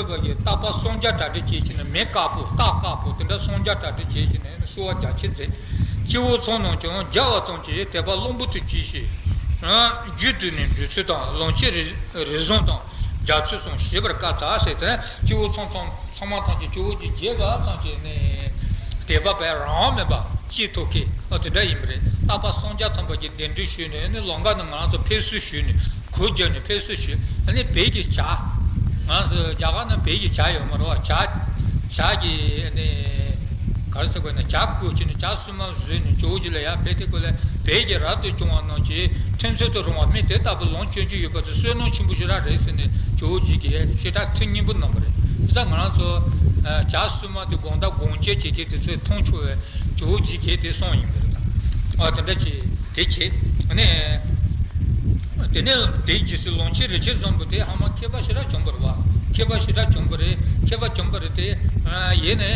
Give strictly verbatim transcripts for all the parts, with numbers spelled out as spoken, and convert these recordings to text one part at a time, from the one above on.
བ་གིས་རྟ་པ་སུམ་བརྒྱ་གྲ་སྒྲིག་བྱས་བྱས་ནས། མི་དཀར་པོ་རྟ་དཀར་པོ་དེ་འདྲ་སུམ་བརྒྱ་གྲ་སྒྲིག་བྱས་བྱས་ནས་གསོལ་བ་རྒྱ་ཆེ་མཛད། སྐྱེ་བོ་ཚོགས་རྣམས་ཀྱང་རྒྱལ་བ་ཙམ་གྱིས་དད་པ་བློན་པོ་དུ་གྱིས་ཤིག། རྒྱུད་དུ་ནི་འབྲི་ཚུལ་དང་། ལམ་ཁྱེར་རིགས་རིགས་གསུམ་དང་། རྒྱ་ཚུལ་གསུམ་ཞེས་པར་བཀའ་སྩལ་ཟེར་ཏེ། སྐྱེ་བོ་ཚང་ཚང་ཚང་མ་ཐམས་ཅད་སྐྱེ་བོ་གྱི་རྒྱལ་བ་ཙམ་གྱིས་ནི་དད་པ་བས་རང་དབང་མེད་པ་ཅིག་ཐོབ་མཁན། ཨ་དེ་འདྲ་ཡིན་པ་རེད། རྟ་པ་སུམ་བརྒྱ་ཐམ་པ་གིས་གདན་འདྲེན་ཞུས་ནས་ནི། ལམ་ཁ་ནས་ང་རང་ཚོ་ཕེབས་བསུ་ཞུས་ནས། གུས་བརྒྱབ་ནས་ཕེབས་བསུ་ཞུས། ཨ་ནི་བོད་ཀྱི་བྱ། ང་ཚོ་རྒྱ་གར་ནང་བོད་ཀྱི་བྱ་ཡོད་མ་རེད་བ། བྱ། བྱ་གི་ཨ་ནི་ག་རེ་ཟེར་དགོས་ན། བྱ་བཀོལ་བྱས་ནས་བྱ་སྲུང་མ་བཟོས་ནས་ཇོ་བོ་རྗེ་ལ་ཡར་ཕེབས་དུས་སྐབས་ལ། བོད་ཀྱི་རབ་ཏུ་བྱུང་བ་རྣམས་ཀྱི་ཐོན་ཚུལ་དུ་རུང་བ་མི་དེ་ལྟ་བུ་ལམ་སྤྱོད་རྒྱུ་ཡོད་པ་དེ་བསོད་ནམས་ཆེན་པོ་ཞེ་དྲག་རེད་ཟེར་ནས་ཇོ་བོ་རྗེ་གིས་ཞེ་དྲག་ཐུགས་མཉེས་པོ་གནང་བ་རེད། བྱས་ཙང་ང་རང་ཚོ་བྱ་སྲུང་མ་དེ་དགོང་དག་དགོང་མཇལ་བྱེད་མཁན་དེ་ཚོས་མཐོང་ཆོག་པའི་ཇོ་བོ་རྗེ་གིས་དེ་གསུངས་ཡིན་པ་རེད། ཨ་དེ་འདྲ་བྱས་དེ་བྱས་ནས། དེ་ནས་དེའི་རྗེས་སུ་ལམ་ཁྱེར་རིགས་ཆད་བཟང་པོ་དེ་ཧ་མ་མཁས་པ་ཞེ་དྲག་བྱུང་བ་རེད་བ། མཁས་པ་ཞེ་དྲག་བྱུང་བ་རེད། མཁས་པ་བྱུང་བ་རེད་དེ། ཡིན་ནའི་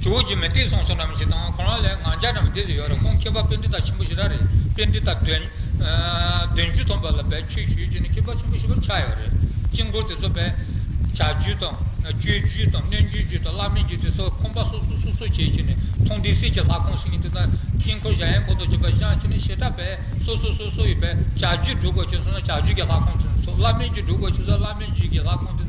ཇོ་བོ་རྗེ་མི་བཏུབ་གསུངས་སོང་ནམ་ཞིག་དང་། ཁོ་རང་ལས་ང་རྒྱལ་འདྲ་མི་བདེ་ཟེར་ཡོད་རེད། ཁོང་མཁས་པ་པཎྜི་ཏ་ཆེན་པོ་ཞེ་དྲག་རེད། པཎྜི་ཏ་བདུན་བདུན་ཅུ་ཐམ་པ་ལ་བས་ཆོས་ཞུས་བྱས་ནས་མཁས་པ་ཆེན་པོ་ཞེ་པོ་ཆགས་ཡོད་རེད། དཀྱིལ་འཁོར་དེ་ཚོ་བས་བྱ་རྒྱུད་དང་སྤྱོད་རྒྱུད་དང་གནས་འགྱུར་རྒྱུད་དང་བླ་མའི་རྒྱུད་དེ་ཚོ་ཁོམ་པ་སོ་སོ་སོ་སོ་བྱས་བྱས་ནས། མཐོང་ལྡན་གསེར་གྱི་ལྷ་ཁང་ཟེར་མཁན་དེ་དང་། དཀྱིལ་འཁོར་གཞལ་ཡས་ཁང་དང་བཅས་པ་བཞེངས་བྱས་ནས་ཞེ་དྲག་བས་སོ་སོ་སོ་སོ་ཡི་བས་བྱ་རྒྱུད་སྒྲུབ་དགོས་བྱས་སོང་ན་བྱ་རྒྱུད་ཀྱི་ལྷ་ཁང་དེ་ཚོ། བླ་མའི་རྒྱུད་སྒྲུབ་དགོས་བྱས་སོང་ན་བླ་མའི་རྒྱུད་ཀྱི་ལྷ་ཁང་དེ་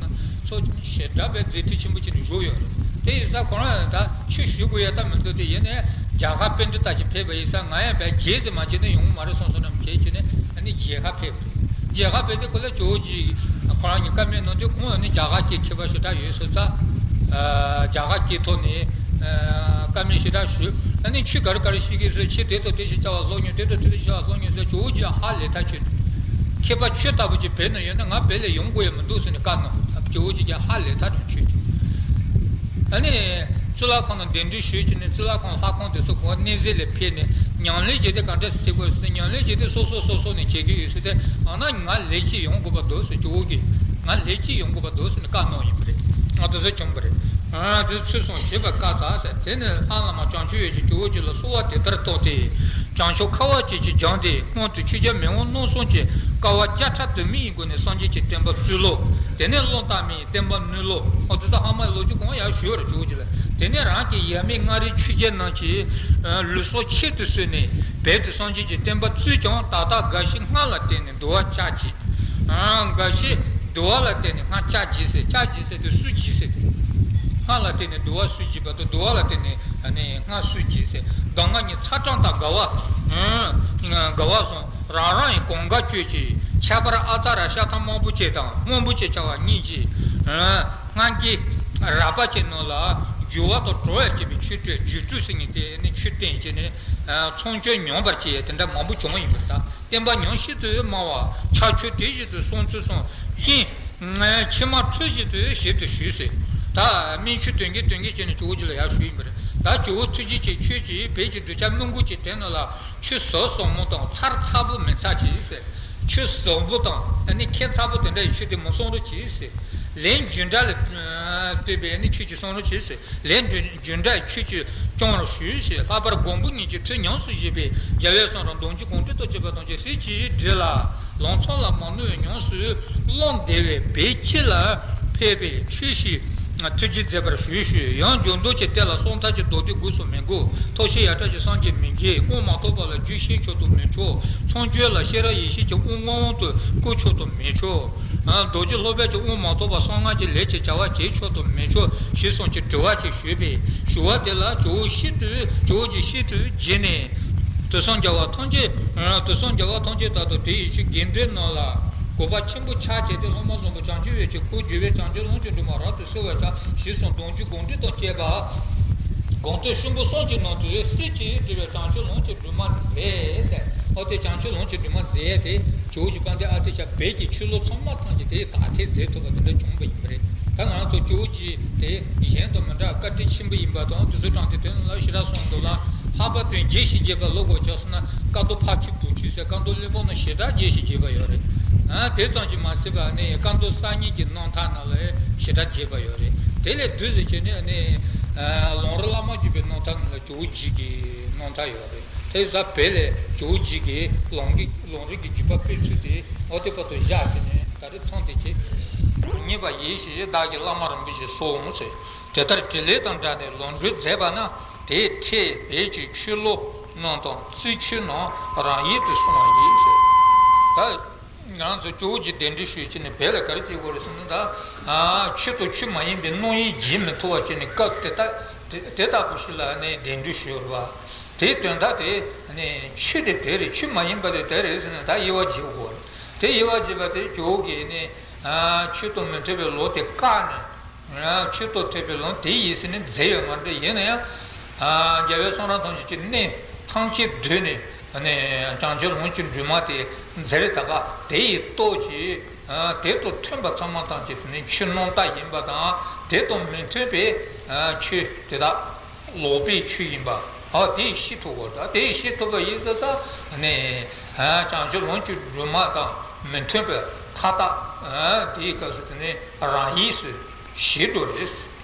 ཚོ་ཞེ་དྲག་བས་མཛད་འཕྲིན་ཆེན་པོ་བྱས་ནས་བཞུགས་ཡོད་རེད། དེ་ཡིན་ཙང་ཁོ་རང་ཡང་ད་ཆོས་ཞུ་དགོས་ཡ་ད་མི་འདུག་དེ་ཡིན་ནའི་རྒྱ་གར་པཎྜི་ཏ་ཅིག་ཕེབས་པ་ཡིན་ཙང་། ང་ཡང་བས་བརྗེད་ཟིན་མ་བྱས་ན་ཡོང་མ་རེད་གསུངས་སོང་ནམ་བྱས་བྱས་ནས། ཨ་ནི་མཇལ་ཁ་ཕེབས་པ་རེད། མཇལ་ཁ་ཕེབས་དུས་སྐབས་ལ་ཇོ་བོ་རྗེ་ཁོ་རང་གཉིས་བཀའ་མོལ་གནང་དུས། ཁོང་ཨ་ནི་རྒྱ་གར་སྐད་མཁས་པ་ཞེ་དྲག་ཡོད་སོང་ཙང་། རྒྱ་གར་སྐད་ཐོག་ནས་བཀའ་མོལ་ཞེ་དྲག་ཞུས། ཨ་ནི་ཁྱོད་ག་རེ་ག་རེ་ཤེས་ཀྱི་ཡོད་ཟེར། ཁྱེད་དེ་དང་དེ་ཞིག་བྱ་བ་སློབ་མྱོང་། དེ་དང་དེ་ཞིག་བྱ་བ་སློབ་མྱོང་ཟེར། ཇོ་བོ་རྗེ་ཧ་ལས་ཐག་ཆོད། མཁས་པ་ཁྱོད་ལྟ་བུ་ཅིག་བོད་ན་ཡོད་ན་ང་བོད་ལ་ཡོང་དགོས་ཡ་མི་འདུག་ཟེར་ནས་བཀའ་གནང་། ཇོ་བོ་རྗེ་ཀྱང་ཧ་ལས་ཐག་ཆོད་ཀྱི། ཨ་ནི་གཙུག་ལག་ཁང་ནང་གདན་འདྲེན་ཞུས་བྱས་ནས། གཙུག་ལག་ཁང་ལྷ་ཁང་དེ་ཚོ་གོ་གནས་གཟིགས་ལ་ཕེབས་ནས། ཉམས་ལེན་བྱེད་དུས་ག་འདྲ་བྱེད་དགོས་ཟེར། ཉམས་ལེན་བྱེད་དུས་སོ་སོ་སོ་སོ་ནས་བྱེད་ཀྱི་ཡོད་ཟེར་ཏེ། ཨ་ན་ང་ལས་ཀྱི་ཡོང་དགོས་པ་འདུག་ཟེར། ཇོ་བོ་གིས་ང་ལས་ཀྱི་ཡོང་དགོས་པ་འདུག་ཟེར་ནས་བཀའ་གནང་ཡིན་པ་རེད། ང་དེ་ཚོ་བྱུང་བ་རེད། ཨ་དེ་ཚོ་ཚུལ་གསུམ་ཞེས་པ་བཀའ་སྩལ་ཟེར། དེ་ནས་ལྷ་བླ་མ་བྱང་ཆུབ་འོད་ཀྱིས་ཇོ་བོ་རྗེ་ལ་གསོལ་བ་དེ་ལྟར་བཏབ་སྟེ། བྱང་ཕྱོགས་ཁ་བ་ཅན་གྱི་ལྗོངས་འདིར་སྔོན་དུ་ཆོས་རྒྱལ་མེས་དབོན་རྣམ་གསུམ་གྱིས་དཀའ་བ་བརྒྱ་ཕྲག་དུ་མའི་སྒོ་ནས་སངས་རྒྱས་ཀྱི་བསྟན་པ་བཙུགས་ལོ། དེ་ནས་བློ་བརྟན་མས་བསྟན་པ་ནུས་ལོ། ཨོ་དེ་ཚོ་ཧ་མ་ལོ་རྒྱུས་གང་ཡང་ཞུ་བར་ཇོ་བོ་རྗེ་ལ། དེ་ནས་རང་གི་ཡབ་མེས་མངའ་རིས་ཆོས་རྒྱལ་རྣམས་ཀྱིས་ལུགས་སྲོལ་ཆེད་དུ་གསོལ་ནས། བོད་དུ་སངས་རྒྱས་ཀྱི་བསྟན་པ་བཙུགས་ཀྱང་། ད་ལྟ་འགའ་ཞིག་སྔར་ལ་བརྟེན་ནས་འདུལ་བ་བཅག་བགྱིས། འགའ་ཞིག་འདུལ་བ་ལ་བརྟེན་ནས་སྔར་བཅག་བགྱིས་ཟེར། བཅག་བགྱིས་ཟེར་དུས་སུ་བགྱིས་ཟེར་ཏེ། སྔར་ལ་བརྟེན་ནས་འདུལ་བ་སུ་བགྱིས་པ་དང་། འདུལ་བ་ལ་བརྟེན་ནས་ནི་སྔར་སུ་བགྱིས་ཟེར། གདམས་ངག་གཉིས་ཚ་གྲང་དང་དགའ་བ། དགའ་བ་གསུམ་རང་རང་གི་གང་ག་སྤྱོད་ཅིང་། ཁྱད་པར་ཨ་ཙ་ར་ཤ་ཐང་དམར་པོ་ཅན་དང་སྔོན་པོ་ཅན་བྱ་བ་གཉིས་ཀྱིས། སྔར་གྱི་རབ་པ་ཅན་རྣམས་ལ་སྒྱུར་བ་དང་གྲོལ་བར་བྱེད་པའི་ཆོས་སྟོན། སྒྱུ་འཕྲུལ་ཟེར་མཁན་དེ་ནི་ཆོས་སྟོན་བྱས་ནས་མཚམས་སྦྱོར་ཉམས་པར་བྱེད་དེ་འདྲ་མང་པོ་བྱུང་བ་ཡིན་པར་གདའ། བསྟན་པ་ཉམས་བཞིན་དུ་སྨྲ་བ། ཕྱག་མཆོད་དེ་བཞིན་དུ་གསང་མཚན་གསུམ། སྤྱན་ཕྱི་མ་འཁྲུད་བཞིན་དུ་ཞལ་དུ་ཞུས་ཟེར། ད་སྨིན་ཆུ་འདོན་གྱིན་འདོན་གྱིན་བྱས་ནས་ཇོ་བོ་རྗེ་ལ་ཡར་ཞུས་ཡིན་པ་རེད། ད་ཇོ་བོ་ཐུགས་རྗེ་ཆེ། ཁྱོད་ཀྱིས་བོད་ཀྱི་གདུལ་བྱ་མི་མགོ་ཅན་དེ་རྣམས་ལ་ཆོས་ཟབ་ཟབ་མོ་དང་མཚར་མཚར་པོ་མི་མཚར་ཅིག་ཟེར། ཆོས་ཟབ་པོ་དང་ཨ་ནི་ཁྱད་མཚར་པོ་དེ་འདྲ་ཡི་ཆོས་དེ་མོ་གསུང་རོགས་གྱིས་ཟེར། ལན་རྒྱུ་འབྲས་ལ་ལྟོས་པའི་ཨ་ནི་ཆོས་ཅིག་གསུང་རོགས་གྱིས་ཟེར། ལན་རྒྱུ་འབྲས་ཁྱོད་ཀྱིས་སྐྱོང་རོགས་ཞུ་ཞེས། ལྷག་པར་མགོན་པོ་ཉིད་ཀྱི་མཐུ་ཉམས་སུ་བཞེས་པའི་རྒྱལ་བའི་གསུང་རབ་མདོ་རྒྱུད་དགོངས་འགྲེལ་དང་བཅས་པ་ཐམས་ཅད་ཟིལ་གྱིས་བསྒྲིལ་ལ། ལང་ཚོ་ལ་མ་ནུབ་པའི་ཉམས་སུ་བླངས་བདེ་བའི་བོད་སྤྱི་ལ་ཕེབས་པའི་ཆོས་ཤིག་ཐུགས་རྗེ་མཛད་པར་ཞུ་ཞུ། ཡང་འཇུག་ལྡོག་གི་གཏེར་ལ་གསུམ་ཐབས་ཀྱི་མདོ་སྡེ་དགོས་སུ་མི་དགོས། ཐབས་ཤེས་ཡ་ཕྲ་ཞིག་བསམ་གྱིས་མི་འགྱུར། དབང་མ་ཐོབ་པ་ལ་རྒྱུད་ཤེས་ཆོག་ཏུ་མི་ཆུག། མཚམས་སྦྱོར་ལ་ཤེས་རབ་ཡེ་ཤེས་ཀྱི་དབང་མངོན་དུ་བསྐུར་ཆོག་ཏུ་མི་ཆུག། རྡོ་རྗེ་སློབ་དཔོན་གྱི་དབང་མ་ཐོབ་པར་གསང་སྔགས་ཀྱི་ལས་ཀྱི་བྱ་བ་བྱེད་ཆོག་ཏུ་མི་ཆུག་ཞེས་གསུངས་ཀྱི་དྲི་བ་ཅིག་ཞུས་པས། ཞུ་བ་དེ་ལ་ཇོ་བོ་ཤིན་ཏུ་ཇོ་བོ་རྗེ་ཤིན་ཏུ་དགྱེས་ནས། དུས་གསུམ་རྒྱལ་བ་ཐམས་ཅད། དུས་གསུམ་རྒྱལ་བ་ཐམས་ཅད་དག་དང་དེ་ཡི་ཆོས་དགེ་འདུན་རྣམས་ལ་གུས་པ་ཆེན་པོ་ཕྱག་བྱས་ཏེ། སློབ་མ་བཟང་པོ་བྱང་ཆུབ་འོད་ཀྱི་འཁོར་བསྒྱུར་བས་བྱང་ཆུབ་ལམ་གྱི་སྒྲོན་མ་རབ་ཏུ་གསལ་བར་བྱ་ཞེས་གསུངས། མདོ་རྒྱུད་དགོངས་འགྲེལ་དང་བཅས་པ། དགོངས་དོན་ཆེན་པོ་གསུམ་གྱི་ནང་དུ་ཟིལ་གྱིས་བསྒྲིལ་བའི་བྱང་ཆུབ་ལམ་གྱི་སྒྲོན་མ་མཛད་ཟེར། ཨོ་དེ་བྱང་ཆུབ་ལམ་གྱི་སྒྲོན་མ་མཛད་དེ། ཇོ་བོ་རྗེ་དཔལ་ལྡན་ཨ་ཏི་ཤ་བོད་ཀྱི་ཆོས་ལུགས་ཚང་མ་ཐམས་ཅད་དེ་དག་ཐེར་མཛད་ཐུབ་པ་དེ་འདྲ་བྱུང་བ་ཡིན་པ་རེད། ད་ང་རང་ཚོ་ཇོ་བོ་རྗེ་དེ་གཞན་དང་མི་འདྲ་བཀའ་དྲིན་ཆེན་པོ་ཡིན་པ་དང་། དེ་ཚོ་དྲངས་ཏེ་དོན་ལ་ཞེ་དྲག་གསུངས་འདུག་ལ། འཕགས་པ་སྟོན་རྒྱས་ཤིང་རྒྱས་པ་ལོ་དགུ་ཅག་སོང་ན་བཀའ་རྡོ་ཕ་ཆུ་བུ་ཆུ་ཟེར་བཀའ་མདོ་གླེགས་བམ་ནང་ཞེ་དྲག་རྒྱས་ཤིང་རྒྱས་པ་ཡོད་རེད། ཨ་དེ་ཙམ་གྱིས་མ་ཟད་པ་ནི་བཀའ་མདོ་གསར་རྙིང་གི་རྣམ་ཐར་ནང་ལ་ཞེ་དྲག་རྒྱས་པ་ཡོད་རེད། དེ་ལས་བསྡུས་ཟེར་བྱས་ནས་ནི་ལམ་རིམ་བླ་མ་བརྒྱུད་པའི་རྣམ་ཐར་ནང་ལ་ཇོ་བོ་རྗེ་གི་རྣམ་ཐར་ཡོད་རེད། དེ་ས་བོད་ལས་ཇོ་བོ་རྗེ་གི་ལམ་གྱི་ལམ་རིམ་གྱི་བརྒྱུད་པ་སྤེལ་ཚུལ་དེ་ཨོ་དེ་བར་དུ་བཞག་བྱས་ནས་ད་རེས་མཚམས་དེ་བྱས། ཡིན་པ་ཡིན་ཞེས་བདག་གིས་བླ་མ་རིན་པོ་ཆེ་གསུངས་ཟེར། དེ་ལྟར་དྲིན་ལན་དང་སྦྲགས་ནས་ལོ་འགྲོས་མཛད་པ་ན་དེའི་ཁྲིད་བོད་ཀྱི་ཆོས་ལུགས་རྣམས་དང་རྩིས་ཆོས་རྣམས་རང་ཡུལ་དུ་སོང་བ་ཡིན་ཟེར། ད་ང་ཚོ་ཇོ་བོ་རྗེ་གདན་འདྲེན་ཞུས་བྱས་ནས་བོད་ལ་ག་རེ་བྱེད་དགོས་རེད་ཟེར་ན། ད་ཆོས་དང་ཆོས་མ་ཡིན་པའི་སྣང་ཡུལ་བརྗེད་མི་ཐུབ་པ་བྱས་ནས་སྐབས་དེ་དག་དེ་དེ་ལྟ་བུ་ཞིག་ལ་ནི་གདན་འདྲེན་ཞུས་པ། དེའི་དོན་དག་དེ་ནི་ཆོས་དེ་དེ་རེད། ཆོས་མ་ཡིན་པ་དེ་དེ་རེད་ཟེར་ནས་ད་དབྱེ་བ་འབྱེད་དགོས་རེད། དེ་དབྱེ་བ་འབྱེད་པ་དེ་ཇོ་བོ་གིས་ནི་ཆོས་དང་མི་མཐུན་པའི་ལུགས་དེ་བཀག་ནས། ཆོས་དང་མཐུན་པའི་ལུགས་དེ་ཡིན་ཟེར་ནས་མཛད་ཡོད་མ་རེད། ཡིན་ན་ཡང་རྒྱལ་བའི་གསུང་རབ་ཐམས་ཅད་ཀྱི་གནད་ཐམས་ཅད་བསྡུས་ནས་ནི་བྱང་ཆུབ་ལོངས་སྤྱོད་སྒྲོན་མ་དེ་མཛད་རེད། ད་ག་དེ་ཡི་སྟོབས་ཀྱིས་དེ་དང་མཐུན་པ་ཚང་མ་ཐམས་ཅད་དེ་ནི་ཆོས་རྣམ་དག་ཡིན་པ་དང་། དེ་དང་མི་མཐུན་པའི་ཆོས་དེ་དག་ལོག་པའི་ཆོས་ཡིན་པ། ཨ་དེ་ཤེས་ཐུབ་དགོས། ད་དེ་ཤེས་ཐུབ་པ་ཡིན་ཙང་ནི་བྱང་ཆུབ་ལོངས་སྤྱོད་སྒྲོན་མ་དང་མི་མཐུན་པའི་མཐའ་དག་དེའི་སྐབས་སུ་དེ་ནི་རང་ཡིད་སུ་ཞི་འགྲོ་རེད།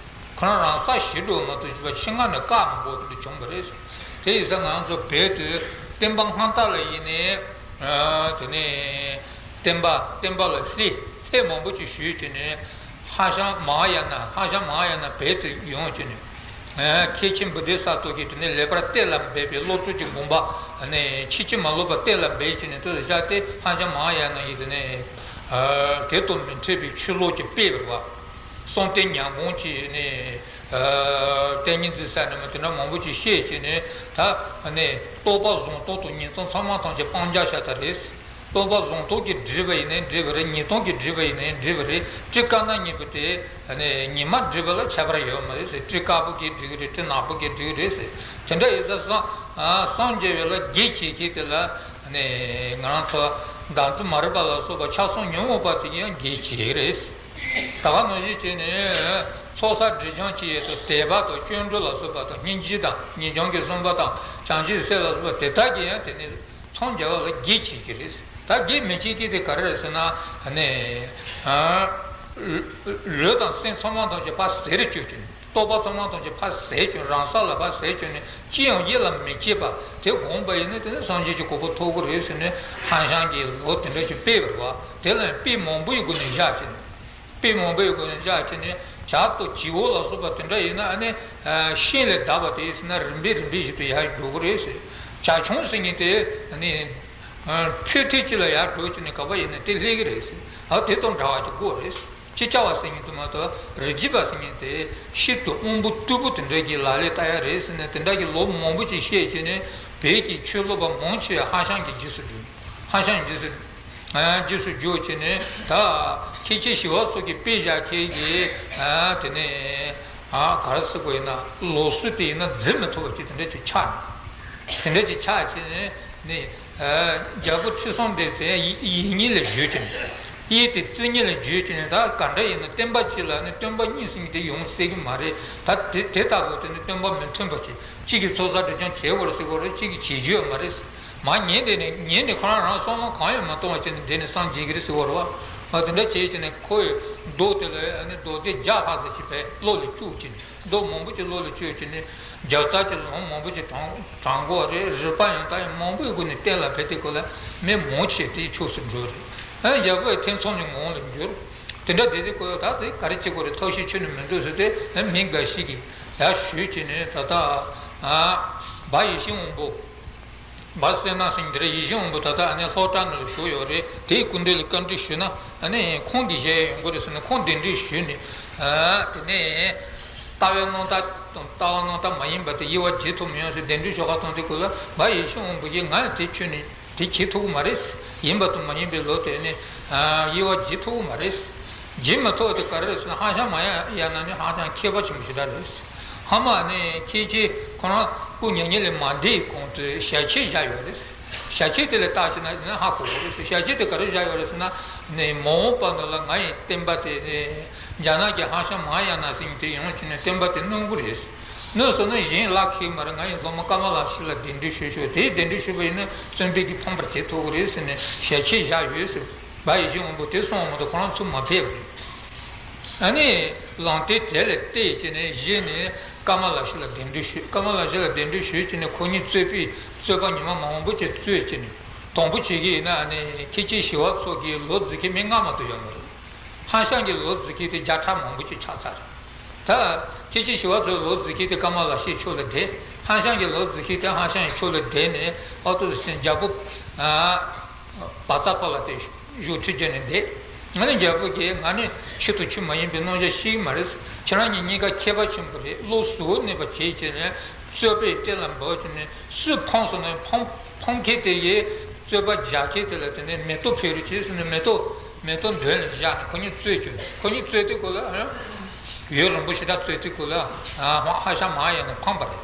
ཁོ་རང་རང་ས་ཞི་འགྲོ་མ་གཏོགས་ཕྱི་ནང་ནས་བཀག་མི་དགོས་དེ་འདྲ་བྱུང་བ་རེད། དེ་ཡིན་ཙང་ང་ཚོ་བོད་དུ་བསྟན་པ་སྔ་དར་ལ་ཡིན་ནའི་དེ་ནི་བསྟན་པ་བསྟན་པ་ལ་ལྷད་ལྷད་མང་པོ་ཅིག་ཞུགས་བྱས་ནས། ཧྭ་ཤང་མ་ཧཱ་ཡ་ན། ཧྭ་ཤང་མ་ཧཱ་ཡ་ན་བོད་དུ་ཡོང་བྱས་ནས། མཁན་ཆེན་བོ་དྷི་ས་ཏྭ་གིས་དེ་ནས་ལེགས་པར་གཏན་ལ་འབེབས་པའི་བློ་གྲོས་ཀྱི་དགོངས་པ་ནི་ཕྱིན་ཅི་མ་ལོག་པར་གཏན་ལ་འབེབས་བྱས་ནས་དེ་ལ་བཞག་སྟེ། ཧྭ་ཤང་མ་ཧཱ་ཡ་ན་ཡིས་དེ་ནས་དེ་དང་མི་མཐུན་པའི་ཆོས་ལུགས་ཀྱི་སྤེལ་བར་བ། གསུམ་བསྟན་ཉམས་གོང་གི་ནི་ཏིང་ངེ་འཛིན་ཟེར་ནས་མི་དེ་འདྲ་མང་པོ་ཅིག་བཤད་བྱས་ནས། ད་ནི་རྟོགས་པ་བཟང་སྟོབས་དང་ངན་སོང་ཚང་མ་ཐམས་ཅད་སྤང་བྱ་ཤ་སྟག་རེད། རྟོགས་པ་བཟང་སྟོབས་ཀྱིས་སྒྲིབ་པ་ཡིན་ནའི་སྒྲིབ་པ་རེད། ངན་སྟོབས་ཀྱིས་སྒྲིབ་པ་ཡིན་ནའི་སྒྲིབ་པ་རེད། སྤྲི་དཀར་ནག་གཉིས་པོ་དེ་ནི་ཉི་མ་སྒྲིབ་པ་ལ་ཁྱད་པར་ཡོད་མ་རེད་ཟེར། སྤྲི་དཀར་པོ་གིས་སྒྲིབ་ཀྱི་རེད། སྤྲི་ནག་པོ་གིས་སྒྲིབ་ཀྱི་རེད་ཟེར། དེ་འདྲ་ཡིན་ཙང་སངས་སངས་རྒྱས་པ་ལ་དགེ་བྱེད་མཁན་དེ་ལ་ནི་ང་རང་ཚོ་བདག་འཛིན་མ་རིག་པ་ལ་སོགས་པ་ཆགས་སོགས་ཉོན་མོངས་པ་དེ་ཡང་དགེ་བྱེད་ཀྱི་རེད། ད་ག་ནང་བཞིན་བྱས་ནས་ཚོགས་བསགས་སྒྲིབ་སྦྱང་བྱེད་ཡས་དང་། དད་པ་དང་། སྐྱབས་འགྲོ་ལ་སོགས་པ་དང་། སྙིང་རྗེ་དང་། ཉེར་སྦྱོང་གི་གསུམ་པ་དང་། བྱང་ཆུབ་སེམས་ལ་སོགས་པ་དེ་དག་གིས་ཡང་དེ་ནི་འཚང་རྒྱ་བ་ལ་དགེ་བྱེད་ཀྱི་རེད། ད་དགེ་མི་བྱེད་མཁན་དེ་ག་རེ་རེད་ཟེར་ན། ནི་ལུས་དང་སེམས་ཚང་མ་ཐམས་ཅད་ཕར་ཟད་རེ་བཅུག་ཅིང་། རྟོག་པ་ཚང་མ་ཐམས་ཅད་ཕར་ཟད་ཅིང་། རང་ས་ལ་ཕར་ཟད་ཅིང་ནི་ཅི་ཡང་ཡིད་ལ་མི་བྱེད་པ་དེ་སྒོམ་པ་ཡིན་ན། དེ་ནི་སངས་རྒྱས་ཀྱི་གོ་འཕང་ཐོབ་ཀྱི་རེད་ཟེར་ནས་ཧྭ་ཤང་གིས་ལུགས་དེ་འདྲ་ཞིག་སྤེལ་བར་བ། དེ་ལ་ཡང་དཔེ་མང་པོ་ཡི་སྒོ་ནས་བཞག་ཅིང་། དཔེ་མང་པོ་ཡི་སྒོ་ནས་བཞག་ཅིང་ནི། བྱ་དང་བྱིའུ་ལ་སོགས་པ་དེ་འདྲ་ཡིན་ན་ནི་ཤིང་ལས་བཏབ་པ་དེ་ཡིན་ཟེར་ན་རིམ་པས་རིམ་པས་ཞིག་ཏུ་ཡར་འགྲོ་གི་རེད་ཟེར། བྱ་ཁྱུང་ཟེར་མཁན་དེ་ནི་འཕོས་ཐལ་ཅིག་ལ་ཡར་འགྲོ་ཅིང་ནི་ག་པར་ཡིན་ན་དེ་སླེབས་ཀྱི་རེད་ཟེར། ཨ་དེ་དང་འདྲ་བ་ཅིག་དགོས་རེད་ཟེར། ཅི་བྱ་བ་ཟེར་མཁན་དེ་མ་གཏོགས་རི་རྒྱུད་པ་ཟེར་མཁན་དེ་ཤིན་ཏུ་དབང་པོ་རྟུལ་པོ་དེ་འདྲ་གི་ལག་ལེན་བསྟར་ཡ་རེད་ཟེར་ནས་དེ་འདྲ་གི་ལོ་མང་པོ་ཅིག་བཤད་བྱས་ནས། བོད་ཀྱི་ཆོས་ལུགས་པ་མང་ཆེ་བ་ཧྭ་ཤང་གི་རྗེས་སུ་འགྲོ། ཧྭ་ཤང་རྗེས་སུ་རྗེས་སུ་འཇུག་བྱས་ནས། ད་མཁན་ཆེན་ཞི་བ་འཚོ་གིས་དཔེ་བཞག་མཁན་གྱི་དེ་ནས་ག་རེ་ཟེར་དགོས་ཡིན་ན། ལུགས་སྲོལ་དེ་ཡིན་ན་འཛིན་མི་ཐུབ་པ་ཅིག་དེ་འདྲ་ཅིག་ཆགས་ནས། དེ་འདྲ་ཅིག་ཆགས་བྱས་ནས་ནི། རྒྱལ་པོ་ཁྲི་སྲོང་ལྡེ་བཙན་ཡིད་གཉིས་ལ་འཇུས་བྱས་ནས། ཡིད་དེ་རྩེ་གཉིས་ལ་འཇུས་བྱས་ནས། ད་ག་འདྲ་ཡིན་ན་བསྟན་པ་གཅིག་ལ་ནི་སྟོན་པ་གཉིས་ཟེར་མཁན་དེ་ཡོང་སྲིད་ཀྱི་མ་རེད། ད་དེ་དེ་ལྟ་བུ་དེ་ནི་སྟོན་པ་མི་མཐུན་པ་ཅིག་གཅིག་གིས་ཚོགས་བསགས་སྒྲིབ་སྦྱང་བྱེད་དགོས་རེད་ཟེར་གྱི་ཡོད་རེད། གཅིག་གིས་བྱེད་རྒྱུ་ཡོད་མ་རེད། མ་ཉན་དེ་ནས་ཉན་ནས་ཁོ་རང་རང་བསམ་བློ་གང་ཡང་མ་གཏོང་བ་བྱས་ནས་དེ་ནས་སངས་རྒྱས་ཀྱི་རེད་ཟེར་བ་རེད་བ། ཨ་དེ་འདྲ་བྱས་བྱས་ནས་ཁོ་ཡི་མདོ་དེ་ལ་ཨ་ནི་མདོ་སྡེ་བརྒྱ་ལྷག་ཙམ་ཅིག་བས་བློ་ལ་བཅུག་བྱས་ནས། མདོ་མང་པོ་ཅིག་བློ་ལ་བཅུག་བྱས་ནས། བརྒྱ་རྩ་གཅིག་ལ་ལུང་མང་པོ་ཅིག་དྲངས་དྲངས་དགོས་རེད། རིགས་པ་ཡང་དག་ཡང་མང་པོའི་སྒོ་ནས་གཏན་ལ་ཕབ་དེ་ཁོ་ལ་མི་མང་ཆེ་དེའི་ཕྱོགས་སུ་འགྲོ་རེད། ཨ་ནི་རྒྱལ་པོ་ཡི་ཐེ་ཚོམ་ནི་ངང་ལ་འགྱུར། དེ་འདྲ་བསྡད་དེ་ཁོ་ད་དེ་ག་རེ་བྱེད་དགོས་རེད། ཐབས་ཤེས་ཁྱོན་ནས་མི་འདུག་ཟེར་ཏེ་མི་འགའ་ཞིག་གིས་ཡར་ཞུས་བྱས་ནས། ད་ལྟ་ཨ་སྦ་ཡེ་ཤེས་དབང་པོ། སྦ་སེ་ན་ཟེར་མཁན་དེ་རེད། ཡེ་ཤེས་དབང་པོ་ད་ལྟ་ཨ་ནི་ལྷོ་བྲག་ནང་ལ་བཞུགས་ཡོད་རེད། དེའི་སྐུ་མདུན་ལ་བཀའ་འདྲི་ཞུས་ན་ཨ་ནི་ཁོང་གིས་བཞེས་ཡོང་གི་རེད་ཟེར་ནས། ཁོང་གདན་འདྲེན་ཞུས་ནས། ཨ་དེ་ནས་ལྟ་བའི་རྣམ་དག་དང་ལྟ་བ་རྣམ་དག་མ་ཡིན་པ་དེ་དབྱེ་བ་འབྱེད་ཐུབ་མི་ཡོང་ཟེར་གདན་འདྲེན་ཞུ་ག་བཏང་དུས་སྐབས་ལ། སྦ་ཡེ་ཤེས་དབང་པོ་གིས་ང་ཡང་དེ་ཁྱོན་ནས་དེ་བྱེད་ཐུབ་ཀྱི་མ་རེད། ཡིན་པ་དང་མ་ཡིན་པའི་ལུགས་དེ་ནི་དབྱེ་བ་འབྱེད་ཐུབ་ཀྱི་མ་རེད། འབྱེད་མི་ཐུབ་པ་དེ་ག་རེ་རེད་ཟེར་ན། ཧྭ་ཤང་མ་ཧཱ་ཡ་ན་ནི་ཧ་ཅང་མཁས་པ་ཆེན་པོ་ཞེ་དྲག་རེད། ཧ་མ་ནི་མཁན་ཆེན་ཁོ་རང་སྐུ་མྱ་ངན་ལས་མ་འདས་གོང་དུ་ཞལ་ཆད་བཞག་ཡོད་རེད། ཞལ་ཆད་དེ་ལ་བལྟས་ཤེ་ན་ཧ་གོ་གི་རེད་ཟེར། ཞལ་ཆད་དེ་ག་རེ་བཞག་ཡོད་རེད་ཟེར་ན། ནི་མ་འོངས་པ་ནང་ལ་ང་ཡི་བསྟན་པ་དེ་ནི་རྒྱ་ནག་གི་ཧྭ་ཤང་མ་ཧཱ་ཡ་ན་ཟེར་མཁན་དེ་ཡོང་བྱས་ནས་བསྟན་པ་དེ་གནོན་གྱི་རེད། གནོན་སོང་ན་གཞན་ལ་ཁེལ་མ་རེད། ང་ཡི་སློབ་མ་ཀ་མ་ལ་ཤཱི་ལ་གདན་འདྲེན་ཞུས་ཆོག་དེའི་གདན་འདྲེན་ཞུས་པ་ཡིན་ན་བཙུན་པའི་གི་ཕམ་པར་བྱེད་ཐུབ་ཀྱི་རེད་ཟེར་ནས་ཞལ་ཆད་བཞག་ཡོད་ཟེར། སྦ་ཡེ་ཤེས་དབང་པོ་དེ་སོང་བ་མ་གཏོགས་ཁོ་རང་ཚུར་མ་ཕེབས་པ་རེད། ཨ་ནི་ལམ་སྟོན་དེ་ལ་བལྟས་བྱས་ནས་གཞི་ནས་ཀ་མ་ལ་ཤཱི་ལ་གདན་འདྲེན་ཞུས། ཀ་མ་ལ་ཤཱི་ལ་གདན་འདྲེན་ཞུས་བྱས་ནས་ཁོ་གཉིས་རྩོད་པའི་རྩོད་པ་ཉི་མ་མང་པོ་ཅིག་རྩོད་བྱས་ནས། དང་པོ་བྱེད་ཀྱི་ཡིན་ན་ཨ་ནི་མཁན་ཆེན་ཞི་བ་འཚོ་གིས་ལུགས་འཛིན་མཁན་མི་ལྔ་མ་གཏོགས་ཡོད་མ་རེད། ཧན་ཤང་གི་ལོ་རྫིག་མཁན་དེ་བརྒྱ་ཕྲག་མང་པོ་ཅིག་ཆགས་ཚར་རེད། ད་ཁྱེད་ཀྱི་ཞི་བ་འཚོའི་ལོ་རྫིག་མཁན་དེ་ཀ་མ་ལ་ཤའི་ཕྱོགས་ལ་བསྡད། ཧན་ཤང་གི་ལོ་རྫིག་མཁན་དེ་ཧན་ཤང་གི་ཕྱོགས་ལ་བསྡད་ནས་ཨོ་ཏོ་ཟེར་རྒྱལ་པོ་བ་ཙ་པ་ལ་དེ་བཞུགས་ཁྲི་བརྒྱབ་ནས་བསྡད། ང་ནི་རྒྱལ་པོ་གིས་ང་ནི་ཆོས་དང་ཆོས་མ་ཡིན་པའི་རྣམ་གཞག་ཤེས་ཀྱི་མ་རེད། ཁྱེད་རང་གཉིས་གཉིས་ཀ་མཁས་པ་ཆེན་པོ་རེད། བློ་གཟུ་བོར་གནས་པ་བྱེད་ཀྱི་ནས་རྩོད་པའི་གཏེར་ལ་འབབ་ཀྱི་ནས་སུས་ཕངས་སོང་ན་ཕངས་ཕངས་མཁན་དེ་གིས་རྩོད་པ་རྒྱག་མཁན་དེ་ལ་དེ་ནས་མེ་ཏོག་ཕུལ་རོགས་བྱེད་ཟེར་ནས་མེ་ཏོག་མེ་ཏོག་མདུན་ལ་བཞག་ནས་ཁོ་གཉིས་རྩོད་བཅུག་ཁོ་གཉིས་རྩོད་དུས་སྐབས་ལ་ཡུན་རིང་པོ་ཞེ་དྲག་རྩོད་དུས་སྐབས་ལ་ཧ་ཤང་མར་ཡར་ནས་འཕངས་པ་རེད།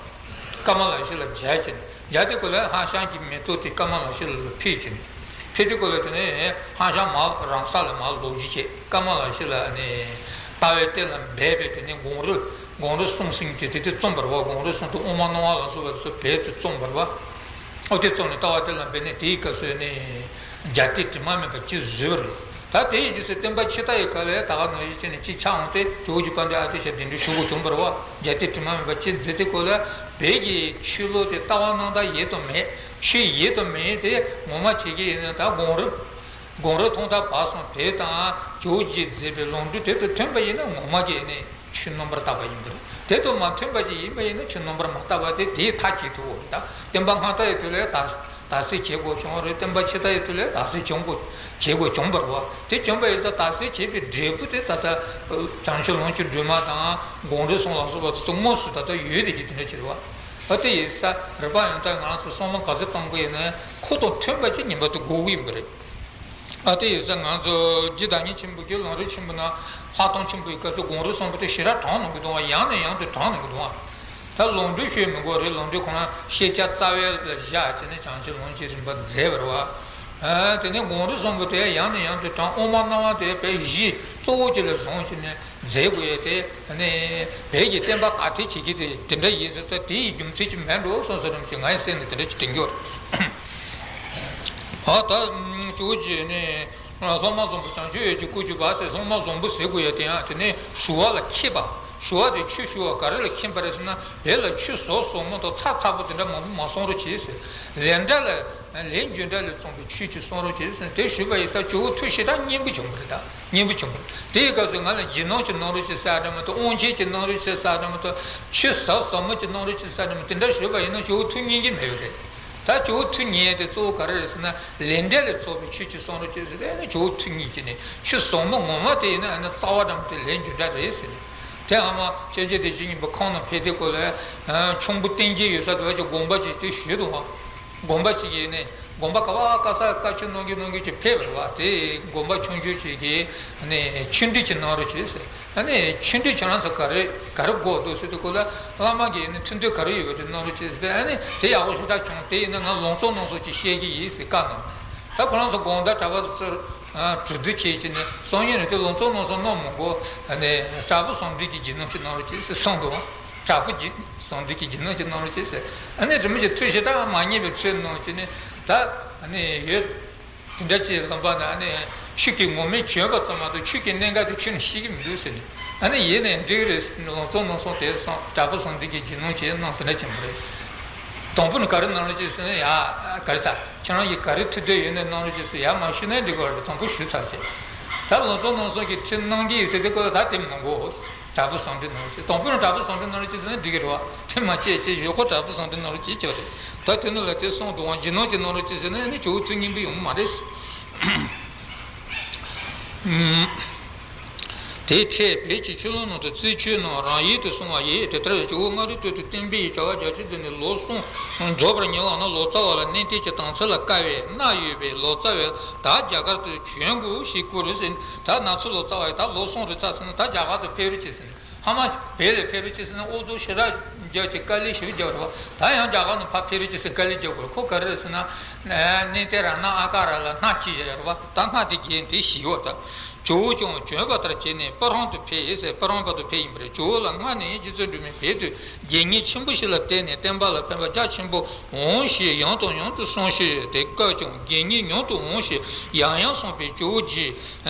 ཀ་མ་ལ་ཤ་ལ་བརྒྱབ་ཀྱི་ནས་བརྒྱབ་དུས་སྐབས་ལ་ཧ་ཤང་གི་མེ་ཏོག་དེ་ཀ་མ་ལ་ཤ་ལ་ཕུལ་ཀྱི་ནས་ཕུལ་དུས་སྐབས་ལ་དེ་ནས་ཧ་ཤང་མར་རང་ས་ལ་མར་ལོག་རྒྱུ་བྱས། ཀ་མ་ལ་ཤ་ལ་ནས་ལྟ་བའི་གཏེར་ལ་འབད་པས་དེ་ནས་དགོང་རུ་དགོང་རུ་སུམ་སྲིང་དེ་དེ་དེ་བརྩམས་པ་རེད་བ། དགོང་རུ་སུམ་དེ་ཨོཾ་མ་ཎི་ཝ་ལ་སོགས་པ་དེ་ཚོ་བེད་དུ་བརྩམས་པ་རེད་བ། ཨོ་དེ་བརྩམས་ནས་ལྟ་བ་དེ་ལ་འབད་ནས་དེའི་སྐབས་སུ་ནི་རྒྱ་སྡེ་དྲི་མ་མེད་པ་གཅིག་བཟོས་པ་རེད། ད་དེ་ཡི་རྗེས་སུ་སྟོན་པ་ཕྱི་དར་ཡི་སྐབས་ལ་ད་ག་ནང་བཞིན་བྱས་ནས་གཅིག་ཆགས་འོང་སྟེ་ཇོ་བོ་རྗེ་དཔལ་ལྡན་ཨ་ཏི་ཤ་གདན་འདྲེན་ཞུ་དགོས་བྱུང་བ་རེད་བ། རྒྱ་སྡེ་དྲི་མ་མེད་པ་གཅིག་མཛད་དེ་སྐབས་ལ་བོད་ཀྱི་ཆོས་ལུགས་དེ་ལྟ་བ་རྣམ་དག་ཡོད་དམ་མེད། ཆོས་ཡོད་དམ་མེད་དེ་ངོ་མ་བྱེད་ཀྱི་ཡིན་ན་ད་དགོང་རུ་དགོང་རུ་ཐོག་མཐའ་བར་གསུམ་དེ་དང་ཇོ་བོ་རྗེས་མཛད་པའི་ལམ་འགྲོ་དེ་དང་མཐུན་པ་ཡིན་ན་ངོ་མ་གི་ནི་ཆོས་རྣམ་པར་དག་པ་ཡིན་པ་རེད། དེ་དང་མ་མཐུན་པ་ཅིག་ཡིན་པ་ཡིན་ན་ཆོས་རྣམ་པར་མ་དག་པ་དེ་དེའི་མཐའ་བྱེད་ཐུབ་བོ་རེད། ད་སྟོན་པ་སྔ་དར་ཡི་དུས་ལ་ད་དག་སེལ་བྱེད་དགོས་བྱུང་བ་རེད། སྟོན་པ་ཕྱི་དར་ཡི་དུས་ལ་དག་སེལ་བྱུང་དགོས་བྱེད་དགོས་བྱུང་བ་རེད་བ། དེ་བྱུང་བ་ཡིན་ཙང་དག་སེལ་བྱེད་པའི་འབྲས་བུ་དེ་ད་ལྟ་བྱང་ཆུབ་ལམ་གྱི་སྒྲོན་མ་དང་དགོངས་འགྲེལ་གསུམ་ལ་སོགས་པ་དེ་ཚོ་དངོས་སུ་ད་ལྟ་ཡོད་བསྡད་ཀྱི་དེ་འདྲ་ཅིག་རེད་བ། ཨ་དེ་ཡིན་ཙང་རིག་པ་ཡང་དག་ང་རང་ཚོ་བསམ་བློ་ག་ཚོད་གཏོང་དགོས་ཡིན་ན་ཁོ་དང་མཐུན་པ་ཅིག་ངེས་པར་དུ་དགོས་ཀྱི་ཡིན་པ་རེད། ཨ་དེ་ཡིན་ཙང་ང་ཚོ་རྗེ་བདག་ཉིད་ཆེན་པོ་གི་ལམ་རིམ་ཆེན་པོ་ནང་ལྷག་མཐོང་ཆེན་པོའི་སྐབས་སུ་དགོངས་རུ་གསུམ་པོ་དེ་ཞེ་དྲག་དྲངས་གནང་གི་འདུག་བ། ཡང་ནས་ཡང་དུ་དྲངས་གནང་གི་འདུག་བ། ད་ལམ་འགྲོས་ཤོད་མི་དགོས་རེད། ལམ་འགྲོས་ཁོ་རང་ཤེས་བྱ་རྩ་བའི་ལ་བཞག་བྱས་ནས་བྱང་ཆུབ་ལམ་གྱི་རིམ་པ་མཛད་པ་རེད་བ། ཨ་དེ་ནས་དགོངས་རུ་གསུམ་པོ་དེ་ཡང་ནས་ཡང་དུ་དྲངས། དབུ་མ་སྣང་བ་དེ་དཔེ་གཞི་གཙོ་བོ་ཅིག་ལ་བཟུང་བྱས་ནས་མཛད་དགོས་ཡས་དེ་ནས་བོད་ཀྱི་བསྟན་པ་དར་ཐེངས་བྱེད་ཀྱི་དེ་དེ་འདྲ་ཡིན་ཟེར་ཙང་དེ་ཡི་རྒྱུ་མཚན་ཅིག་མེད་འགྲོ་བསམ་བསམ་རིམ་གྱིས་ང་ཡི་སེམས་ནང་དེ་འདྲ་ཅིག་དྲན་གྱི་ཡོད་རེད། ཨ་ད་ཇོ་བོ་རྗེ་ནི་སློབ་མ་བཟང་པོ་བྱང་ཆུབ་འོད་ཀྱི་སྐུ་གྱུར་པ་ཟེར། སློབ་མ་བཟང་པོ་ཟེར་དགོས་ཡ་དེ་ཡང་དེ་ནི་ཞུ་བ་ལ་མཁས་པ། ཞུ་བ་དེ་ཆོས་ཞུ་བ་ག་རེ་ལ་མཁས་པ་རེད་ཟེར་ན་བོད་ལ་ཆོས་ཟབ་ཟབ་མོ་དང་ཚ་ཚ་པོ་དེ་འདྲ་མང་པོ་མ་གསུང་རོགས་བྱེད་ཟེར། ལས་འབྲས་ལ་ལས་རྒྱུ་འབྲས་ལ་བརྩམས་པའི་ཆོས་ཅིག་གསུང་རོགས་བྱེད་ཟེར། དེ་ཞུས་པ་ཡིན་ཙང་ཇོ་བོ་ཐུགས་ཞེ་དྲག་སྙན་པོ་བྱུང་བ་རེད། ད་སྙན་པོ་བྱུང་བ་རེད། དེའི་སྐབས་སུ་ང་ལ་རྗེས་གནང་ཅིག་གནང་རོགས་བྱེད་ཟེར་ཡ་འདྲ་མ་གཏོགས་དབང་ཆེན་ཅིག་གནང་རོགས་བྱེད་ཟེར་ཡ་འདྲ་མ་གཏོགས་ཆོས་ཟབ་ཟབ་མོ་ཅིག་གནང་རོགས་བྱེད་ཟེར་ཡ་འདྲ་མ་གཏོགས་དེ་འདྲ་ཞུས་པ་ཡིན་ན་ཇོ་བོ་ཐུགས་མཉེས་ཀྱི་མེད་པ་རེད། ད་ཇོ་བོ་ཐུགས་མཉེས་དེ་གཙོ་བོ་ག་རེ་རེད་ཟེར་ན་ལས་འབྲས་ལ་སོགས་པའི་ཆོས་ཅིག་གསུང་རོགས་བྱེད་ཟེར་ཏེ་ཨ་ནི་ཇོ་བོ་ཐུགས་མཉེས་ཀྱི་ནས་ཆོས་ཟབ་མོ་ངོ་མ་དེ་ཡིན་ན་ཨ་ནི་རྩ་བ་འགྲམ་དེ་ལས་རྒྱུ་འབྲས་རེད་ཟེར་ནས། དེ་ཨ་མ་སྐྱབས་རྗེ་བདེ་ཆེན་སྙིང་པོ་ཁོང་རྣམས་ཕེབས་དུས་སྐབས་ལ་ཁྱུང་པོ་སྟེང་རྒྱལ་ཡོད་ས་དེ་བ་ཅིག་དགོན་པ་ཅིག་དེ་ཞུས་འདུག་བ། དགོན་པ་ཅིག་གིས་ནི་དགོན་པ་ག་བ་ག་ས་བཀའ་ཆོས་གནང་རྒྱུ་གནང་རྒྱུ་ཅིག་ཕེབས་པ་རེད་བ། དེ་དགོན་པ་ཆུང་ཆུང་ཅིག་གིས་ནི་ཆོས་འབྲེལ་ཅིག་གནང་རོགས་བྱེད་ཟེར། ཨ་ནི་ཆོས་འབྲེལ་ཁྱེད་རང་ཚོ་ག་རེ་ག་རེ་དགོས་འདུག་ཟེར་དུས་སྐབས་ལ་བླ་མ་གིས་ནི་ཐུགས་འདོད་ག་རེ་ཡོད་པ་དེ་གནང་རོགས་བྱེད་ཟེར་ཏེ། ཨ་ནི་དེ་ཡག་པོ་ཞེ་དྲག་བྱུང་། དེ་ཡིན་ན་ང་ལམ་གཙོ་རྣམ་གསུམ་ཅིག་བཤད་ཀྱི་ཡིན་ཟེར་བཀའ་གནང་། ད་ཁོ་རང་ཚོ་དགོང་དག་གྲྭ་པ་ཚོར་གྲོས་བསྡུར་བྱས་བྱས་ནས་སང་ཉིན་ནས་དེ་ལམ་གཙོ་རྣམ་གསུམ་གནང་མི་དགོས། ཨ་ནི་དྲག་པོ་ཟུང་འབྲེལ་གྱི་རྗེས་གནང་ཅིག་གནང་རོགས་བྱེད་ཟེར་གསུངས་འདུག་དྲག་པོ་རྗེས་ཟུང་འབྲེལ་གྱི་རྗེས་གནང་ཅིག་གནང་རོགས་བྱེད་ཟེར། ཨ་ནི་རི་མོ་ཅིག་ཐུགས་ཞེ་དྲག་མ་མཉེས་པའི་ཚུལ་གནང་བྱས་ནས་ད་ཨ་ནི་ཡོད། དེ་འདྲ་ཅིག་ལུང་པ་ན་ཨ་ནི་ཆོས་ཀྱི་ངོ་མས་བྱོན་པ་ཙམ་མ་གཏོགས་ཆོས་ཀྱི་གནད་འགག་དེ་ཁྱོན་ནས་ཤེས་ཀྱི་མི་འདུག་ཟེར་ནས། ཨ་ནི་ཡིན་ནའི་འགྲིག་རེད་ཟེར་ནས་ལམ་གཙོ་རྣམ་གསུམ་དེ་སོང་དྲག་པོ་ཟུང་འབྲེལ་གྱི་རྗེས་གནང་བྱས་གནང་དེ་འདྲ་བྱུང་བ་རེད། དང་པོ་ནས་ག་རེ་གནང་རོགས་བྱེད་ཟེར་ན། ཡ་ག་རེ་ཟ། ཁྱེད་རང་གིས་ག་རེ་ཐུགས་འདོད་ཡོད་ན་གནང་རོགས་བྱེད་ཟེར། ཡ་མ་ཞུས་ན་འགྲིག་གི་རེད། དང་པོ་ཞུས་ཚར་བྱས། ད་ལམ་གཙོ་རྣམ་གསུམ་གྱིས་ཁྲིད་གནང་གི་ཡིན་ཟེར་དུས་སྐབས་ལ་ད་དེ་མི་དགོས། དྲག་པོ་ཟུང་འབྲེལ་གནང་རོགས་བྱེད། དང་པོ་ནས་དྲག་པོ་ཟུང་འབྲེལ་གནང་རོགས་བྱེད་ཟེར་ན་འགྲིག་གི་རེད་བ། ཁྲིད་མ་བྱེད་ཅེས་ཞུ་ཁོ་དྲག་པོ་ཟུང་འབྲེལ་གནང་རོགས་བྱེད་ཆོག་རེད། ད་དེ་ནི་ལ་དེ་གསུངས་འདུག་བ། རྗེས་གནང་ཅིག་གནང་རོགས་བྱེད་ཟེར་ན་ནི་ཇོ་བོ་ཐུགས་མཉེས་པོ་ཡོང་མ་རེད། དེའི་ཕྲད་བོད་ཀྱི་ཆོས་ལུགས་ནང་དུ་རྩིས་ཆོས་རྣམས་རང་ཡུལ་དུ་སོང་བ་ཡིན། དེ་ལྟར་ཇོ་བོ་མངའ་རིས་སྟོད་དུ་བསྟན་པའི་བྱ་བ་རྒྱ་ཆེར་མཛད་ནས་ལོ་གསུམ་རྫོགས་པར་ཉེ་བ་ན་ལོ་ཙཱ་བ་ལ་གནས་བརྟན་གྱི་དམ་ཚིག་ལ་དཀའ་བས་མནར་ཡོད་པས་ལོ་ཙཱ་བས་ད་རྒྱ་གར་དུ་བྱོན་དགོས་ཞེས་བསྐུལ་ཟེར། ད་ན་ཚོད་ལོ་ཙཱ་བ་ཡིས་ད་ལོ་གསུམ་རེ་ཚར་ཟིན་ན་ད་རྒྱ་གར་དུ་ཕེབས་རོགས་བྱེད་ཟེར་ནས། ཧ་མ་བོད་ལ་ཕེབས་རོགས་བྱེད་ཟེར་ན་ཨུ་ཚུགས་ཞེ་དྲག་རྒྱག་ཅིག་དཀའ་ལས་ཞེ་པོ་རྒྱག་རེད་བ། ད་ཡང་རྒྱ་གར་ནང་ཕར་ཕེབས་རོགས་བྱེད་ཟེར་དཀའ་ལས་རྒྱག་དགོས་རེད། ཁོ་ག་རེ་རེད་ཟེར་ན། གནས་བརྟན་རཏྣ་ཨ་ཀ་ར་ལ་སྣ་གཅིག་བཞག་ཡོད་རེད་བ། ད་སྣ་དེ་གས་དེ་ཞིག་ཡོད་ད། ཇོ་བོ་ཀྱང་བྱོན་པ་ལྟར་བྱས་ནས་པུ་རམ་དུ་ཕེབས་ཟེར། པུ་རམ་བར་དུ་ཕེབས་ཡིན་པ་རེད། ཇོ་བོ་ལ་སྔར་ནས་རྗེ་བཙུན་སྒྲོལ་མས་བོད་དུ་དགེ་བསྙེན་ཆེན་པོ་ཞིག་ལ་བསྟེན་ནས་བསྟན་པ་ལ་ཕན་པ་རྒྱ་ཆེན་པོ་འོང་ཞེས་ཡང་དང་ཡང་དུ་གསུངས་ཤིང་། དེ་སྐབས་ཀྱང་དགེ་བསྙེན་ཉུང་དུ་འོང་ཞེས་ཡང་ཡང་གསུངས་པས་ཇོ་བོ་རྗེས་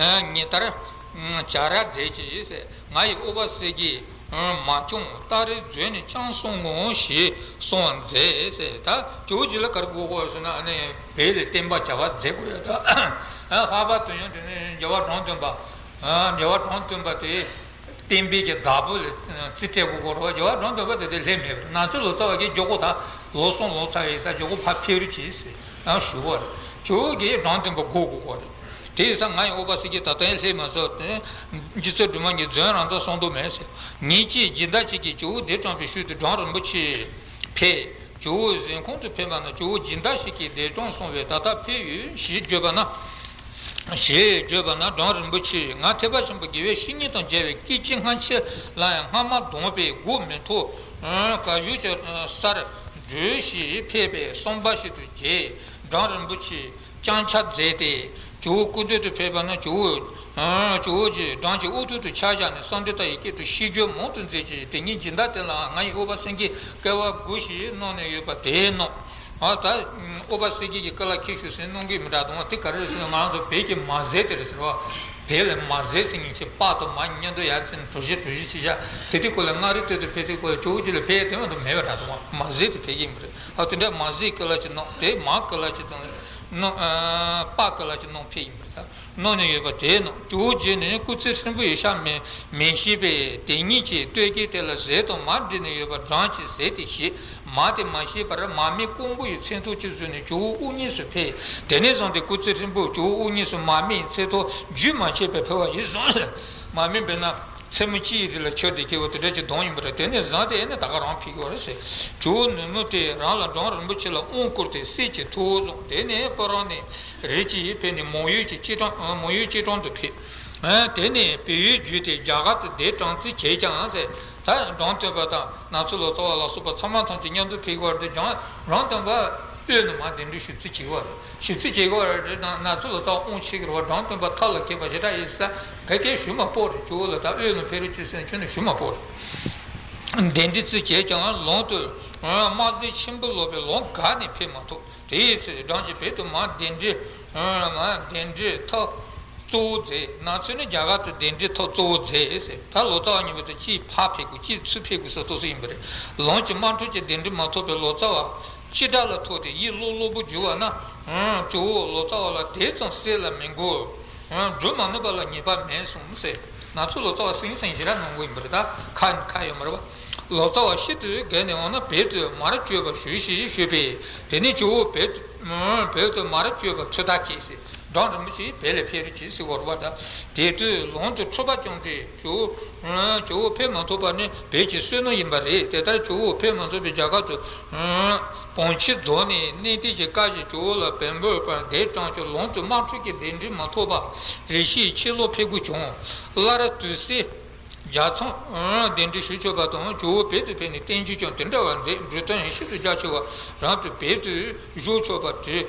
ཉིན་ལྟར་བྱ་ར་མཛད་ཅིང་ཟེར། ང་ཡི་ཨུ་པ་སེ་གིས་མ་བྱུང་། སྟ་རེ་མཛོད་ནས་ཆང་བཟུང་ངོ་ཞེས་གསུང་བ་མཛད་ཟེར། ད་ཇོ་བོ་རྗེ་ལ་ག་རེ་དགོས་དགོས་ཟེར་ན་ཨ་ནི་བོད་ལ་བསྟན་པ་བྱ་བ་མཛད་དགོས་ཡ། ད་ལྷག་པར་དུ་ཡང་དེ་ནས་རྒྱལ་བ་འབྲོམ་སྟོན་པ་ རྒྱལ་བ་འབྲོམ་སྟོན་པ་དེ་བསྟན་པའི་གི་བདག་པོ་ལ་རྩིས་སྤྲད་དགོས་སྐོར་རོ། རྒྱལ་བ་འབྲོམ་སྟོན་པ་དེ་དེ་སླེབས་མེད་པར་ནང་ཆོས་ལོ་ཙཱ་བ་གིས་མགྱོགས་པོ་ད་ལོ་གསུམ་ལོ་ཙཱ་བའི་ས་མགྱོགས་པོ་ཕར་ཕེབས་རོགས་གྱིས་ཟེར་ཡང་ཞུ་བ་རེད། ཇོ་བོ་གིས་འབྲོམ་སྟོན་པ་སྒུག་དགོས་སྐོར་རེད། དེ་ཡིན་ཙང་ང་ཡི་ཨོ་པ་སེ་གི་ད་ལྟ་ཡང་སླེབས་མ་སོང་དེ། རྗེ་བཙུན་སྒྲོལ་མ་གིས་རྫུན་རང་ད་གསུང་དོ་མེད་ཟེར། ཉིན་གཅིག་སྦྱིན་བདག་ཅིག་གིས་ཇོ་བོ་འདས་གྲོངས་པའི་ཤུལ་དུ་འབྲོམ་རིན་པོ་ཆེ་ཕེབས། ཇོ་བོ་གཟིམ་ཁང་དུ་ཕེབས་པ་ན་ཇོ་བོ་སྦྱིན་བདག་ཞིག་གིས་འདས་གྲོངས་སོང་བས་ད་ལྟ་ཕེབས་ཡོད་ཞེས་བརྗོད་པ་ན། ཞེས་བརྗོད་པ་ན་འབྲོམ་རིན་པོ་ཆེས་ང་ཐེག་པ་ཆེན་པོ་དགེ་བའི་བཤེས་གཉེན་དང་མཇལ་བའི་སྐད་ཅིག་སྔ་ཕྱི་ལ་ཡང་སྔ་མ་གདོང་པས་སྒུག་མི་ཐུབ། ཀ་ཞུ་གི་སར་འགྲོས་ཞེས་ཕེབས་པས་བསམ་པ་ཞིག་ཏུ་བྱས། འབྲོམ་རིན་པོ་ཆེས་བརྐྱངས་ཕྱག་མཛད་དེ་ཇོ་བོ་སྐུ་མདུན་དུ་ཕེབས་པ་ན་ཇོ་བོ་ཇོ་བོ་རྗེས་འབྲོམ་གྱི་དབུ་ཐོག་ཏུ་ཕྱག་བཞག་ནས་སཾ་ཌི་ཏ་ཡི་སྐད་དུ་ཤིས་བརྗོད་མང་དུ་མཛད་ཅིང་དེ་ཉིད་སྦྱིན་བདག་དེ་ལའང་ང་ཡི་ཨོ་པ་སེང་གེའི་སྐལ་བ་དགོས་ཞེས་གནང་ནས་ཡོད་པ་དེས་ནོ། ཨ་ད་ཨོ་པ་སེང་གེ་གི་སྐལ་བ་ཁྱེར་ཤོག་ཟེར་གནང་གི་མི་འདྲ་དང་དེ་ག་རེ་རེད་ཟེར་ན་ང་རང་ཚོ་བོད་ཀྱི་མ་ཟས་དེ་རེད་ཟེར་བ། བོད་ལ་མ་ཟས་ཟེར་མཁན་ཅིག་པགས་དང་མ་གཉིས་མཉམ་དུ་ཡར་བཙུགས་ནས་གྲོ་ཞིབ་གྲོ་ཞིབ་བྱེད་བྱ་དེ་དུས་སྐོར་ལ་མངའ་རིས་སྟོད་དུ་ཕེབས་དུས་སྐོར་ལ་ཇོ་བོ་རྗེ་ལ་ཕེབས་དེ་མ་གཏོགས་མེད་པ་འདྲ་དང་མ་ཟས་དེ་ཕེབས་ཀྱི་མི་རེད། ཨ་དེ་འདྲ་མ་ཟས་སྐལ་བ་ཅིག་གནང་དེ་མ་སྐལ་བ་ཅིག་དང་གནང་པགས་སྐལ་བ་ཅིག་གནང་ཕེབས་ཡིན་པ་རེད། གནང་ནས་ཡོད་པ་དེས་ནོ། ཇོ་བོ་རྗེ་ནི་སྐུ་ཚེ་ཧྲིལ་པོ་ཡི་ཤ་མི་མི་བཞེས་པས་དེ་ཉིད་ཀྱི་སྟོད་ཀྱི་དེ་ལ་ཟས་དང་མར་བསྒྲིལ་ནས་ཡོད་པ་འབྲོམ་གྱིས་ཟས་དེ་བཞེས། མར་དེ་མ་བཞེས་པར་མར་མེ་སྐོམ་པོ་ཡི་མཚན་ཐོག་ཅིག་བཟོས་ནས་ཇོ་བོ་དབུ་བརྙེས་སུ་ཕེབས། དེ་ནས་བཟུང་སྟེ་སྐུ་ཚེ་ཧྲིལ་པོ་ཇོ་བོ་དབུ་བརྙེས་སུ་མར་མེ་ཡི་མཚན་ཐོག་རྒྱུན་མ་ཆད་པར་ཕེབས་པ་ཡིན་གསུངས། མར་མེ་འབད་ན། མཚན་མོ་གཅིག་རེ་ལ་ཆུ་དེ་ཁྱེར་བ་དེ་འདྲ་ཅིག་གདོང་ཡིན་པ་རེད། དེ་ནས་བཟུང་སྟེ་ཨེ་ནས་ད་ག་རང་ཕེབས་ཀྱི་ཡོད་རེད་ཟེར། ཇོ་བོ་ནུབ་མོ་དེ་རང་ལ་འབྲོམ་རིན་པོ་ཆེ་ལ་དབང་བསྐུར་ཏེ་གསེར་གྱི་ཐུར་བཟུང་། དེ་ནས་སྤ་རོ་ནས་རི་སྐྱེས་ཕེབས་ནས་མང་ཡུལ་གྱི་སྐྱེས་གྲོང་མང་ཡུལ་སྐྱེས་གྲོང་དུ་ཕེབས། དེ་ནས་བལ་ཡུལ་བརྒྱུད་དེ་རྒྱ་གར་དུ་འདིར་གྲངས་རྩིས་བྱས་ཀྱང་ཟེར། ད་འབྲོམ་སྟོན་པ་དང་ནག་ཚོ་ལོ་ཙཱ་བ་ལ་སོགས་པ་ཚང་མ་ཐམས་ཅད་མཉམ་དུ་ཕེབས་ཀྱི་ཡོད་རེད་དེ་ཀྱང་འབྲོམ་སྟོན་པ་དབུས་ནས་མར་གདན་འདྲེན་ཞུ་རྩིས་བྱེད་ཀྱི་ཡོད་རེད། ཞུ་རྩིས་བྱེད་དགོས་རེད་ན་ང་ཚོ་ལ་རྩ་བ་དབང་ཆེ་གི་རེད་བ། འབྲོམ་སྟོན་པ་ཐབས་ལ་མཁས་པ་ཞེ་དྲག་ཡིན་ས་ག་གེ་ཞུ་མ་སྤོབས་རེད། ཇོ་བོ་ལ་ད་དབུས་ལ་ཕེབས་རོགས་གྱིས་ཟེར་ནས་ཁྱོན་ནས་ཞུ་མ་སྤོབས་རེད། གདན་འདྲེན་རྩིས་བྱས་ཀྱང་ལོང་དུ་དམག་རྫས་ཆེན་པོ་ལོག་པས་ལོང་འགག་ནས་ཕེབས་མ་ཐུབ། དེའི་ཚེ་འབྲོམ་གྱིས་བོད་དུ་མར་གདན་འདྲེན་མར་གདན་འདྲེན་ཐབས་གཙོ་བོ་མཛད། ནག་ཚོས་ནི་རྒྱ་གར་དུ་གདན་འདྲེན་ཐབས་གཙོ་བོ་མཛད་ཟེར། ད་ལོ་ཙཱ་བ་གཉིས་པོ་དེ་གཅིག་ཕར་ཕེབས་དགོས་གཅིག་ཚུར་ཕེབས་དགོས་ཟེར་ཐུགས་སྲོལ་ཡིན་པ་རེད། ལོང་གིས་དམག་འཁྲུག་གི་གདན་འདྲེན་མ་ཐོབ་པའི་ལོ་ཙཱ་བ། ཅི་འདྲ་ལ་ཐུག་སྟེ་ཡིད་བློ་བློ་པོ་འགྱུར་བ་ན། ཨང་། ཇོ་བོ་ལོ་ཙཱ་བ་ལ་དེ་ཙམ་གསེར་ལ་མི་མགུ། ཨང་། སྒྲུབ་མ་ནུས་པ་ལ་ཉེས་པ་མེད་གསུངས་ཟེར། ང་ཚོ་ལོ་ཙཱ་བ་སེང་སེང་ཞེ་དྲག་གནང་གི་ཡིན་པ་རེད། ད་ཁ་ཁ་ཡོད་མ་རེད་པ། ལོ་ཙཱ་བ་ཤིན་ཏུ་དགའ་ནས་འོངས་ན་བོད་དུ་མར་བསྐྱོད་པར་ཞུ་ཞེས་ཞུས་པས། དེ་ནས་ཇོ་བོ་བོད་དུ། ཨང་། བོད་དུ་མར་བསྐྱོད་པར་ཚུལ་བརྟག་གྱིས་ཟེར། འབྲོམ་རིན་པོ་ཆེ་བོད་ལ་ཕེབས་རོགས་གྱིས་ཟེར་བ་རེད་པ། ད་དེ་དུས་ལོང་དུ་འཁྲུག་པ་བྱུང་སྟེ། ཇོ་བོ། ཇོ་བོ་ཕེབས་མ་ཐུབ་པ་ནི་བོད་ཀྱི་བསོད་ནམས་ཡིན་པ་རེད། དེ་ལྟར་ཇོ་བོ་ཕེབས་མ་ཐུབ་པའི་རྒྱ་གར་དུ་བོན་ཆོས་རྫོགས་ནས་གནས་བརྟན་གྱི་བཀའ་བཞིན་ཇོ་བོ་ལ་བོན་པོའི་བར་འདས་གྲོངས་ཀྱང་ལོང་དུ་དམག་འཁྲུག་གི་གདན་འདྲེན་མ་ཐོབ་པར་རེ་ཞིག་ཕྱིར་ལོག་ཕེབས་དགོས་བྱུང་། སླར་དུས་གསེར་རྒྱ་མཚོ་གདན་འདྲེན་ཞུ་ཆོག་པ་དང་ཇོ་བོ་བོད་དུ་ཕེབས་ནས་བསྟན་བཅོས་ཀྱང་དེ་འདྲ་བར་མཛད། འབྲུག་སྟོན་ཡང་ཤིན་ཏུ་རྒྱ་ཆེ་བ་རང་དུ་བོད་དུ་བཞུགས་ཆོག་པར་བྲིས།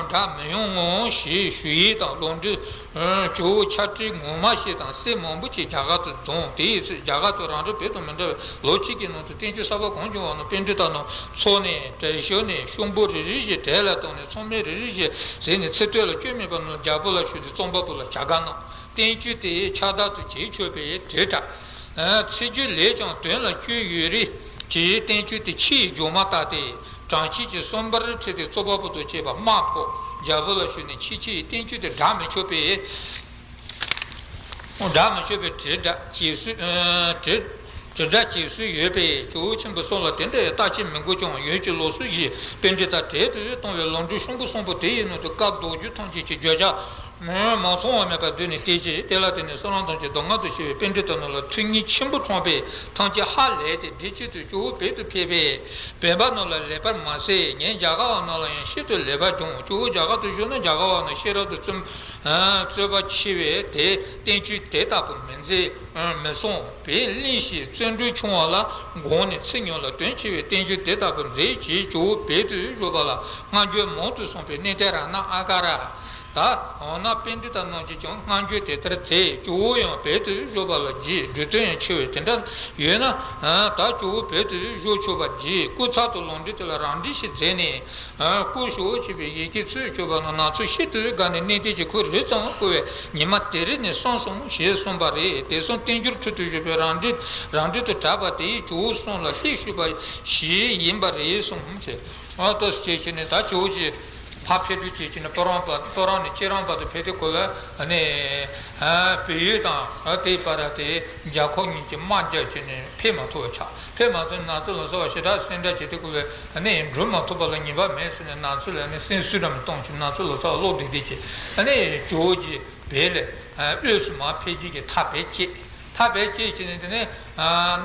དགྲ་མི་ཡོང་ངོ་ཞེས་ཞུ་ཡིག་དང་ལོ་འབྲས། ཇོ་བོ་ཆ་ཁྲི་ངོ་མ་ཞིག་དང་གསེར་མང་པོ་ཅིག་རྒྱ་གར་དུ་བྱུང་། དེའི་ཚེ་རྒྱ་གར་དུ་རང་རེ་བོད་དང་མི་འདྲ་བའི་ལོ་གཅིག་གི་ནང་དུ་བསྟན་བཅོས་གསར་པ་གང་བྱུང་བ་རྣམས་པཎྜི་ཏ་རྣམས་འཚོགས་ནས་གྲལ་བཞག་ནས་གཤོང་པོ་རེ་རེ་བཞིན་གྲལ་ལ་བཏང་ནས་ཚང་མས་རེ་རེ་བཞིན་གཟིགས་ནས་ཚིག་དོན་ལ་སྐྱོན་མེད་པ་རྣམས་རྒྱལ་པོ་ལ་ཞུས་ཏེ་རྩོམ་པ་པོ་ལ་བྱ་དགའ་གནང་། བསྟན་བཅོས་དེ་ཕྱག་བདག་ཏུ་བྱེད་ཆོག་པའི་དྲིལ་བསྒྲགས། ཚིག་རྒྱུན་ལས་ཀྱང་དོན་ལ་སྐྱོན་ཡོད་རིགས་ཀྱི་བསྟན་བཅོས་དེ་ཕྱི་ཡི་སྦྱོར་མ་ལྟ་སྟེ། གྲངས་ཅན་གྱི་གསུམ་པར་ཁྲིད་དེ་རྩོམ་པ་པོ་དང་བཅས་པ་དམག་ཕོག་རྒྱལ་པོ་ལ་ཞུས་ནས་ཕྱི་ཕྱི་ཡི་བསྟན་བཅོས་དེ་བསྒྲག་མི་ཆོག་པའི། བསྒྲག་མི་ཆོག་པའི་དྲིལ་བསྒྲགས་བྱེད་སྲོལ། དྲིལ་དྲིལ་བསྒྲགས་བྱེད་སྲོལ་ཡོད་པས་ཇོ་བོ་ཆེན་པོ་གསུམ་ལ་དེ་འདྲ་ཡང་བརྟག་དཔྱད་མི་དགོས་ཀྱང་ཡུལ་གྱི་ལུགས་སྲོལ་བཞིན་པཎྜི་ཏ་གྲལ་དུ་བཏང་བའི་ལོ་འབྲས་གཤོང་པོ་གསུམ་པོ་དེ་ཡི་ནང་དུ་སྐབས་ལྡོག་རྒྱུ་ཐམས་ཅད་ཀྱི་བརྗོད་བྱ་མ་ཚང་བ་མེད་པར་བསྡུས་ནས་བལྟས་ཀྱི། དེ་ལ་བརྟེན་ནས་བསོད་ནམས་ཐམས་ཅད་སྡུག་བསྔལ་དུ་སྐྱེ་བའི་པཎྜི་ཏ་རྣམས་ལ་ཐུགས་ངལ་ཆེན་པོ་འཁྲུངས་པས་ཐམས་ཅད་ཧ་ལས་ཏེ་དེ་ཆེད་དུ་ཇོ་བོ་བོད་དུ་ཕེབས་པས་བོད་པ་རྣམས་ལ་ལེགས་པར་མ་ཟད་ངེད་རྒྱ་གར་བ་རྣམས་ལ་ཡང་ཤིན་ཏུ་ལེགས་པར་བྱུང་། ཇོ་བོ་རྒྱ་གར་དུ་བཞུགས་ན་རྒྱ་གར་བ་རྣམས་ཤེས་རབ་ཏུ་བརྩོན་རྩོལ་བ་ཆེ་བས་དེ་བསྟན་བཅོས་དེ་ལྟ་བུ་མི་མཛད་མི་གསུང་བས་གླེན་ཞིང་བརྩོན་འགྲུས་ཆུང་བ་ལ་དགོངས་ནས་ཚིག་ཉུང་ལ་དོན་ཆེ་བའི་བསྟན་བཅོས་དེ་ལྟ་བུ་མཛད་ཅེས་ཇོ་བོ་བོད་དུ་བཞུགས་པ་ལ་བསྔགས་བརྗོད་མང་དུ་གསུངས་པས་གནས་བརྟན་རཏྣ་ཨ་ཀ་ར། ད་འོ་ན་པཎྜི་ཏ་རྣམས་ཀྱིས་ཀྱང་བསྔགས་བརྗོད་དེ་ལྟར་མཛད། ཇོ་བོ་ཡང་བོད་དུ་བཞུགས་པ་ལ་རྗེས་འབྲུ་དོན་ཡང་ཆེ་བས་དེ་འདྲ་ཡོད་ན་ད་ཇོ་བོ་བོད་དུ་བཞུགས་ཆོག་པར་བགྱི། སྐུ་ཚབ་ཏུ་ལོ་འབྲས་དེ་ལ་རང་འགྲེལ་ཞིག་མཛད་ནས། སྐུ་ཞོག་ཅེས་པའི་ཡི་གེ་ཚུར་བསྐྱོན་པ་ན་ང་ཚོ་ཤིན་ཏུ་དགའ་ནས་གནས་བརྟན་གྱི་ཁུར་རི་ཙམ་བསྐོར་བས་ཉི་མ་དེ་རིང་ནས་གསུངས་སོང་ཞེས་གསུངས་པ་རེད། དེ་གསུམ་བསྟན་འགྱུར་ཁྲོད་དུ་བཞུགས་པའི་རང་འགྲེལ་རང་འགྲེལ་དུ་གྲགས་པ་དེ་ཡིས་ཇོ་བོ་གསུམ་ལ་ལྷད་ཞུགས་པ་ཞིག་ཡིན་པ་རེད་གསུངས་ཏེ། ཨ་ཏོ་སྐྱེས་ཀྱི་ནི་ད་ཇོ་བོ་རྗེ་ ཕར་ཕེབས་དུས་ཀྱི་ནི་སྤོ་རང་བ་སྤོ་རང་ནས་གཅེས་རང་བར་དུ་ཕེབས་དུས་སྐབས་ལ་ནི་བལ་ཡུལ་དང་དེའི་བར་དེ་རྒྱ་ཁོག་གཉིས་ཀྱི་དམག་རྒྱག་བྱས་ནས་ཕེབས་མ་ཐུབ་པ་ཆགས། ཕེབས་མ་ཐུབ་ནང་ཚོ་ལོ་ཙཱ་བ་ཞེ་དྲག་སེམས་ཁྲལ་བྱེད་དུས་སྐབས་ལ་ནི་འགྲུལ་མ་ཐུབ་པ་ལ་ཉེས་པ་མེད་ཟེར་ནས་ནང་ཚོ་ལ་ནི་སེམས་བསུ་འདྲ་མི་གཏོང་བྱས་ནང་ཚོ་ལོ་ཙཱ་བ་ལོག་བསྡད་དེ་ཀྱི་ནི་ཇོ་བོ་རྗེ་བལ་ལས་དབུས་སུ་མར་ཕེབས་རྒྱུ་གི་ཐག་བེད་སྐྱེས། ཐག་བེད་སྐྱེས་བྱས་ནས་དེ་ནས་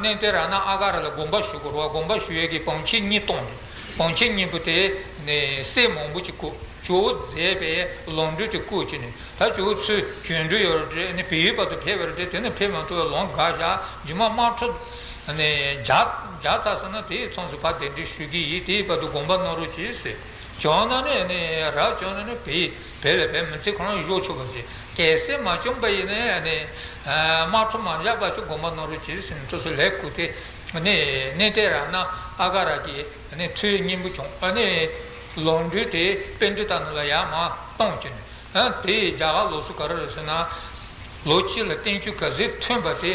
ནན་ཏན་རཏྣ་ཨ་ག་ར་ལ་དགོངས་པ་ཞུ་དགོས་རེད་བ། དགོངས་པ་ཞུ་ཡས་ཀྱི་བང་ཆེན་གཉིས་བཏོན་ནས་བང་ཆེན་གཉིས་པོ་དེ་ནས་གསེར་མང་པོ་ཅིག་བརྐོས། ཇོ་བོ་མཛད་པའི་ལོངས་སྤྲུལ་དེ་བརྐོས་བྱས་ནས་ད་ཇོ་བོ་ཚུར་བྱོན་འགྲོ་ཡོད་རེད། ནས་བལ་ཡུལ་བར་དུ་ཕེབས་པ་རེད། དེ་ནས་ཕེབས་མ་ཐུབ་པའི་ལོང་འགག་བཞག་རྗེས་མ་དམག་འཁྲུག་ནས་བརྒྱབ་བརྒྱབ་ཚར་སོང་ན་དེའི་མཚམས་སུ་ཕར་གདན་འདྲེན་ཞུ་གི་ཡིན། དེའི་བར་དུ་དགོངས་པ་གནང་རོགས་གྱིས་ཟེར། བྱུང་ན་ནི་ནི་རབ་བྱུང་ན་ནི་བལ་བལ་ལ་བལ་མི་ཚེ་ཁོ་རང་བཞུགས་ཆོག་པ་ཞིག་གལ་སྲིད་མ་བྱུང་པ་ཡིན་ན་ནི་དམག་འཁྲུག་མ་བཞག་པ་ཞིག་དགོངས་པ་གནང་རོགས་གྱིས་ཟེར་ནས་དུས་སུ་ལས་བསྐུལ་ཏེ་ནི་ནན་ཏན་རཏྣ་ཨ་ག་ར་གི་ནི་ཐུགས་སྙིང་པོ་བྱུང་། ཨ་ནི་ལོངས་སྤྲུལ་དེ་པཎྜི་ཏ་རྣམས་ལ་ཡར་མར་གཏོང་བྱས་ནས། ཨ་དེ་ཡི་རྒྱ་གར་ལུགས་སྲོལ་ག་རེ་རེད་ཟེར་ན། ལོ་གཅིག་ལ་བསྟན་བཅོས་ག་ཚོད་ཐོན་པ་དེ་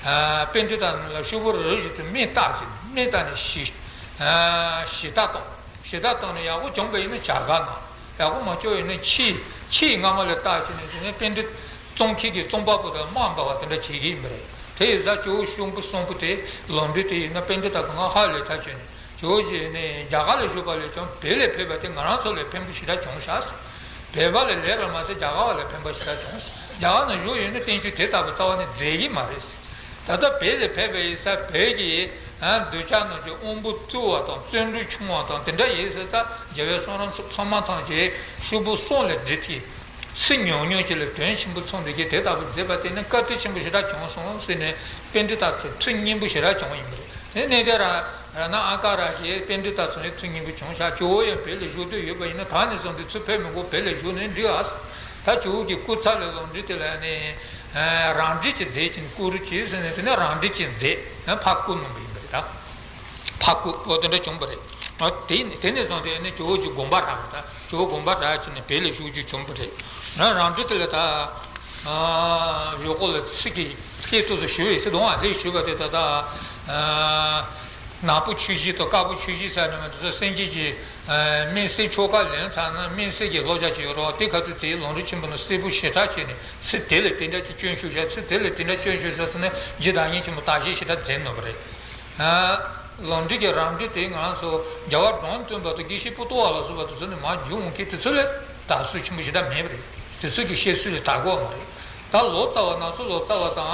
ཨ་པཎྜི་ཏ་རྣམས་ལ་ཤོག་བུ་རེ་རེ་བཞིན་དུ་མིང་བཏགས་བྱས་ནས་མིང་བཏགས་ནས་ཞི་ཨ་ཞི་བདག་བཏང་། ཞི་བདག་བཏང་ནས་ཡག་པོ་བྱུང་པ་ཡིན་ན་བྱ་དགའ་གནང་། ཡག་པོ་མ་བྱུང་ཡིན་ན་ཕྱིའི་ཕྱིའི་སྔ་མ་ལ་བཏགས་བྱས་ནས་དེ་ནས་པཎྜི་ཏ་ཙོང་ཁའི་གི་ཙོང་པ་པོ་དང་དམག་འབའ་བ་དེ་འདྲ་བྱེད་ཀྱི་ཡིན་པ་རེད། དེ་ཡི་གཟའ་ཇོ་བོ་གསུམ་པོ་གསུམ་པོ་དེ་ལོངས་སྤྲུལ་དེ་ཡིན་ན་པཎྜི་ཏ་གི་ང་ཧ་ལས་ཐག་ཆོད་ནས། ཇོ་བོ་རྗེ་ནི་རྒྱ་གར་ལ་བཞུགས་པ་ལས་ཀྱང་བོད་ལ་ཕེབས་པ་དེ་ང་རང་ཚོ་ལས་ཕན་པོ་ཞེ་དྲག་བྱུང་ཤག་ཟེར། བོད་པ་ལས་ལེགས་པར་མ་ཟད་རྒྱ་གར་བ་ལས་ཕན་པ་ཞེ་དྲག་བྱུང་ཟེར། རྒྱ་གར་ན་བཞུགས་ཡོད་ན་བསྟན་བཅོས་དེ་ལྟ་བུ་རྩ་བ་ནས་མཛད་ཀྱི་མ་རེད་ཟེར། ད་ལྟ་བོད་ལ་ཕེབས་པ་ཡིན་ས་བོད་ཀྱི་གདུལ་བྱ་རྣམས་ཀྱི་དབང་པོ་རྩུབ་པ་དང་བརྩོན་འགྲུས་ཆུང་བ་དང་དེ་འདྲ་ཡིན་ཟེར་ཙང་རྒྱལ་བའི་གསུང་རབ་ཚང་མ་ཐམས་ཅད་ཤོག་བུ་གསུམ་ལས་བསྒྲིགས་ཏེ། ཚིག་ཉུང་ཉུང་ཅིག་ལ་དོན་ཆེན་པོ་ཚང་འདུག་གི་དེ་ལྟ་བུ་མཛད་པ་དེ་ནི་བཀའ་དྲིན་ཆེན་པོ་ཞེ་དྲག་བྱུང་སོང་ཟེར་ནས་པཎྜི་ཏ་ཚོ་ཐུགས་མཉེས་པོ་ཞེ་དྲག་བྱུང་ཡིན་པ་རེད། དེ་ནས་དེ་ར་རཏྣ་ཨ་ག་ར་གིས་པཎྜི་ཏ་ཚོ་ནས་ཐུགས་མཉེས་པོ་བྱུང་ཤག་ཇོ་བོ་ཡང་བོད་ལ་བཞུགས་འདོད་ཡོད་པ་ཡིན་ན་ད་ནས་བཟུང་སྟེ་ཚུར་ཕེབས་མི་དགོས། བོད་ལ་བཞུགས་ནས་འགྲིག་ཨ་ཟེར། ད་ཇོ་བོ་གི་སྐུ་ཚབ་ལ་ལོངས་སྤྲུལ་དེ་ལ་ནི་རང་འགྲེལ་གྱི་མཛད་ཀྱིན་བསྐུར་རོགས་གྱིས་ཟེར་ནས་དེ་ནས་རང་འགྲེལ་གྱི་མཛད་ཕར་བསྐུར་གནང་པ་ཡིན་པ་རེད་ད། ཕར་བསྐུར་འོ་དེ་འདྲ་བྱུང་བ་རེད། ཨ་དེ་ནས་དེ་ནས་བཟུང་སྟེ་ནི་ཇོ་བོ་རྗེ་དགོངས་པ་རག་པ་དང་ཇོ་བོ་དགོངས་པ་རག་བྱས་ནས་བོད་ལ་བཞུགས་རྒྱུ་བྱུང་བ་རེད། ང་རང་འདྲ་དེ་ལ་ད་ཨ་ཡོ་གོ་ལ་ཚིག་གི་སྐད་ཏོག་ཙམ་ཞུ་བའི་ཚེ་དང་ཨ་ལས་ཞུས་པ་དེ་ད་ལྟ་ཨ་ནག་པོ་ཆོས་བཞི་དང་དཀར་པོ་ཆོས་བཞི་ཟེར་ནས་མ་དེ་ཚོ་སེམས་ཅན་གྱི་ཨ་སྨིན་བྱེད་ཆོ་ག་ལེན་ཚར་ན་སྨིན་བྱེད་ཀྱི་བསླབ་བྱ་ཅིག་ཡོད་རེད་བ། དེ་ཁ་ཐུག་དེ་ལམ་རིམ་ཆེན་པོ་ནང་གསལ་པོ་ཞེ་དྲག་བྱས་ནས་ཚིག་དེ་ལ་དེ་འདྲ་ཅིག་སྐྱོན་ཞུགས་བྱ། ཚིག་དེ་ལ་དེ་འདྲ་སྐྱོན་ཞུགས་བྱ་ཟེར་ནས་རྗེ་བདག་ཉིད་ཆེན་པོ་བརྟག་དཔྱད་ཞེ་དྲག་མཛད་གནང་བ་རེད། ལམ་འབྲས་ཀྱི་རང་འགྲེལ་དེ་ང་རང་ཚོ་རྒྱལ་བ་འབྲོམ་སྟོན་པ་དང་དགེ་བཤེས་པོ་ཏོ་བ་ལ་སོགས་པ་དེ་ཚོ་ནས་མར་བརྒྱུད་འོང་མཁན་དེ་ཚོ་ལས་དར་སྲོལ་ཆེན་པོ་ཞེ་དྲག་མེད་པ་རེད། དེ་ཚོ་གི་བཤད་སྲོལ་ལས་དར་གོ་མ་རེད། ད་ལོ་ཙཱ་བ་ནང་སོ་ལོ་ཙཱ་བ་དང་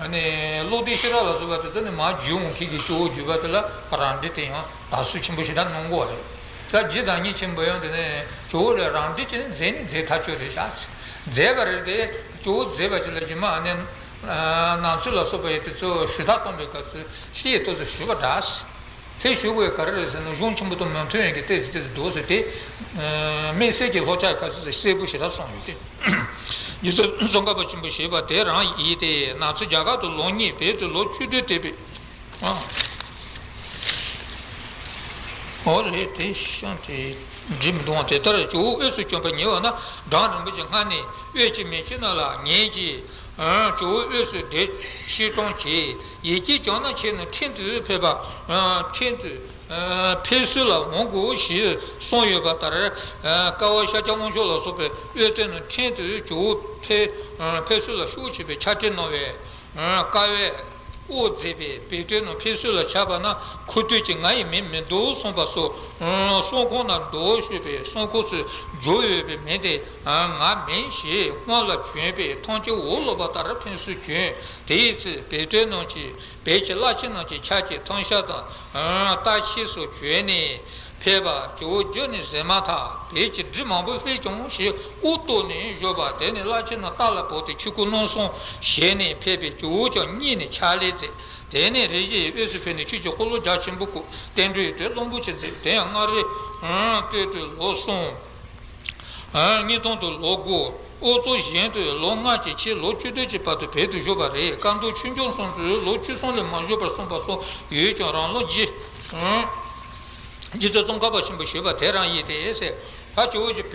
ཨ་ནི་བློ་ལྡན་ཤེས་རབ་ལ་སོགས་པ་དེ་ཚོ་ནས་མར་བརྒྱུད་འོང་མཁན་གྱི་ཇོ་བོ་བརྒྱུད་པ་དེ་ལ་རང་འགྲེལ་དེ་ཡང་དར་སྲོལ་ཆེན་པོ་ཞེ་དྲག་གནང་གོ་རེད། ད་རྗེ་བདག་ཉིད་ཆེན་པོ་ཡང་དེ་ནས་ཇོ་བོ་ལ་རང་འགྲེལ་བྱས་ནས་མཛད་ནས་མཛད་ཐག་ཆོད་རེད་ཤག་མཛད་པ་རེད་དེ་ཇོ་བོ་མཛད་པ་ཅིག་ལ་རྗེས་མ་ཨ་ནི། ནང་ཆོས་ལ་སོགས་པ་ཡི་དེ་ཚོ་ཞུ་དག་གཏོང་བའི་སྐབས་སུ་ལྷད་ཏོག་ཙམ་ཞུས་པ་འདྲ། ལྷད་ཞུ་དགོས་ག་རེ་རེད་ཟེར་ན་གཞུང་ཆེན་པོ་དང་མི་མཐུན་ཡོང་གི་ཏོག་ཙམ་ཏོག་ཙམ་འདུག་ཟེར་ཏེ། སྨིན་བྱེད་ཀྱི་བསླབ་བྱ་ག་ཚོད་ཙམ་གསལ་པོ་ཞེ་དྲག་གསུངས་ཡོད་དེ། རྗེ་བཙུན་ཙོང་ཁ་པ་ཆེན་པོས་བཞེད་པ་དེ་རང་ཡིན་ཏེ་ནང་ཆོས་རྒྱ་གར་དུ་ལོ་གཉིས་བོད་དུ་ལོ་བཅུ་དྲུག་བསྡད་པའི། ཨོ་ལེ་དེ་ཤང་དེ་འགྲིག་མི་འདུག་དེ་ལྟར་ཇོ་བོ་དབུས་སུ་བྱོན་པར་ཉེ་བ་ན་འབྲོམ་རིན་པོ་ཆེ་སྔར་ནས་དབུས་ཀྱི་མི་ཁྱི་རྣམས་ལ་ཉན་གྱིས། ཇོ་བོ་དབུས་སུ་བདེ་ཕྱིར་དྲང་བྱས། ཡིད་ཀྱིས་ཀྱང་ན་ཁྱེད་ནི་ཕྲན་དུ་ཕེབས་པ། ཕྲན་དུ་ཕེབས་སྲོལ་ལ་འོང་དགོས་ཞེས་གསུངས་ཡོད་པ་ལྟར། བསྐལ་པ་ཤཱཀྱ་དབང་ཕྱུག་ལ་སོགས་པའི་དབུས་དེ་ནི་ཕྲན་དུ་ཇོ་བོ་ཕེབས་ཕེབས་སྲོལ་ལ་ཤུགས་ཆེ་བའི་ཕྱག་བྲིས་གནང་བས། བསྐལ་པའི་དབུ་མཛད་པའི་བོད་དོན་ནང་ཕེབས་བསུ་ལ་བཅར་བ་ན་ཁུ་རྡུལ་གྱིས་ང་ཡི་མིང་མི་འདུག་གསུངས་པ་སོགས། གསུང་ཁུངས་ན་འདུག་ཞུས་པས་གསུང་ཁུངས་སུ་བསྒྱུར་ཡོད་པའི་མིང་དེ་ང་མིན་ཞེས་སྔོན་ལ་བྱོན་པས་ཐམས་ཅད་འོག་ལོག་པ་ལྟར་ཕུན་སུམ་བྱོན། དེའི་ཚེ་བོད་དོན་ནང་གི་བོད་ཀྱི་བླ་ཆེན་རྣམས་ཀྱི་ཕྱག་བྲིས་ཐང་ཤ་དང་རྟ་ཕྱེ་སོགས་བྱོན་ནས། ཕེབས་པ་ཇོ་བོ་བརྒྱུད་ནས་ཟིན་མ་ཐག་བོད་ཀྱི་སྒྲིག་མང་པོ་སླེབས་བྱུང་ཞེས་དབུ་བཏོགས་ནས་བཞུགས་པ་དེ་ནི་བླ་ཆེན་རྣམས་རྟ་ལ་བབས་ཏེ་ཆོས་སྐུ་སྣང་སྲུང་བཞེས་ནས་ཕེབས་པས་ཇོ་བོ་ཀྱང་མཉེས་ནས་ཕྱག་ལས་མཛད། དེ་ནས་རིགས་བཞི་ཡི་དབུས་སུ་ཕེབས་ནས་ཆོས་ཀྱི་འཁོར་ལོ་རྒྱ་ཆེན་པོ་བསྐོར། བསྟན་འགྲོའི་དོན་རླུང་བུ་ཆེ་མཛད། དེ་ཡང་མངའ་རིས་སྟོད་དུ་ལོ་གསུམ། ཨ། སྙིང་ཐང་དུ་ལོ་དགུ། ཨུ་ཚུགས་བཞིན་དུ་ལོ་ལྔ་གི་ཕྱིར་ལོ་བཅུ་དྲུག་གི་བར་དུ་བོད་དུ་བཞུགས་པ་རེད། བཀའ་མདོ་ཆོས་འབྱུང་གསུམ་ཚོས་ལོ་བཅུ་གསུམ་ལས་མ་བཞུགས་པར་གསུངས་པ་སོགས་ཡོད་ཀྱང་རང་ལུགས་རྗེ་རྗེ་བཙུན་ཙོང་ཁ་པ་ཆེན་པོས་ཞུས་པ་དེ་རང་ཡིན་ཏེ་ཟེར། ད་ཇོ་བོ་རྗེ་བོད་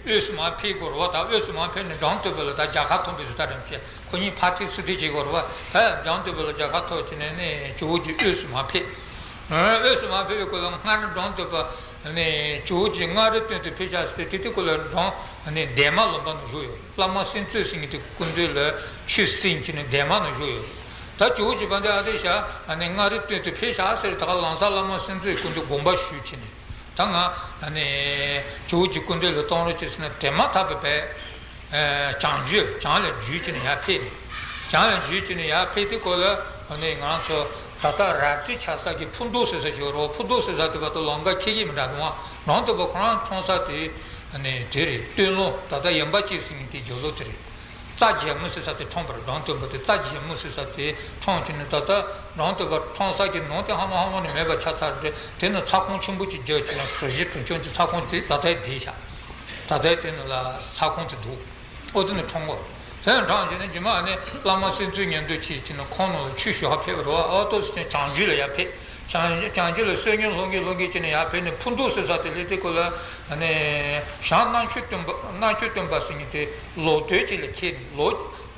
དབུས་སུ་མར་ཕེབས་དགོས་རེད་བ། ད་དབུས་སུ་མར་ཕེབས་ནས་འབྲོམ་སྟོན་པ་ལ་ད་རྒྱལ་ཁ་ཐོབ་པའི་རེད། ད་རིན་པོ་ཆེ་ཁོ་གཉིས་ཕར་ཁྲིད་ཚུར་ཁྲིད་བྱེད་དགོས་རེད་བ། ད་འབྲོམ་སྟོན་པ་ལ་རྒྱལ་ཁ་ཐོབ་བྱས་ནས་ནི་ཇོ་བོ་རྗེ་དབུས་སུ་མར་ཕེབས། དབུས་སུ་མར་ཕེབས་པའི་སྐབས་ལ་སྔར་ནས་འབྲོམ་སྟོན་པ། ནས་ཇོ་བོ་རྗེ་མངའ་རིས་སྟོད་དུ་ཕེབས་ཤག་ཟེར་ཏེ། དེ་དུས་ཁོ་ལ་འབྲོང་ནས་འདན་མ་ལུང་པ་ན་བཞུགས་ཡོད་རེད། བླ་མ་སེམས་གཙོ་ཟེར་མཁན་དེ་སྐུ་མདུན་ལ་ཆོས་གསན་བྱས་ནས་འདན་མ་ན་བཞུགས་ཡོད་རེད། ད་ཇོ་བོ་རྗེ་དཔལ་ལྡན་ཨ་ཏི་ཤ་ནས་མངའ་རིས་སྟོད་དུ་ཕེབས་ཤག་ཟེར། ད་ག་ལམ་སང་བླ་མ་སེམས་གཙོའི་སྐུ་མདུན་དགོངས་པ་ཞུས་བྱས་ནས། ད་ང་ནས་ཇོ་བོ་རྗེ་སྐུ་མདུན་ལ་གཏོང་རོགས་བྱེད་ཟེར་ན། དེ་མ་ཐག་པའི་བས། ཨ། བྱང་རྒྱུད། བྱང་ལ་བརྒྱུད་བྱས་ནས་ཡར་ཕེབས་ནས། བྱང་ལ་བརྒྱུད་བྱས་ནས་ཡར་ཕེབས་དུས་ཁོ་ལ་ཨ་ནི་ང་ཚོ་ད་ལྟ་རལ་གྲི་འཕྱར་ས་གི་ཕུར་མདོ་ཟེར་ས་ཞིག་ཡོད་རེད། ཕུར་མདོ་ཟེར་ས་དེ་བར་དུ་ལམ་ཁ་འཁེལ་གྱི་མི་འདྲ་འདུག་ཨ། འབྲོང་སྟོན་པ་ཁོ་རང་འཁྲུངས་ས་དེ་ཨ་ནི་དེ་རེད། སྟོད་ལུང་། ད་ལྟ་ཡན་པ་གཅིག་ཟེར་མཁན་དེ་རྒྱབ་ལོགས་དེ་རེད། རྩ་རྒྱལ་མོ་ཟེར་ས་དེ་འཁྲུངས་པ་རེད། འབྲོང་སྟོན་པ་དེ་རྩ་རྒྱལ་མོ་ཟེར་ས་དེ་འཁྲུངས་བྱས་ནས། ད་ལྟ་འབྲོང་སྟོན་པ་འཁྲུངས་ས་གི་ནང་དེ་ཧ་མ་ཧ་མ་ནས་མེད་པ་ཆགས་ཚར་རེད། དེ་ནས་ཚ་ཁང་ཆེན་པོ་ཅིག་བརྒྱབ་བྱས་ནས། གྲུ་བཞི་གྲུ་ཆུང་གི་ཚ་ཁང་དེ་ད་ལྟའི་བསྡད་ཤག་ད་ལྟའི་དེ་ནང་ལ་ཚ་ཁང་དེ་འདུག་ཨོ། དེ་ནས་འཁྲུངས་གོ། དེ་ནས་འཁྲུངས་བྱས་ནས་རྗེས་མ་ཨ་ནི་བླ་མ་སེམས་གཙོའི་ཉན་ཐོས་བྱས་བྱས་ནས་ཁོང་ནང་ལ་ཆོས་ཞུ་བར་ཕེབས་པ་རེད་པ། ཨོ་ཏོ་ཟེར་བྱས་བྱང་རྒྱུད་ལ་ཡར་ཕེབས། བྱང་བྱང་རྒྱུད་ལ་བསོད་སྙོམས་སློང་གིན་སློང་གིན་བྱས་ནས་ཡར་ཕེབས་ནས་ཕུར་མདོ་ཟེར་ས་དེ་སླེབས་དུས་ཁོ་ལ་ཨ་ནི་ཞང་རྣམ་དཔྱོད་སྟོན་པ། རྣམ་དཔྱོད་སྟོན་པ་ཟེར་མཁན་དེ་ལོ་དོན་ཅིག་ལ་ཁེལ་ནས། ལོ་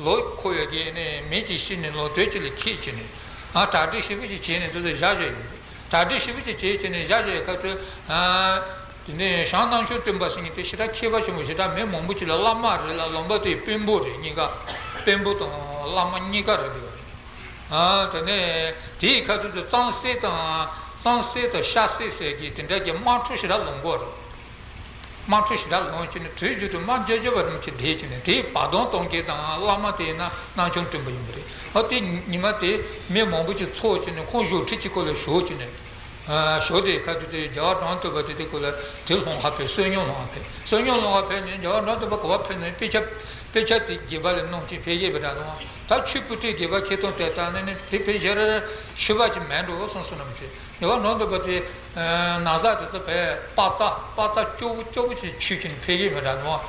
ལོ་འཁོར་ཡོད་ཀྱི་ཨ་ནི་མི་ཅིག་ཤི་ནས་ལོ་དོན་ཅིག་ལ་ཁེལ་བྱས་ནས། ཨ། གྲ་སྒྲིག་ཞེ་པོ་ཅིག་བྱས་ནས་དེ་ཚོ་བཞག་བཞག་ཡོད་རེད། གྲ་སྒྲིག་ཞེ་པོ་ཅིག་བྱས་བྱས་ནས་བཞག་བཞག་ཡོད་སྐབས་དུ། ཨ། དེ་ནས་ཞང་རྣམ་དཔྱོད་སྟོན་པ་ཟེར་མཁན་དེ་ཞེ་དྲག་མཁས་པ་ཆེན་པོ། ཞེ་དྲག་མི་མང་པོ་ཅིག་ལ་བླ་མ་རེད་ལ། ལུང་པ་དེའི་དཔོན་པོ་རེད། གཉིས་ཀ། དཔོན་པོ་དང་བླ་མ་གཉིས་ཀ་རེད་འདུག་པ་རེད། ཨ། དེ་ནས་དེའི་ཁ་ཐུག་ཏུ་གཙང་སྲས་དང་། གཙང་སྲས་དང་ཤ་སྲས་ཟེར་གྱི་དེ་འདྲ་གྱི་དམག་འཁྲུག་ཞེ་དྲག་ལངས་གོ་རེད། དམག་འཁྲུག་ཞེ་དྲག་ལངས་བྱས་ནས། དུས་རྒྱུན་དུ་དམག་རྒྱག་རྒྱག་པ་རིམ་གྱིས་བསྡད་བྱས་ནས། དེའི་བར་སྟོང་གཏོང་མཁན་དང་བླ་མ་དེ་ཡིན་ན་རྣམ་དཔྱོད་སྟོན་པ་ཡིན་པ་རེད། ཨོ། དེ་ཉི་མ་དེ་མི་མང་པོ་ཅིག་ཚོགས་བྱས་ནས། ཁོང་བཞུགས་ཁྲི་གཅིག་པོ་ལ་བཞུགས་བྱས་ནས། ཨ། བཞུགས་དེའི་ཁ་ཐུག་ཏུ་རྒྱལ་བ་འབྲོང་སྟོན་པ་དེ་དེ་ཁོ་ལ་དེ་སློང་ག་ཕེབས། བསོད་སྙོམས་སློང་ག་ཕེབས། བསོད་སྙོམས་སློང་ག་ཕེབས་ནས་རྒྱལ་བ་འབྲོང་སྟོན་པ་ག་པར་ཕེབས་ནས། དཔེ་ཆ། དཔེ་ཆ་དེ་སྒྱེད་པ་ལ་བསྣམས་བྱས་ཕེབས་ཀྱི་ཡོད་པ་འདྲ་འདུག་ད་ཆུ་སྤུ་ཏི་སྒྱེད་པ་ཁྱེར་སོང་དེ་ལྟ་ནས་ནི། དེ་ཕལ་ཆེར་ཆོས་པ་ཅིག་མིན་འགྲོ་བསམ་བསམ་ནམ་བྱས། རྒྱལ་བ་འབྲོང་སྟོན་པ་དེ་ན་བཟའ་དེ་ཚོ་དཔེ་པགས་རྩ། པགས་རྩ་སྐྱོ་བོ་སྐྱོ་བོ་ཅིག་མཆོད་བྱས་ནས་ཕེབས་ཀྱི་ཡོད་པ་འདྲ་འདུག་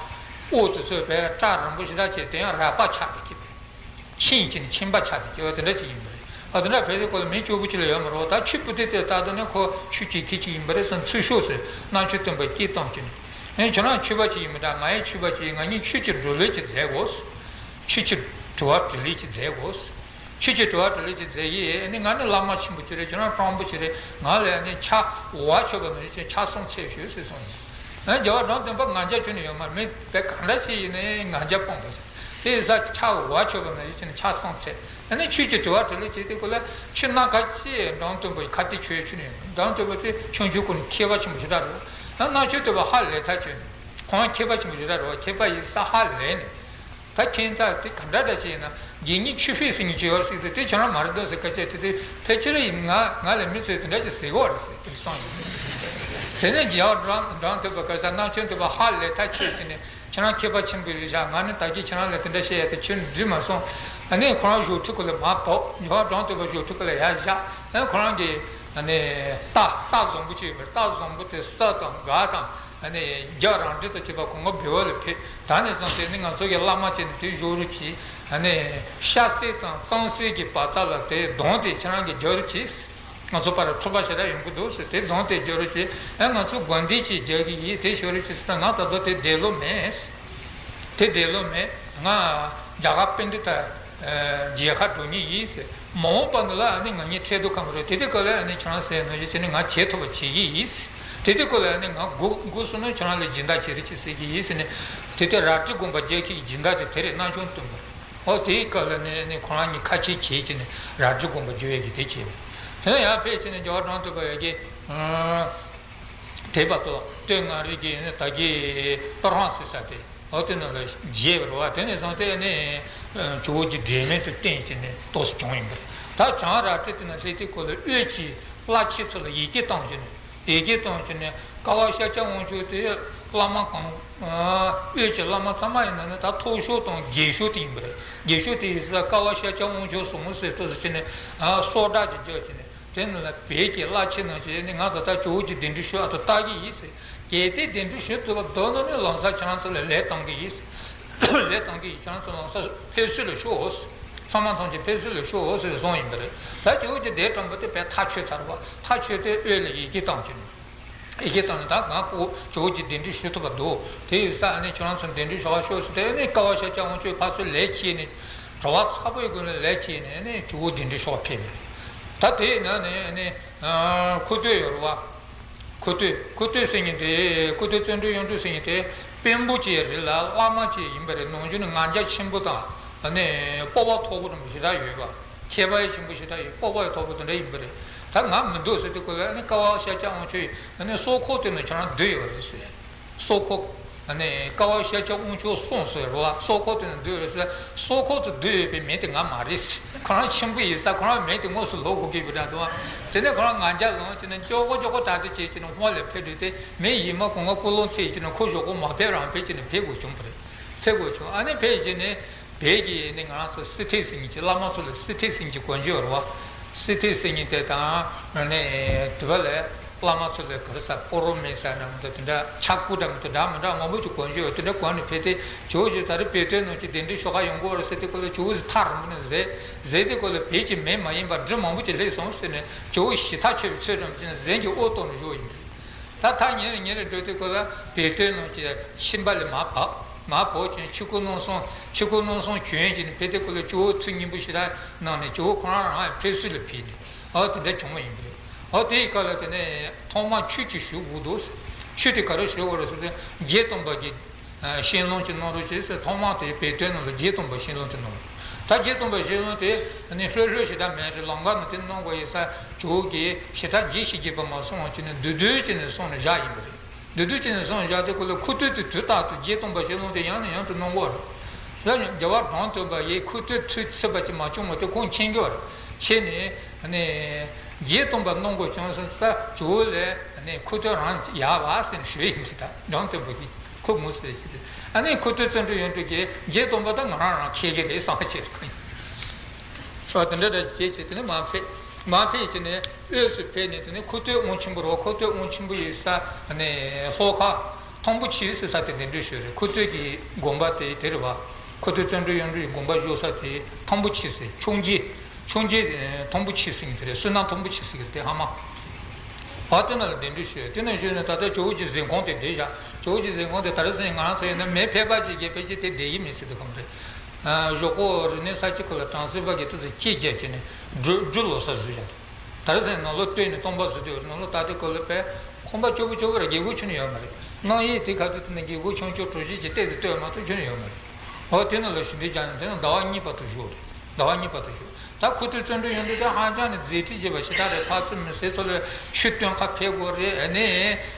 དབུ་དེ་ཚོ་དཔེ་སྐྲ་རིང་པོ་ཞེ་དྲག་བྱས། དེ་ཡང་རལ་པ་ཆགས་བསྡད་ཀྱི་རེད། ཆིངས་བྱས་ནས། ཆིངས་པ་ཆགས་བསྡད་ཀྱི་ཡོད་དེ་འདྲ་ཅིག་ཡིན་པ་རེད། ཨ། དེ་འདྲ་ཕེབས་དུས་ཁོ་ལ་མི་སྐྱོ་བོ་ཅིག་ལ་ཡོད་མ་རེད་པ། ད་ཆུ་སྤུ་ཏི་དེ་ལྟ་དུས་ནི་ཁོ་ཆོས་བྱེད་མཁན་ཅིག་ཡིན་པ་རེད་བསམ། ཚུར་ཤོག་ཟེར། རྣམ་དཔྱོད་སྟོན་པ་སྐད་བཏང་བྱས་ནས། ཨེ། ཁྱེད་རང་ཆོས་པ་ཅིག་ཡིན་པ་འདྲ། ང་ཡང་ཆོས་པ་ཅིག་ཡིན། ང་གཉིས་ཆོས་ཀྱི་འགྲོ་ལུགས་ཅིག་མཛད་དགོས། ཆོས་ཀྱི་དྲི་བ་དྲིས་ལན་ཅིག་མཛད་དགོས། ཆོས་ཀྱི་དྲི་བ་དྲིས་ལན་ཅིག་མཛད་ཀྱི་ཡིན། ཨ་ནི་ང་ནི་བླ་མ་ཆེན་པོ་ཅིག་རེད། ཁྱེད་རང་སྤྲང་པོ་ཅིག་རེད། ང་ལ་ཨ་ནི་ཕྱག་འོག་མཆོད་པ་ནང་བཞིན་ཅིག་ཕྱག་གསུམ་འཚལ་ཤོག་ཟེར་གསུངས་ཡིན། ཨ། རྒྱལ་བ་འབྲོང་སྟོན་པ་ང་རྒྱལ་ཁྱོན་ནས་ཡོད་མ་རེད། མི་དཔེ་གང་འདྲ་ཞིག་ཡིན་ནའི་ང་རྒྱལ་སྤངས་པ་ཞིག་དེ་ཡིན་ཙང་ཕྱག་འོག་མཆོད་པ་ནང་བཞིན་ཅིག་ནས་ཕྱག་གསུམ་འཚལ། ཨ་ནི་ཆོས་ཀྱི་དྲི་བ་དྲིས་ལན་བྱེད་དུས་ཁོ་ལ། ཆོས་སྣ་ཁ་ཅིག་འབྲོང་སྟོན་པ་ཡི་ཁ་གཏད་གཅོག་ཡ་ཁྱོན་ནས་ཡོད་མ་རེད། འབྲོང་སྟོན་པ་དེ་ཆུང་ཆུང་སྒང་ནས་མཁས་པ་ཆེན་པོ་ཞེ་དྲག་རེད། ཨ། རྣམ་དཔྱོད་སྟོན་པ་ཧ་ལས་ཐག་ཆོད་ནས། ཁོང་མཁས་པ་ཆེན་པོ་ཞེ་དྲག་རེད་པ། མཁས་པ་ཡིན་ས་ཧ་ལས་ནས། ད་ཁྱེད་ཚོ་དེ་ག་འདྲ་འདྲ་ཞིག་ཡིན་ན། དགེ་བསྙེན་ཆོས་འཕེལ་ཟེར་མཁན་ཅིག་ཡོད་རེད་ཟེར་གི་འདུག་དེ་ཁྱེད་རང་མ་རེད་འདུག་ཟེར་སྐད་ཆ་དྲིས་དུས། ཕལ་ཆེར་ཡིན། ང་ང་ལ་མི་ཚོས་དེ་འདྲ་ཞིག་ཟེར་གི་ཡོད་རེད་ཟེར་དེ་གསུངས་ཡོད། དེ་ནས་རྒྱལ་བ་འབྲོང་འབྲོང་སྟོན་པ་ག་ས་རྣམ་དཔྱོད་སྟོན་པ་ཧ་ལས་ཐག་ཆོད་བྱས་ནས། ཁྱེད་རང་མཁས་པ་ཆེན་པོ་རེད་ཤག་ང་ནི་ད་གིན་ཁྱེད་རང་ལ་དེ་འདྲ་བཤད་ཡ་དེ་ཁྱོན་འགྲིག་མ་སོང་། ཨ་ནི་ཁོ་རང་བཞུགས་ཁྲི་ཁོ་ལ་མར་བབས། རྒྱལ་བ་འབྲོང་སྟོན་པ་བཞུགས་ཁྲི་ཁོ་ལ་ཡར་བཞག་ཨ་ནི་ཁོ་རང་གིས་ཨ་ནི་རྟ་རྟ་བཟང་པོ་ཅིག་ཡོད་པ་རེད། རྟ་བཟང་པོ་དེ་ས་དང་སྒ་དང་། ཨ་ནི་རྒྱ་རང་འདྲེ་དང་བཅས་པ་གོང་མ་འབུལ་བ་ལ་ཕེབས། ད་ནས་བཟུང་སྟེ་ནི་ང་ཚོ་གི་བླ་མ་བྱས་ནས་དེ་བཞུགས་རོགས་གྱིས། ཨ་ནི་ཤ་སྲེག་དང་གཙང་སྲས་ཀྱི་བར་ཚ་ལ་དེ་གདོང་དེ་ཁྱེད་རང་གིས་རྒྱག་རོགས་གྱིས། ང་ཚོ་བར་འཁྲུག་པ་ཞེ་དྲག་ཡོང་གི་འདུག་ཟེར། དེ་གདོང་དེ་རྒྱག་རོགས་གྱིས། ཨ། ང་ཚོ་དགོན་སྡེ་ཅིག་རྒྱག་གི་ཡིན། དེ་ཞུ་རོགས་གྱིས་ཟེར་ན། ང་ད་དུང་དེ་འདོད་བློ་མེད། དེ་འདོད་བློ་མེད། ང་རྒྱ་གར་པཎྜི་ཏ་མཇལ་ཁ་འགྲོ་མཁན་ཡིན་ཟེར། མ་འོངས་པ་ནི་ལ་ཨ་ནི་ང་གཉིས་འཕྲད་དུས་ཁམས་རེད། དེ་དུས་སྐབས་ལ་ཨ་ནི་ཁྱེད་རང་ཟེར་ནང་བཞིན་བྱས་ནས་ང་བྱེད་ཐུབ་པ་བྱེད་ཀྱི་ཡིན། དེ་དུས་སྐབས་ལ་ཨ་ནི་ང་སྒུག་སྒུག་སོང་ན་ཁྱེད་རང་ལ་སྦྱིན་བདག་བྱེད་རོགས་གྱིས་ཟེར་གྱི་ཡིན་ཟེར་ནས། དེ་དུས་རལ་གྲི་དགོན་པ་རྒྱག་མཁན་གྱི་སྦྱིན་བདག་དེ་དེ་རེད། རྣམ་དཔྱོད་སྟོན་པ། ཨོ། དེའི་སྐབས་ལ་ནི་ཨ་ནི་ཁོ་རང་གཉིས་ཁ་ཆད་བྱས་བྱས་ནས་རལ་གྲི་དགོན་པ་རྒྱག་ཡས་ཀྱི་དེ་བྱས་པ་རེད། དེ་ནས་ཡར་ཕེབས་བྱས་ནས་རྒྱལ་བ་འབྲོང་སྟོན་པ་ཡ་གི། དེ་བར་དུ་སྟོད་མངའ་རིས་ཀྱི་ནི་ད་གི་གཏོར་ཧང་ཟེར་ས་དེ། འོ། དེ་ནང་ལ་མཇལ་བ་རེད་པ། དེ་ནས་བཟུང་སྟེ་ནི་ཇོ་བོ་རྗེ་འབྲལ་མེད་དུ་བསྟེན་བྱས་ནས་ཏོག་ཙམ་བྱུང་ཡིན་པ་རེད། ད་བྱང་རལ་གྲི་དེ་ནང་སླེབས་དུས་ཁོ་ལ་དབུས་ཀྱི་བླ་ཆེན་ཚོ་ལ་ཡི་གེ་བཏང་བྱས་ནས། ཡི་གེ་བཏང་བྱས་ནས། ཀ་བ་ཤཱཀྱ་དབང་ཕྱུག་དེ་བླ་མ་གང་། དབུས་ཀྱི་བླ་མ་ཚང་མ་ཡིན་ན་ནི་ད་མཐོ་ཤོས་དང་རྒྱས་ཤོས་དེ་ཡིན་པ་རེད། རྒྱས་ཤོས་དེ་ཡིན་ཙང་ཀ་བ་ཤཱཀྱ་དབང་ཕྱུག་ཟེར་མོ་ཟེར་ཏོག་ཙམ་བྱས་ནས། ཨ། སོགས་སྒྲ་ཅིག་བརྒྱབ་བྱས་ནས། དེ་ནི་ལ་བོད་ཀྱི་བླ་ཆེན་རྣམས་ཀྱིས་ནི་ང་ད་ལྟ་ཇོ་བོ་རྗེ་གདན་འདྲེན་ཞུ་ཨ་ཐུ་ལྟ་གི་ཡིན་ཟེར། གལ་ཏེ་གདན་འདྲེན་ཞུ་ཐུབ་པ་འདུག་ན་ནི་ལམ་སང་ཁྱེད་རང་ཚོ་ལ་ལན་གཏོང་གི་ཡིན་ཟེར། ལན་གཏོང་གི་ཡིན། ཁྱེད་རང་ཚོ་ལམ་སང་ཕེབས་བསུ་ལ་ཤོག་ཨོ་ཟེར། ཚང་མ་ཐམས་ཅད་ཕེབས་བསུ་ལ་ཤོག་ཨོ་ཟེར་གསུངས་ཡིན་པ་རེད། ད་ཇོ་བོ་རྗེ་གདན་དྲངས་པ་དེ་བས་ཐག་ཆོད་ཚར་བ། ཐག་ཆོད་དེ་དབུས་ལ་ཡི་གེ་བཏང་གི་ཡིན། ཡི་གེ་བཏང་ནས། ད་ང་ཁོ་ཇོ་བོ་རྗེ་གདན་འདྲེན་ཞུ་ཐུབ་པ་འདུག་དེ་ཡིན་ཙང་ཨ་ནི་ཁྱེད་རང་ཚོ་གདན་འདྲེན་ཞུ་བ་ཤོག་ཟེར་ཏེ། ཨ་ནི་ཀ་བ་ཤཱཀྱ་དབང་ཕྱུག་ཕར་ཚུར་ལན་བྱས་ནས། དྲི་བ་ཚ་པོའི་སྒོ་ནས་ལན་བྱས་ནས། ཨ་ནི་ཇོ་བོ་གདན་འདྲེན་ཞུ་བ་ཕེབས་པ་རེད། ད་དེའི་ནང་ནས་ཨ་ནི། ཨ། ཁུ་སྟོད་ཡོད་རེད་པ། ཁུ། ཁུ་སྟོད། ཁུ་སྟོད་ཟེར་མཁན་དེ། ཁུ་སྟོད་བརྩོན་འགྲུས་གཡུ་འབྲུག་ཟེར་མཁན་དེ་དཔོན་པོ་ཅིག་རེད་ལ། བླ་མ་ཅིག་ཡིན་པ་རེད། ནང་ཆོས་ནི་ང་རྒྱལ་ཆེན་པོ་དང་། ཨ་ནི་སྤོབས་པ་མཐོ་པོ་དང་ཞེ་དྲག་ཡོད་པ། ཁྱད་པར་ཡང་ཆེན་པོ་ཞེ་དྲག་ཡོད། སྤོབས་པ་ཡང་མཐོ་པོ་དེ་འདྲ་ཡིན་པ་རེད། ད་ང་མི་འདུག་ཟེར་དུས་སྐབས་ལ། ཨ་ནི་ཀ་བ་ཤཱཀྱ་དབང་ཕྱུག་ཡིས། ཨ་ནི་སྲོག་ཁོག་དེ་ནི་ཁྱེད་རང་བསྡུས་ཡོད་རེད་ཟེར། སྲོག་ཁོག་ཨ་ནི་ཀ་བ་ཤཱཀྱ་དབང་ཕྱུག་གསུངས་ཟེར་བ། སྲོག་ཁོག་དེ་ནི་བསྡུས་རེད་ཟེར། སྲོག་ཁོག་དེ་བསྡུས་ཡོད་པའི་མི་དེ་ང་མ་རེད་ཟེར། ཁོ་རང་ཆེན་པོ་ཡིན་ཙང་ཁོ་རང་མི་དེ་དངོས་སུ་ལོག་དགོས་ཀྱི་ཡོད་པ་འདྲ་འདུག་དེ་ནས་ཁོ་རང་ང་རྒྱལ་ལངས་བྱས་ནས་ཅོག་གོ་ཅོག་གོ་དྲག་དེ་བྱས་བྱས་ནས་དབང་ལས་ཕེབས་དུས། དེ་མི་ཡིན་མ་གོང་ང་ཀུན་སློང་ཐེབས་བྱས་ནས་ཁོ་ཞོག་གོ་མ་ཕེབས་རང་ཕེབས་བྱས་ནས་ཕེབས་དགོས་བྱུང་བ་རེད། ཕེབས་དགོས་བྱུང་། ཨ་ནི་ཕེབས་བྱས་ནས། བོད་ཀྱི་ནི་ང་རང་ཚོ་སྲིད་ཐེག་ཟེར་མཁན་གྱི། བླ་མ་ཚོ་ལ་སྲིད་ཐེག་ཟེར་མཁན་གྱི་གོན་རྒྱུ་ཡོད་རེད་བ། སྲིད་ཐེག་ཟེར་མཁན་དེ་དང་ནི་དེ་བ་ལས་བླ་མ་ཚོ་ལ་ག་རེ་ཟེར། སྤོ་རོ་མེད་ཟེར་ན་མི་འདུག་དེ་འདྲ་ཕྱག་སྐུ་འདྲ་མི་འདུག་འདྲ་མི་འདྲ་མང་པོ་ཅིག་གོན་རྒྱུ་ཡོད། དེ་འདྲ་གོན་ནས་ཕེབས་ཏེ། ཇོ་བོ་རྗེ་ད་རེས་བོད་དོན་ནང་གི་གདན་འདྲེན་ཞུ་ག་ཡོང་གི་ཡོད་རེད་ཟེར་དུས་སྐབས་ལ། ཇོ་བོ་རྗེ་ཐག་རིང་པོ་ནས་གཟིགས། གཟིགས་དུས་སྐབས་ལ་བོད་ཀྱི་མི་མ་ཡིན་པ་འབྲུ་མང་པོ་ཅིག་སླེབས་སོང་ཟེར་ནས། ཇོ་བོ་ཞི་ཐག་ཆོད་པའི་ཚུལ་ཙམ་ཅིག་གཟན་གྱི་འོ་གཏོང་ནས་བཞག་ཡིན་པ་རེད། ད་ད་ཉིན་རེ་ཉིན་རེ་འགྲོ་དུས་སྐབས་ལ་བོད་དོན་ནང་གི་ཁྱིམ་པ་ལ་མར་བབས། མར་བབས་ཀྱང་ཆོས་སྐུ་སྣང་སྲུང་། ཆོས་སྐུ་སྣང་སྲུང་གྱོན་གྱིན་ཕེབས་དུས་སྐབས་ལ། ཇོ་བོ་ཐུགས་མཉེས་པོ་ཞེ་དྲག་གནང་ནས། ཇོ་བོ་ཁོ་རང་རང་ཡང་ཕེབས་བསུ་ལ་ཕེབས་ནས། ཨ་དེ་འདྲ་བྱུང་བ་ཡིན་པ་རེད། ཨ་དེའི་སྐབས་ལ་དེ་ནས་ཐོག་མར་ཆོས་ཅིག་ཞུ་དགོས་འདུག་ཆོས་དེ་ག་རེ་ཞུ་དགོས་རེད་ཟེར་དུས། བརྒྱད་སྟོང་པ་གི་ཨ་ཤིང་ལུང་ཅིག་གནང་རོགས་བྱེད་ཟེར། ཐོག་མར་དེ་བོད་དོན་ནང་ལ་བརྒྱད་སྟོང་པ་ཤིང་ལུང་དེ་གནང་། ད་བརྒྱད་སྟོང་པ་ཤིང་ལུང་དེ་ནི་ལྷོད་ལྷོད་ཞེ་དྲག་མེད་རེད། ལམ་ཁ་ནང་དེ་གནང་དགོས་ཡིན་ས། ཇོ་བོ་གིས་ཞེ་དྲག་རྒྱས་བཤད་རྒྱས་པ་མ་གསུངས་པ་བྱས་ནས། བསྡུས་བསྡུས་བྱས་ནས་གསུངས་ནས་བཞག་ཡིན་པ་རེད། བསྡུས་བསྡུས་བྱས་ནས་གསུངས་བཞག་དུས་སྐབས་ལ། ཁུ་སྟོད་དེ་དུས་རྟག་ཏུ་བརྒྱད་སྟོང་པ་ཤིང་ལུང་དེ་ཡང་ནས་ཡང་དུ་གནང་གི་ཡོད་རེད། ད་རྒྱལ་བ་འབྲོམ་སྟོན་པ་ཡིས་ཁུ་སྟོད་ཚུར་ཚུད་པ་ཅིག་མ་བྱུང་བ་དེ་ཁོང་མཁྱེན་གྱི་ཡོད་རེད། མཁྱེན་ནས། ཨ་ནི་བརྒྱད་སྟོང་པ་གནང་དགོས་བྱུང་སོང་ཙང་། ཇོ་བོ་ལ་ཨ་ནི་ཁུ་སྟོད་རང་ཡར་བབས་ཟེར་ནས་ཞུས་ཡིན་ཟེར། ད་འབྲོམ་སྟོན་པ་གིས་ཁོ་དངོས་སུ་ཞུས་ཏེ། ཨ་ནི་ཁུ་སྟོད་བརྩོན་འགྲུས་གཡུ་འབྲུག་གིས་བརྒྱད་སྟོང་པ་ད་ང་རང་རང་འཁྱེར་གྱི་རེད་བསམ་པ་བྱས་ཁོ་ཡིན། ཨོ་དེ་འདྲ་འདྲ་བྱས་བྱས། དེ་ནས་མར་ཕེབས། མར་ཕེབས་བྱས་ནས་དབུས་སུ་ཕེབས་ནས། དེ་ནས་ཁུ་སྟོད་དབང་ཆེན་པོ་རེད་བ། ཁུ་སྟོད་དབང་ཆེན་པོ་ཡོད་ས་ནས་ལྷོ་ཁ་ཐང་པོ་ཆེ་ཟེར་ས་དེ་གདན་འདྲེན་ཞུས་རེད། ཁུ་སྟོད་ཀྱི་དགོན་པ་དེ་དེ་རེད་བ། ཁུ་སྟོད་བརྩོན་འགྲུས་གཡུ་འབྲུག་གི་དགོན་པ་བཞུགས་ས་དེ་ཐང་པོ་ཆེ་ཟེར། འཕྱོངས་རྒྱས། འཕྱོངས་རྒྱས་ཐང་པོ་ཆེ་ཟེར་མཁན་དེ་རེད། བསོད་ནམས་ཐང་པོ་ཆེ་ཟེར་གྱི་རེད། དེ་ཧ་མ། བ་དེ་ན་ལ་གདན་འདྲེན་ཞུས། དེ་ནས་ཞུས་ནས་ད་ལྟ་ཇོ་བོ་རྗེ་གཟིམ་ཁང་དེ་བསྡད་བཞག་ཇོ་བོ་རྗེ་གཟིམ་ཁང་དེ་ད་རེས་ཟིན་ང་རང་ཚོ་ཡིན་ན་མི་ཕལ་པ་ཅིག་གིས་ཕལ་ཆེར་དེ་བསྡད་ཀྱི་མེད་ཟེར་དུས་ཁམས་རེད། ཨ་ཞོག་ཁོག་རིག་གནས་གསར་བརྗེ་སྐབས་ལ་གྲྭ་སེམས་པ་གིས་ཏོག་ཙམ་སྐད་རྒྱག་བྱས་ནས་འབྲུ་འབྲུ་ལོ་གསར་བཟོས་བཞག་ད་རེས་ཟིན་ནང་ལོ་སྟོད་ནས་སྟོན་པ་བཟོས་དུས། ནང་ལོ་ད་ལྟའི་སྐབས་ལ་དཔེ་ཁང་པ་སྐྱོ་པོ་སྐྱོ་པོ་རེད། དགེ་སྒོ་ཁྱོན་ནས་ཡོད་མ་རེད། གནང་ཡིག་དེ་ག་དུས་དེ་ནས་དགེ་སྒོ་ཆུང་ཆུང་གྲུ་བཞི་ཅིག་ཏོག་ཙམ་བཏོན་མ་གཏོགས་ཁྱོན་ནས་ཡོད་མ་རེད། འོ་དེ་ནང་ལ་ཞུ་འདོད་རྒྱག་ནས། དེ་ནང་ཟླ་བ་གཉིས་བར་དུ་བཞུགས་རེད། ཟླ་བ་གཉིས་བར་དུ་བཞུགས། ད་ཁུ་སྟོད་བརྩོན་འགྲུས་གཡུ་འབྲུག་དེ་ཧ་ཅང་ནས་མཛད་འཕྲིན་ཆེ་བ་ཞེ་དྲག་རེད། ཕར་ཚུར་མི་སེར་ཚོ་ལ་ཆོས་སྟོན་ག་ཕེབས་དགོས་རེད། ཨ་ནི་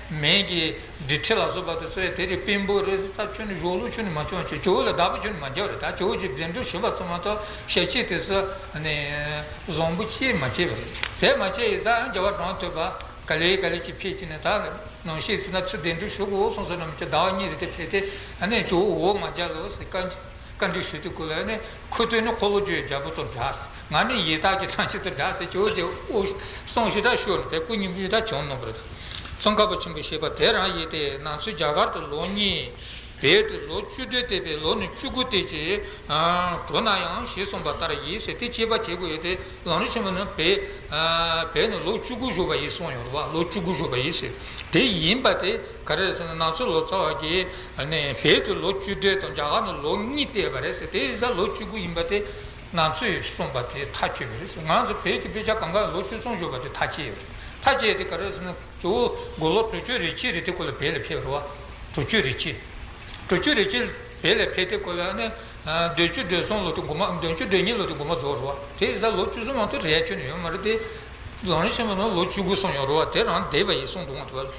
མི་གི་འབྲེལ་འདྲིས་ལ་སོགས་པ་དེ་ཚོ་ཡང་དེ་རིང་དཔོན་པོ་རེད། ད་ཁྱོན་ནས་ཞོགས་ལུགས་ཁྱོན་ནས་མ་བྱུང་བ་བྱས། ཇོ་བོ་ལ་བདག་པོ་ཁྱོན་ནས་མ་བརྒྱབ་རེད། ད་ཇོ་བོ་རྗེ་གདན་འདྲེན་ཞུས་པ་ཙམ་མ་གཏོགས་ཞབས་ཕྱི་དེ་ཚོ་ནས་བཟང་པོ་ཅིག་མ་བྱས་པ་རེད། དེ་མ་བྱས་ཡིན་ཙང་རྒྱལ་བ་འབྲོམ་སྟོན་པ་ག་ལེ་ག་ལེ་ཅིག་ཕེབས་ཀྱི་ནས། ད་ནང་བཤད་ཟིན་ན་ཚུར་གདན་འདྲེན་ཞུ་དགོས་གསུངས་སོང་ན། མི་ཚེ་ཟླ་བ་གཉིས་རེ་དེ་ཕེབས་ཏེ། ཨ་ནི་ཇོ་བོ་འོ་མ་རྒྱག་ལོ་ཟེར་བཀའ་བཀའ་འདྲི་ཞུ་དུས་སྐབས་ལ། ཨ་ནི་ཁུ་སྟོད་ནི་འཁོར་ལོས་སྒྱུར་བའི་རྒྱལ་པོ་དང་འདྲ། ང་ནི་ཡི་དྭགས་ཀྱི་ཐང་ཆེན་དང་འདྲ་ཟེར། ཇོ་བོ་རྗེ་འོ་གསུང་ཞེ་དྲག་ཤོར་ནས་དེ་སྐུ་མཉེལ་ཞེ་དྲག་བྱུང་གནང་བ་རེད། ཙོང་ཁ་པ་ཆེན་པོས་བཤད་པ་དེ་རང་ཡིན་ཏེ། ང་ཚོས་རྒྱ་གར་དུ་ལོ་གཉིས། བོད་དུ་ལོ་བཅུ་དྲུག་བསྡད་པའི་ལོ་ནི་བཅུ་དགུ་དེ་ཅིག་གྲོལ་ན་ཡང་ཞེས་གསུངས་པ་ལྟར་ཡིན་ཟེར། དེ་དཔྱད་པ་བྱེད་དགོས་ཡོད་དེ། ལམ་རིམ་ཆེན་མོ་ནི་བོད་བོད་ནི་ལོ་བཅུ་དགུ་བཞུགས་པ་ཡིན་གསུངས་ཡོད་རེད་བ། ལོ་བཅུ་དགུ་བཞུགས་པ་ཡིན་ཟེར། དེ་ཡིན་པ་དེ་ག་རེ་རེད་ཟེར་ན། ང་ཚོ་ལོ་ཙཱ་བ་གིས་ནི་བོད་དུ་ལོ་བཅུ་དྲུག་དང་རྒྱ་གར་ནི་ལོ་གཉིས་བསྡད་པ་རེད་ཟེར། དེ་ཡིན་ཙང་ལོ་བཅུ་དགུ་ཡིན་པ་དེ་ང་ཚོས་གསུངས་པ་དེ་ཐག་ཆོད་པ་རེད་ཟེར། ང་ཚོ་བོད་ཀྱི་དཔེ་ཆ་གང་ག་ལོ་བཅུ་གསུམ་བཞུགས་པ་དེ་ཐག་བཅད་ཡོད་རེད། ཐག་བཅད་དེ་ག་རེ་རེད་ཟེར་ན། ཇོ་བོ་དགུང་ལོ་དྲུག་ཅུ་རེ་གཅིག་རེ་དེ་སྐབས་ལ་བོད་ལ་ཕེབས་རེད་བ། དྲུག་ཅུ་རེ་གཅིག་དྲུག་ཅུ་རེ་གཅིག་བོད་ལ་ཕེབས་དུས་སྐབས་ལ་ནི། ཨ་བདུན་ཅུ་དོན་གསུམ་ལོ་དེ་དགོངས་པ། བདུན་ཅུ་དོན་གཉིས་ལོ་དེ་དགོངས་པ་རྫོགས་རེད་བ། དེ་ཡིན་ཙང་ལོ་བཅུ་གསུམ་མ་གཏོགས་རེ་ཁྱོན་ནས་ཡོད་མ་རེད་དེ། ལམ་རིམ་ཆེན་མོ་ནང་ལོ་བཅུ་དགུ་གསུངས་ཡོད་རེད་བ། དེ་རང་བསྡད་པ་ཡིན་གསུངས་འདུག་བ། དེ་བ་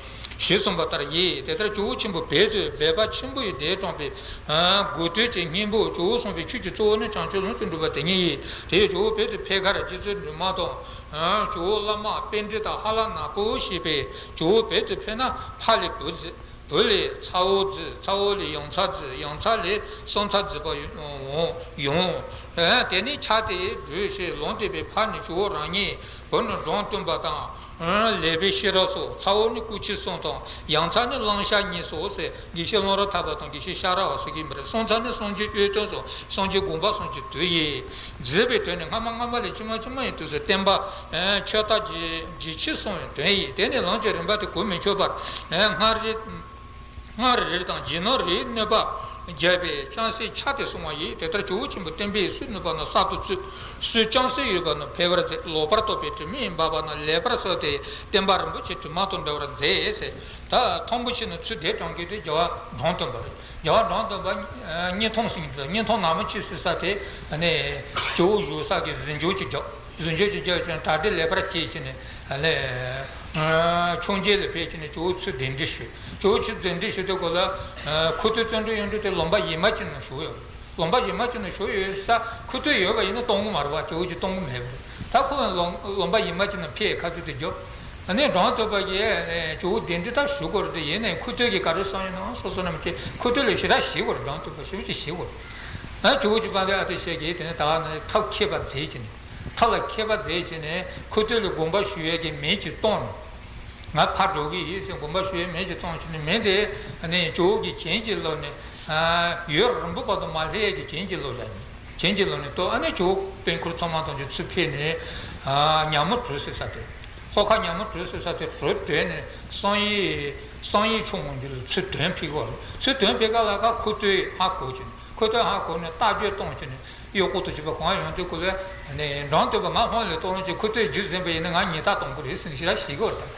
ཞེས་གསུངས་པ་ལྟར་ཡིན། དེ་ལྟར་ཇོ་བོ་ཆེན་པོ་བོད་དུ་སྦས་པ་ཆེན་པོ་ཡི་གདན་དྲངས་པའི་དགོས་དོན་གྱི་སྙིང་པོ། ཇོ་བོ་གསུངས་པའི་ཆོས་ཀྱི་གཙོ་བོ་ནི་བྱང་ཆུབ་ལམ་དུ་འགྲོ་བ་དེ་ཉིད་ཡིན། དེ་ཡང་ཇོ་བོ་བོད་དུ་ཕེབས་ཁར་རྗེ་བཙུན་སྒྲོལ་མ་དང་། ཇོ་བོ་བླ་མ་པཎྜི་ཏ་ཧ་ལ་ནག་པོ་ཞེས་པས། ཇོ་བོ་བོད་དུ་ཕེབས་ན་ཕ་ལས་བུ་བརྩི། བུ་ལས་ཚ་བོ་བརྩི། ཚ་བོ་ལས་ཡང་ཚ་བརྩི། ཡང་ཚ་ལས་གསང་ཚ་བརྩི་བར་འོང་། དེ་ནས་ཆ་དེ་བགྲོད་ཞེས་ལུང་བསྟན་པའི་ཕ་ནི་ཇོ་བོ་རང་ཉིད། བུ་ནི་འབྲོམ་སྟོན་པ་དང་། ལེགས་པའི་ཤེས་རབ་སོགས། ཚ་བོ་ནི་སྐུ་མཆེད་གསུམ་དང་། ཡང་ཚ་ནི་གླང་ཤ་གཉིས་སོགས་ཟེར། དགེ་བཤེས་ཀློང་རབ་ཐར་པ་དང་དགེ་བཤེས་ཤ་ར་བ་ཟེར་གྱི་མི་རེད། གསང་ཚ་ནི་སངས་རྒྱས་འོད་སྟོན་སོགས་སངས་རྒྱས་དགོངས་པ་གསུམ་གྱི་དོན་ཡིན། བརྩི་བའི་དོན་ནི་སྔ་མ་སྔ་མ་ལས་ཕྱི་མ་ཕྱི་མ་ཡི་དུས་སུ་བསྟན་པ་ཆོས་བདག་རྗེ་རྗེ་ཆེ་གསུངས་པའི་དོན་ཡིན། དེ་ནི་ལམ་གྱི་རིམ་པ་དེ་གོམས་མི་ཆོད་པར། སྔར་རེ། སྔར་རེ་དང་རྗེས་གནང་རེའི་གནོད་པ་ རྒྱས་པས་ལྕམ་སྲས་ཕྱག་དེ་བསྲུང་བ་ཡིས། དེ་ལྟར་ཇོ་བོ་ཆེན་པོ་བསྟན་པའི་སྲོལ་ནུས་པ་རྣམས་གསར་དུ་བཙུགས། སྲོལ་ལྕམ་སྲས་ཡོད་པ་རྣམས་འཕེལ་བར་མཛད། ལོག་པར་རྟོག་པའི་དྲི་མས་འབབ་པ་རྣམས་ལེགས་པར་བསལ་ཏེ། བསྟན་པ་རིན་པོ་ཆེ་དྲི་མ་དང་འབྲལ་བར་མཛད་ཟེར། ད་དང་པོ་ཆེ་ནི་ཚུལ་འདི་དྲངས་མཁན་དེ་རྒྱལ་བ་འབྲོམ་སྟོན་པ་རེད། རྒྱལ་བ་འབྲོམ་སྟོན་པ་སྙིང་ཐང་ཟེར་གྱི་འདུག་སྙིང་ཐང་ནག་མོ་ཆེ་ཟེར་ས་དེ་ནས་ཇོ་བོ་བཞུགས་ས་གི་གཟིམ་ཆུང་ཅིག་བརྒྱབ། གཟིམ་ཆུང་ཅིག་བརྒྱབ་བྱས་ནས་གྲ་སྒྲིག་ལེགས་པར་བྱས་བྱས་ནས་ལས། ཆོས་རྗེ་ལ་ཕེབས་བྱས་ནས་ཇོ་བོ་ཚུལ་གདན་འདྲེན་ཞུས། ཇོ་བོ་ཚུལ་གདན་འདྲེན་ཞུས་དུས་སྐབས་ལ། ཁུ་སྟོད་བརྩོན་འགྲུས་གཡུང་དྲུང་དེ་ལུང་པ་གཞན་མ་ཅིག་ནང་བཞུགས་ཡོད་རེད། ལུང་པ་གཞན་མ་ཅིག་ནང་བཞུགས་ཡོད་ས་ཁུ་སྟོད་ཡོད་པ་ཡིན་ན་གཏོང་གི་མ་རེད་པ། ཇོ་བོ་ཅིག་གཏོང་གི་མེད་པ་རེད། ད་ཁོ་ལུང་ལུང་པ་གཞན་མ་ཅིག་ནང་ཕེབས། ཁ་ཐུག་དེ་བརྒྱབ། ཨ་ནི་འབྲོམ་སྟོན་པ་གིས་ཇོ་བོ་གདན་འདྲེན་ད་ཞུ་དགོས་རེད་དེ། ཡིན་ནའི་ཁུ་སྟོད་ཀྱི་ག་རེ་བསམ་ཡོད་ན་སོ་སོ་ནམ་ཁའི་ཁུ་སྟོད་ལ་ཞེ་དྲག་ཞིག་དགོས་རེད། འབྲོམ་སྟོན་པ་ཞེ་པོ་ཅིག་ཞིག་དགོས་རེད། ཨ་ཇོ་བོ་ཅིག་དཔལ་ལྡན་ཨ་ཏི་ཤ་གིས་དེ་ནས་ད་ནི་ཐབས་མཁས་པ་མཛད་བྱས་ནས། ཐབས་ལ་མཁས་པ་མཛད་བྱས་ནས་ཁུ་སྟོད་ལ་དགོངས་པ་ཞུ་ཡས་ཀྱི་མི་ཅིག་བཏང་ནས། ང་ཕར་འགྲོ་གི་ཡིན་ཟེར་དགོངས་པ་ཞུ་ཡས་མི་ཅིག་བཏང་བྱས་ནས། མི་དེ་ནི་ཇོ་བོ་གིས་བྱིན་གྱིས་བརླབས་ནས། ཡུན་རིང་པོ་བར་དུ་མ་སླེབས་ཡས་ཀྱི་བྱིན་གྱིས་བརླབས་བྱས་ནས། བྱིན་གྱིས་བརླབས་ནས་ཏོ། ཨ་ནི་ཇོ་བོ་དཔོན་ཁུར་ཚང་མ་དང་ཆུ་ཚོད་ཕེབས་ནས། ཉ་མོ་གྲུ་ཟེར་ས་དེ། ལྷོ་ཁ་ཉ་མོ་གྲུ་ཟེར་ས་དེ་གྲུ་བཏོན་ནས་བསམ་ཡས་བསམ་ཡས་ཆུ་ངོ་འཇུ་ལ་ཚུར་དོན་ཕེབས་པ་རེད། ཚུར་དོན་ཕེབས་ག་ལ་ཁ་ཁུ་སྟོད་ཧ་གོ་བྱས་ནས། ཁུ་སྟོད་ཧ་གོ་ནས་རྟ་རྒྱུག་གཏོང་བྱས་ནས་གཡོག་པོ་དང་བཅས་པ་གང་ཡོང་དུས་སྐབས་ལ་ནས་འབྲོམ་སྟོན་པ་ང་ཧོན་ལ་གཏོང་རོགས་བྱེད། ཁུ་སྟོད་རྒྱུག་ཟིན་པ་ཡིན་ན་ང་ཉེས་རྡུང་གཏོང་གི་རེད་ཟེར་ནས་ཞེ་དྲག་ཞུས་ཀྱི་ཡོད་རེད།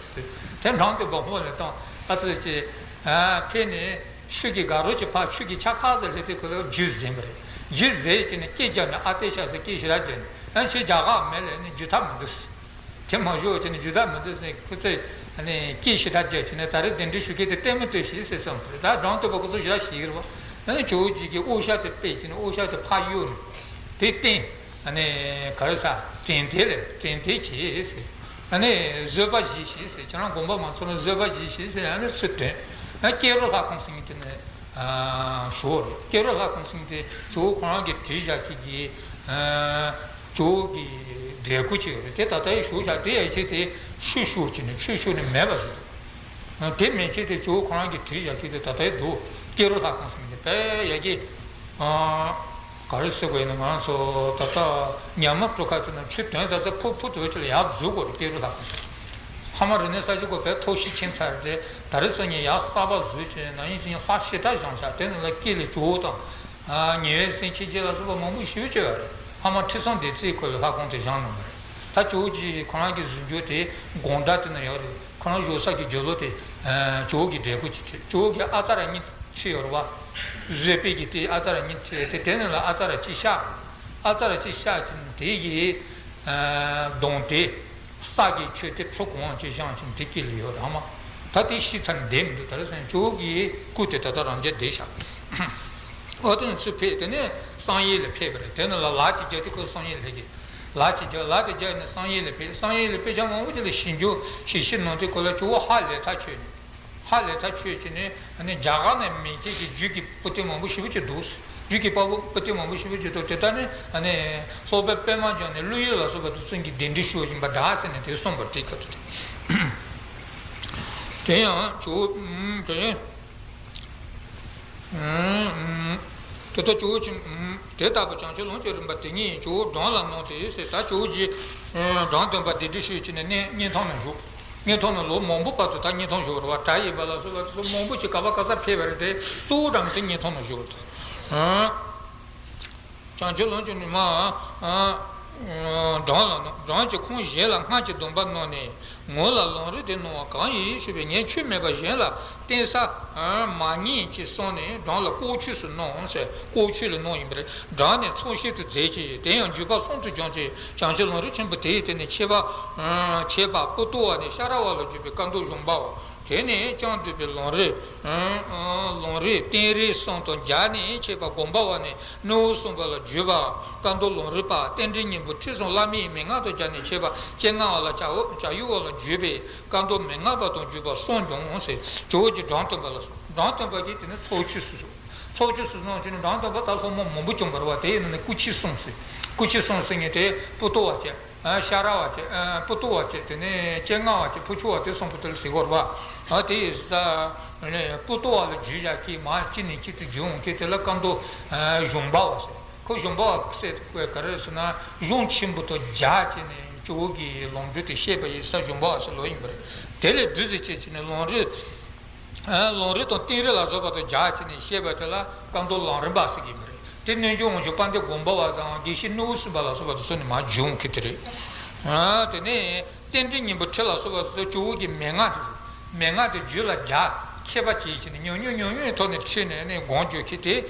དེ་འབྲོམ་སྟོན་པ་ཧོན་ལ་གཏོང་ཨ་ཙི་ཅེ་ཕེབས་ནས་ཆུ་གི་ག་རོ་ཅིག་ཕར་ཆུ་གི་ཆ་ཁ་ཟིག་སླེབས་དུས་སྐབས་ལ་རྒྱུག་ཟིན་པ་རེད། རྒྱུག་ཟིན་བྱས་ནས་སྐད་རྒྱབ་ནས་ཨ་ཏི་ཤ་ཟེར་སྐད་ཞེ་དྲག་རྒྱབ་ནས། ཨ་ཁྱོད་རྒྱག་ག་མེད་ལབ་ནས་རྒྱུག་ཐབས་མི་འདུག་དེ་མ་ཞོག་ཅེ་ནི་རྒྱུག་ཐབས་མི་འདུག་ཟེར། ཁུ་སྟོད་ནས་སྐད་ཞེ་དྲག་རྒྱབ་བྱས་ནས། ད་རེས་གདན་འདྲེན་ཞུ་མཁན་དེ་ལྟད་མོ་ལྟོས་ཤིག་ཟེར་བསམ་སོང་། ད་འབྲོམ་སྟོན་པ་ཁོ་ཚོ་ཞེ་དྲག་ཞིག་རེད་པ། ཨ་ནི་ཇོ་བོ་རྗེ་གིས་དབུ་ཞྭ་དེ་ཕུད་བྱས་ནས་དབུ་ཞྭ་དེ་ཕར་གཡུགས་ནས་དེ་སྟེང་། ཨ་ནི་ག་རེ་ཟ། དྲན་རྟེན་ལས་དྲན་རྟེན་བྱེད་ཟེར། ཨ་ནི་བཟོད་པ་བཞེས་ཤིག་ཟེར། ཁྱེད་རང་དགོངས་པ་མ་ཚོམ་ན་བཟོད་པ་བཞེས་ཤིག་ཟེར། ཨ་ནི་ཚུར་དོན། ཨ་ཀེ་རུ་ལྷ་ཁང་ཟེར་མཁན་དེ་ནས། ཞོར་ཀེ་རུ་ལྷ་ཁང་ཟེར་མཁན་དེ་ཇོ་བོ་ཁོ་རང་གིས་བྲིས་བཞག་མཁན་གྱི་ཇོ་བོ་གི་འདྲེ་སྐུ་ཅིག་ཡོད་རེད། དེ་ད་ལྟ་ཡང་བཞུགས་བཞག་དེ་ཡང་ཁྱེད་དེ་ཆུ་བཤུར་བྱས་ནས་ཆུ་བཤུར་ནས་མེད་པ་བཟོས། དེ་མན་ཆད་དེ་ཇོ་བོ་ཁོ་རང་གིས་བྲིས་བཞག་མཁན་དེ་ད་ལྟ་ཡང་འདུག་ཀེ་རུ་ལྷ་ཁང་ཟེར་མཁན་དེ་དཔེ་ཡག་གི། ག་རེ་ཟེར་དགོས་ཡིན་ན། ང་ཚོ་ད་ལྟ་ཉ་མོ་གྲུ་ཁ་དེ་ན་ཆུ་དོན་ཟ་ཚེ་ཕུ་ཕུ་དོད་ཆུ་ལ་ཡར་འཛུལ་དགོས་རེད། ཀེ་རུ་ལྷ་ཁང་དེ། ཕ་མ་རིག་གནས་གསར་བརྗེ་སྐབས་དཔེ་ཐོག་ཤི་ཕྱིན་ཚར་རེད། ད་རེས་སང་ཉིན་ཡར་གསར་པ་བཟོས་བྱས་ནས་ཡིན་ཅིང་ལྷ་ཞེ་དྲག་བཞེངས་ཤག་དེ་ནང་ལ་ཀེ་ལི་ཇོ་བོ་དང་། ཉེ་བའི་སེང་ཆེན་རྗེ་ལ་སོགས་པ་མང་པོ་ཞེ་པོ་ཅིག་ཡོད་རེད། ཕ་མ་ཁྲི་སྲོང་ལྡེ་བཙན་སྐབས་ལ་ལྷ་ཁང་དེ་བཞེངས་གནང་བ་རེད། ད་ཇོ་བོ་རྗེ་ཁོ་རང་གི་གཟིམ་ཆུང་དེ་སྒང་དྲུག་དེ་ན་ཡོད་རེད། ཁོ་རང་བཞུགས་ས་གི་རྒྱབ་ལོགས་དེ་ཇོ་བོ་གི་འདྲེ་སྐུ་ཅིག་བྲིས། ཇོ་བོ་གི་ཨ་ཙ་ར་གཉིས་བྲིས་ཡོད་རེད་པ། བཟོད་པའི་གི་དེ་ཨ་ཙ་ར་གཉིས་བྲིས་ཏེ། དེ་ནས་ལ་ཨ་ཙ་ར་གཅིག་གཤགས། ཨ་ཙ་ར་གཅིག་གཤགས་ཀྱིན་དེ་ཡི་གདོང་དེ། ས་གི་ཆོས་དེ་ཁྲུ་གང་ཅིག་བཞེངས་ཀྱིན་དེ་སྐྱེ་ལ་ཡོད་རེད་ཨ་མ། ད་དེ་ཤི་ཚར་ནས་བསྡད་མི་འདུག་ད་རེས་སང་ཇོ་བོ་གི་སྐུ་དེ་ད་ལྟ་རང་འཇགས་བསྡད་ཤག་ཨོ་དེ་ནས་ཚུར་ཕེབས། དེ་ནས་བསམ་ཡས་ལ་ཕེབས་པ་རེད། དེ་ནས་ལ་ལག་ཅིག་བརྒྱབ་དེ་ཁོ་བསམ་ཡས་ལ་ཕེབས་ཀྱི། ལག་ཅིག་བརྒྱབ། ལག་དེ་བརྒྱབ་ནས་བསམ་ཡས་ལ་ཕེབས། བསམ་ཡས་ལ་ཕེབས་ཀྱང་མང་པོ་ཅིག་ལ་ཞིབ་འཇུག་ཞིབ་ཞིབ་གནང་དུས་སྐབས་ལ་ཇོ་བོ་ཧ་ལས་ཐག་ཆོད་ནས། ཧ་ལས་ཐག་ཆོད་བྱས་ནས་ཨ་ནི་རྒྱ་གར་ནས་མན་ཆད་ཀྱི་རྒྱུད་ཀྱི་པོ་ཏི་མང་པོ་ཞེ་པོ་ཅིག་འདུག་རྒྱུད་ཀྱི་པ་པོ་པོ་ཏི་མང་པོ་ཞེ་པོ་ཅིག་འདུག་དེ་ལྟར་ནི་ཨ་ནི་སློབ་དཔོན་པད་མ་འཇམ་ནས་བློ་ཡུལ་ལ་སོགས་པ་དེ་ཚོ་གི་གདན་འདྲེན་ཞུ་བཞིན་པ་འདྲ་ཟེར་ནས་དེ་གསུངས་པ་རེད། དེ་ཁ་ཐུག་དེ། དེ་ཡང་ཇོ་བོ་དེ། དེ་ལྟར་ཇོ་བོ་ཆེན། དེ་ལྟ་བུ་བྱང་ཆུབ་ལམ་གྱི་རིམ་པ་དེ་ཉིད་ཇོ་བོ་འབྲོམ་ལ་གནང་སྟེ་ཟེར། ད་ཇོ་བོ་རྗེ་འབྲོམ་སྟོན་པ་གདན་འདྲེན་ཞུས་བྱས་ནས་གནས་སྙིང་ཐང་ན་བཞུགས། སྙིང་ཐང་ན་ལོ་མང་པོ་བར་དུ་ད་སྙིང་ཐང་བཞུགས་པ་རེད་པ། གྲྭ་ཡིན་པ་ལ་སོགས་པ་དེ་ཚོ་མང་པོ་ཅིག་ག་པ་ག་ས་ཕེབས་པ་རེད་དེ། གཙོ་བོ་འགྲམ་དེ་སྙིང་ཐང་ན་བཞུགས་པ་དང་། བྱང་ཆུབ་ལམ་གྱི་ནི་མ། འབྲོམ་ལ་གནང་། འབྲོམ་གྱིས་ཁོང་གཞན་ལ་སྔར་གྱི་སྡོམ་པ་གནང་ནས། ངོ་ལ་ལམ་རིམ་དེ་གནང་བ་གང་ཡིན་ཞུས་པས། ངས་ཆོས་མེད་པར་གཞན་ལ་བསྟན་ས་མ་རྙེད་ཅེས་གསུངས་ནས། འབྲོམ་ལ་ལྐོག་ཆོས་སུ་གནང་ཟེར། ལྐོག་ཆོས་ལ་གནང་ཡིན་པ་རེད། འབྲོམ་ནས་ཚོགས་ཞིང་དུ་མཛད་ཅིང་། དེ་ཡང་བརྒྱུད་པ་གསུམ་དུ་བྱུང་སྟེ། བྱང་ཆུབ་ལམ་རིམ་ཆེན་པོ་དེའི་སྟེང་ནས་ཁྱད་པར་ཁྱད་པར་པོ་ཏོ་བ་ནས་ཤ་ར་བ་ལ་བརྒྱུད་པའི་བཀའ་མདོ་གཞུང་པ་བ། དེ་ནས་ཀྱང་འདུས་པའི་ལམ་རིམ། ལམ་རིམ་རྟེན་རིགས་གསུམ་དང་སྦྱར་ནས་འཆད་པ་སྒོམ་པ་བ་ནས་སྣོད་བུ་གསུམ་པ་ལ་བརྒྱུད་པ་བཀའ་མདོ་ལམ་རིམ་པ། རྟེན་འབྲེལ་སྙིང་པོ་ཁྲིད་གསུམ་བླ་མེད་མན་ངག་དང་སྦྱར་ནས་འཆད་པ་སྤྱན་སྔ་བ་ལ་བྱ་བ་བྱ་ཡུལ་བ་ལ་བརྒྱུད་པའི་བཀའ་མདོ་མན་ངག་པ་དང་བརྒྱུད་པ་གསུམ་འབྱུང་ཟེར། ཇོ་བོ་རྗེ་འབྲོམ་སྟོན་པ་ལ་གསུངས། འབྲོམ་སྟོན་པ་གིས་དེ་ནས་ཚོགས་ཆོས་སུ་གསུངས། ཚོགས་ཆོས་སུ་གསུངས་བྱས་ནས་འབྲོམ་སྟོན་པ་ད་སློབ་མ་མང་པོ་བྱུང་བ་རེད་པ། དེ་ཡིན་ན་ནི་སྐུ་མཆེད་གསུམ་ཟེར། སྐུ་མཆེད་གསུམ་ཟེར་མཁན་དེ་པོ་ཏོ་བ་བྱས། ཤ་ར་བ་བྱས། པོ་ཏོ་བ་བྱས། དེ་ནས་སྤྱན་སྔ་བ་བྱས། ཕུ་ཆུ་བ་དེ་གསུམ་པོ་དེ་ལ་ཟེར་གྱི་ཡོད་རེད་པ། དེ་ཡིན་ཙང་པོ་ཏོ་བ་ལ་བརྒྱུད་བཞག་མཁན་མར་གཅིག་ནས་གཅིག་ཏུ་བརྒྱུད་འོང་མཁན་དེ་ལ་བཀའ་མདོ་གཞུང་པ་བ་ཟེར། ཁོ་གཞུང་པ་བ་ཟེར་དགོས་ག་རེ་ཟེར་ན། གཞུང་ཆེན་པོ་དང་སྦྱར་བྱས་ནས་ཇོ་བོ་གི་ལམ་འབྲས་དེ་བཤད་པ་ཡིན་ཙང་གཞུང་པ་བ་ཟེར་ལབ་ཡིན་པ་རེད། དེ་ལས་བསྡུས་ཏེ་བྱས་བྱས་ནས་ལམ་རིམ་ ལམ་རིམ་དང་རྟེན་རིམ་ལ་སོགས་པ་དང་སྦྱར་བྱས་ནས་བཤད་པ་དེ་ལ་བཀའ་མདོ་ལམ་རིམ་པ་ཟེར་གྱི་མ་རེད། དེ་སྣོད་བཅུད་དབང་ཕྱུག་དཔལ་ལྡན་དགོངས་པ་པ་དང་དགེ་བཤེས་སྣོད་བུ་སྲིན་པོ་ལ་སོགས་པ་དེ་ཚོ་ནས་མར་བྱུང་གི་དེ་རེད། དེ་ནས་རྟེན་འབྲེལ་གཉེན་པོ་ཁྲིད་ལ་སོགས་པ་དེ་ཚོ་ཇོ་བོ་གི་མན་ངག་དེ་ཚོ། མན་ངག་དེ་རྒྱུད་ལ་སྦྱར། མཁས་པ་བྱས་བྱས་ནས་ཉུང་ཉུང་ཉུང་ཉུང་ཐོག་ནས་ཁྲིད་ནས་ནས་སྒོམ་རྒྱུ་ཁྱེད་དེ།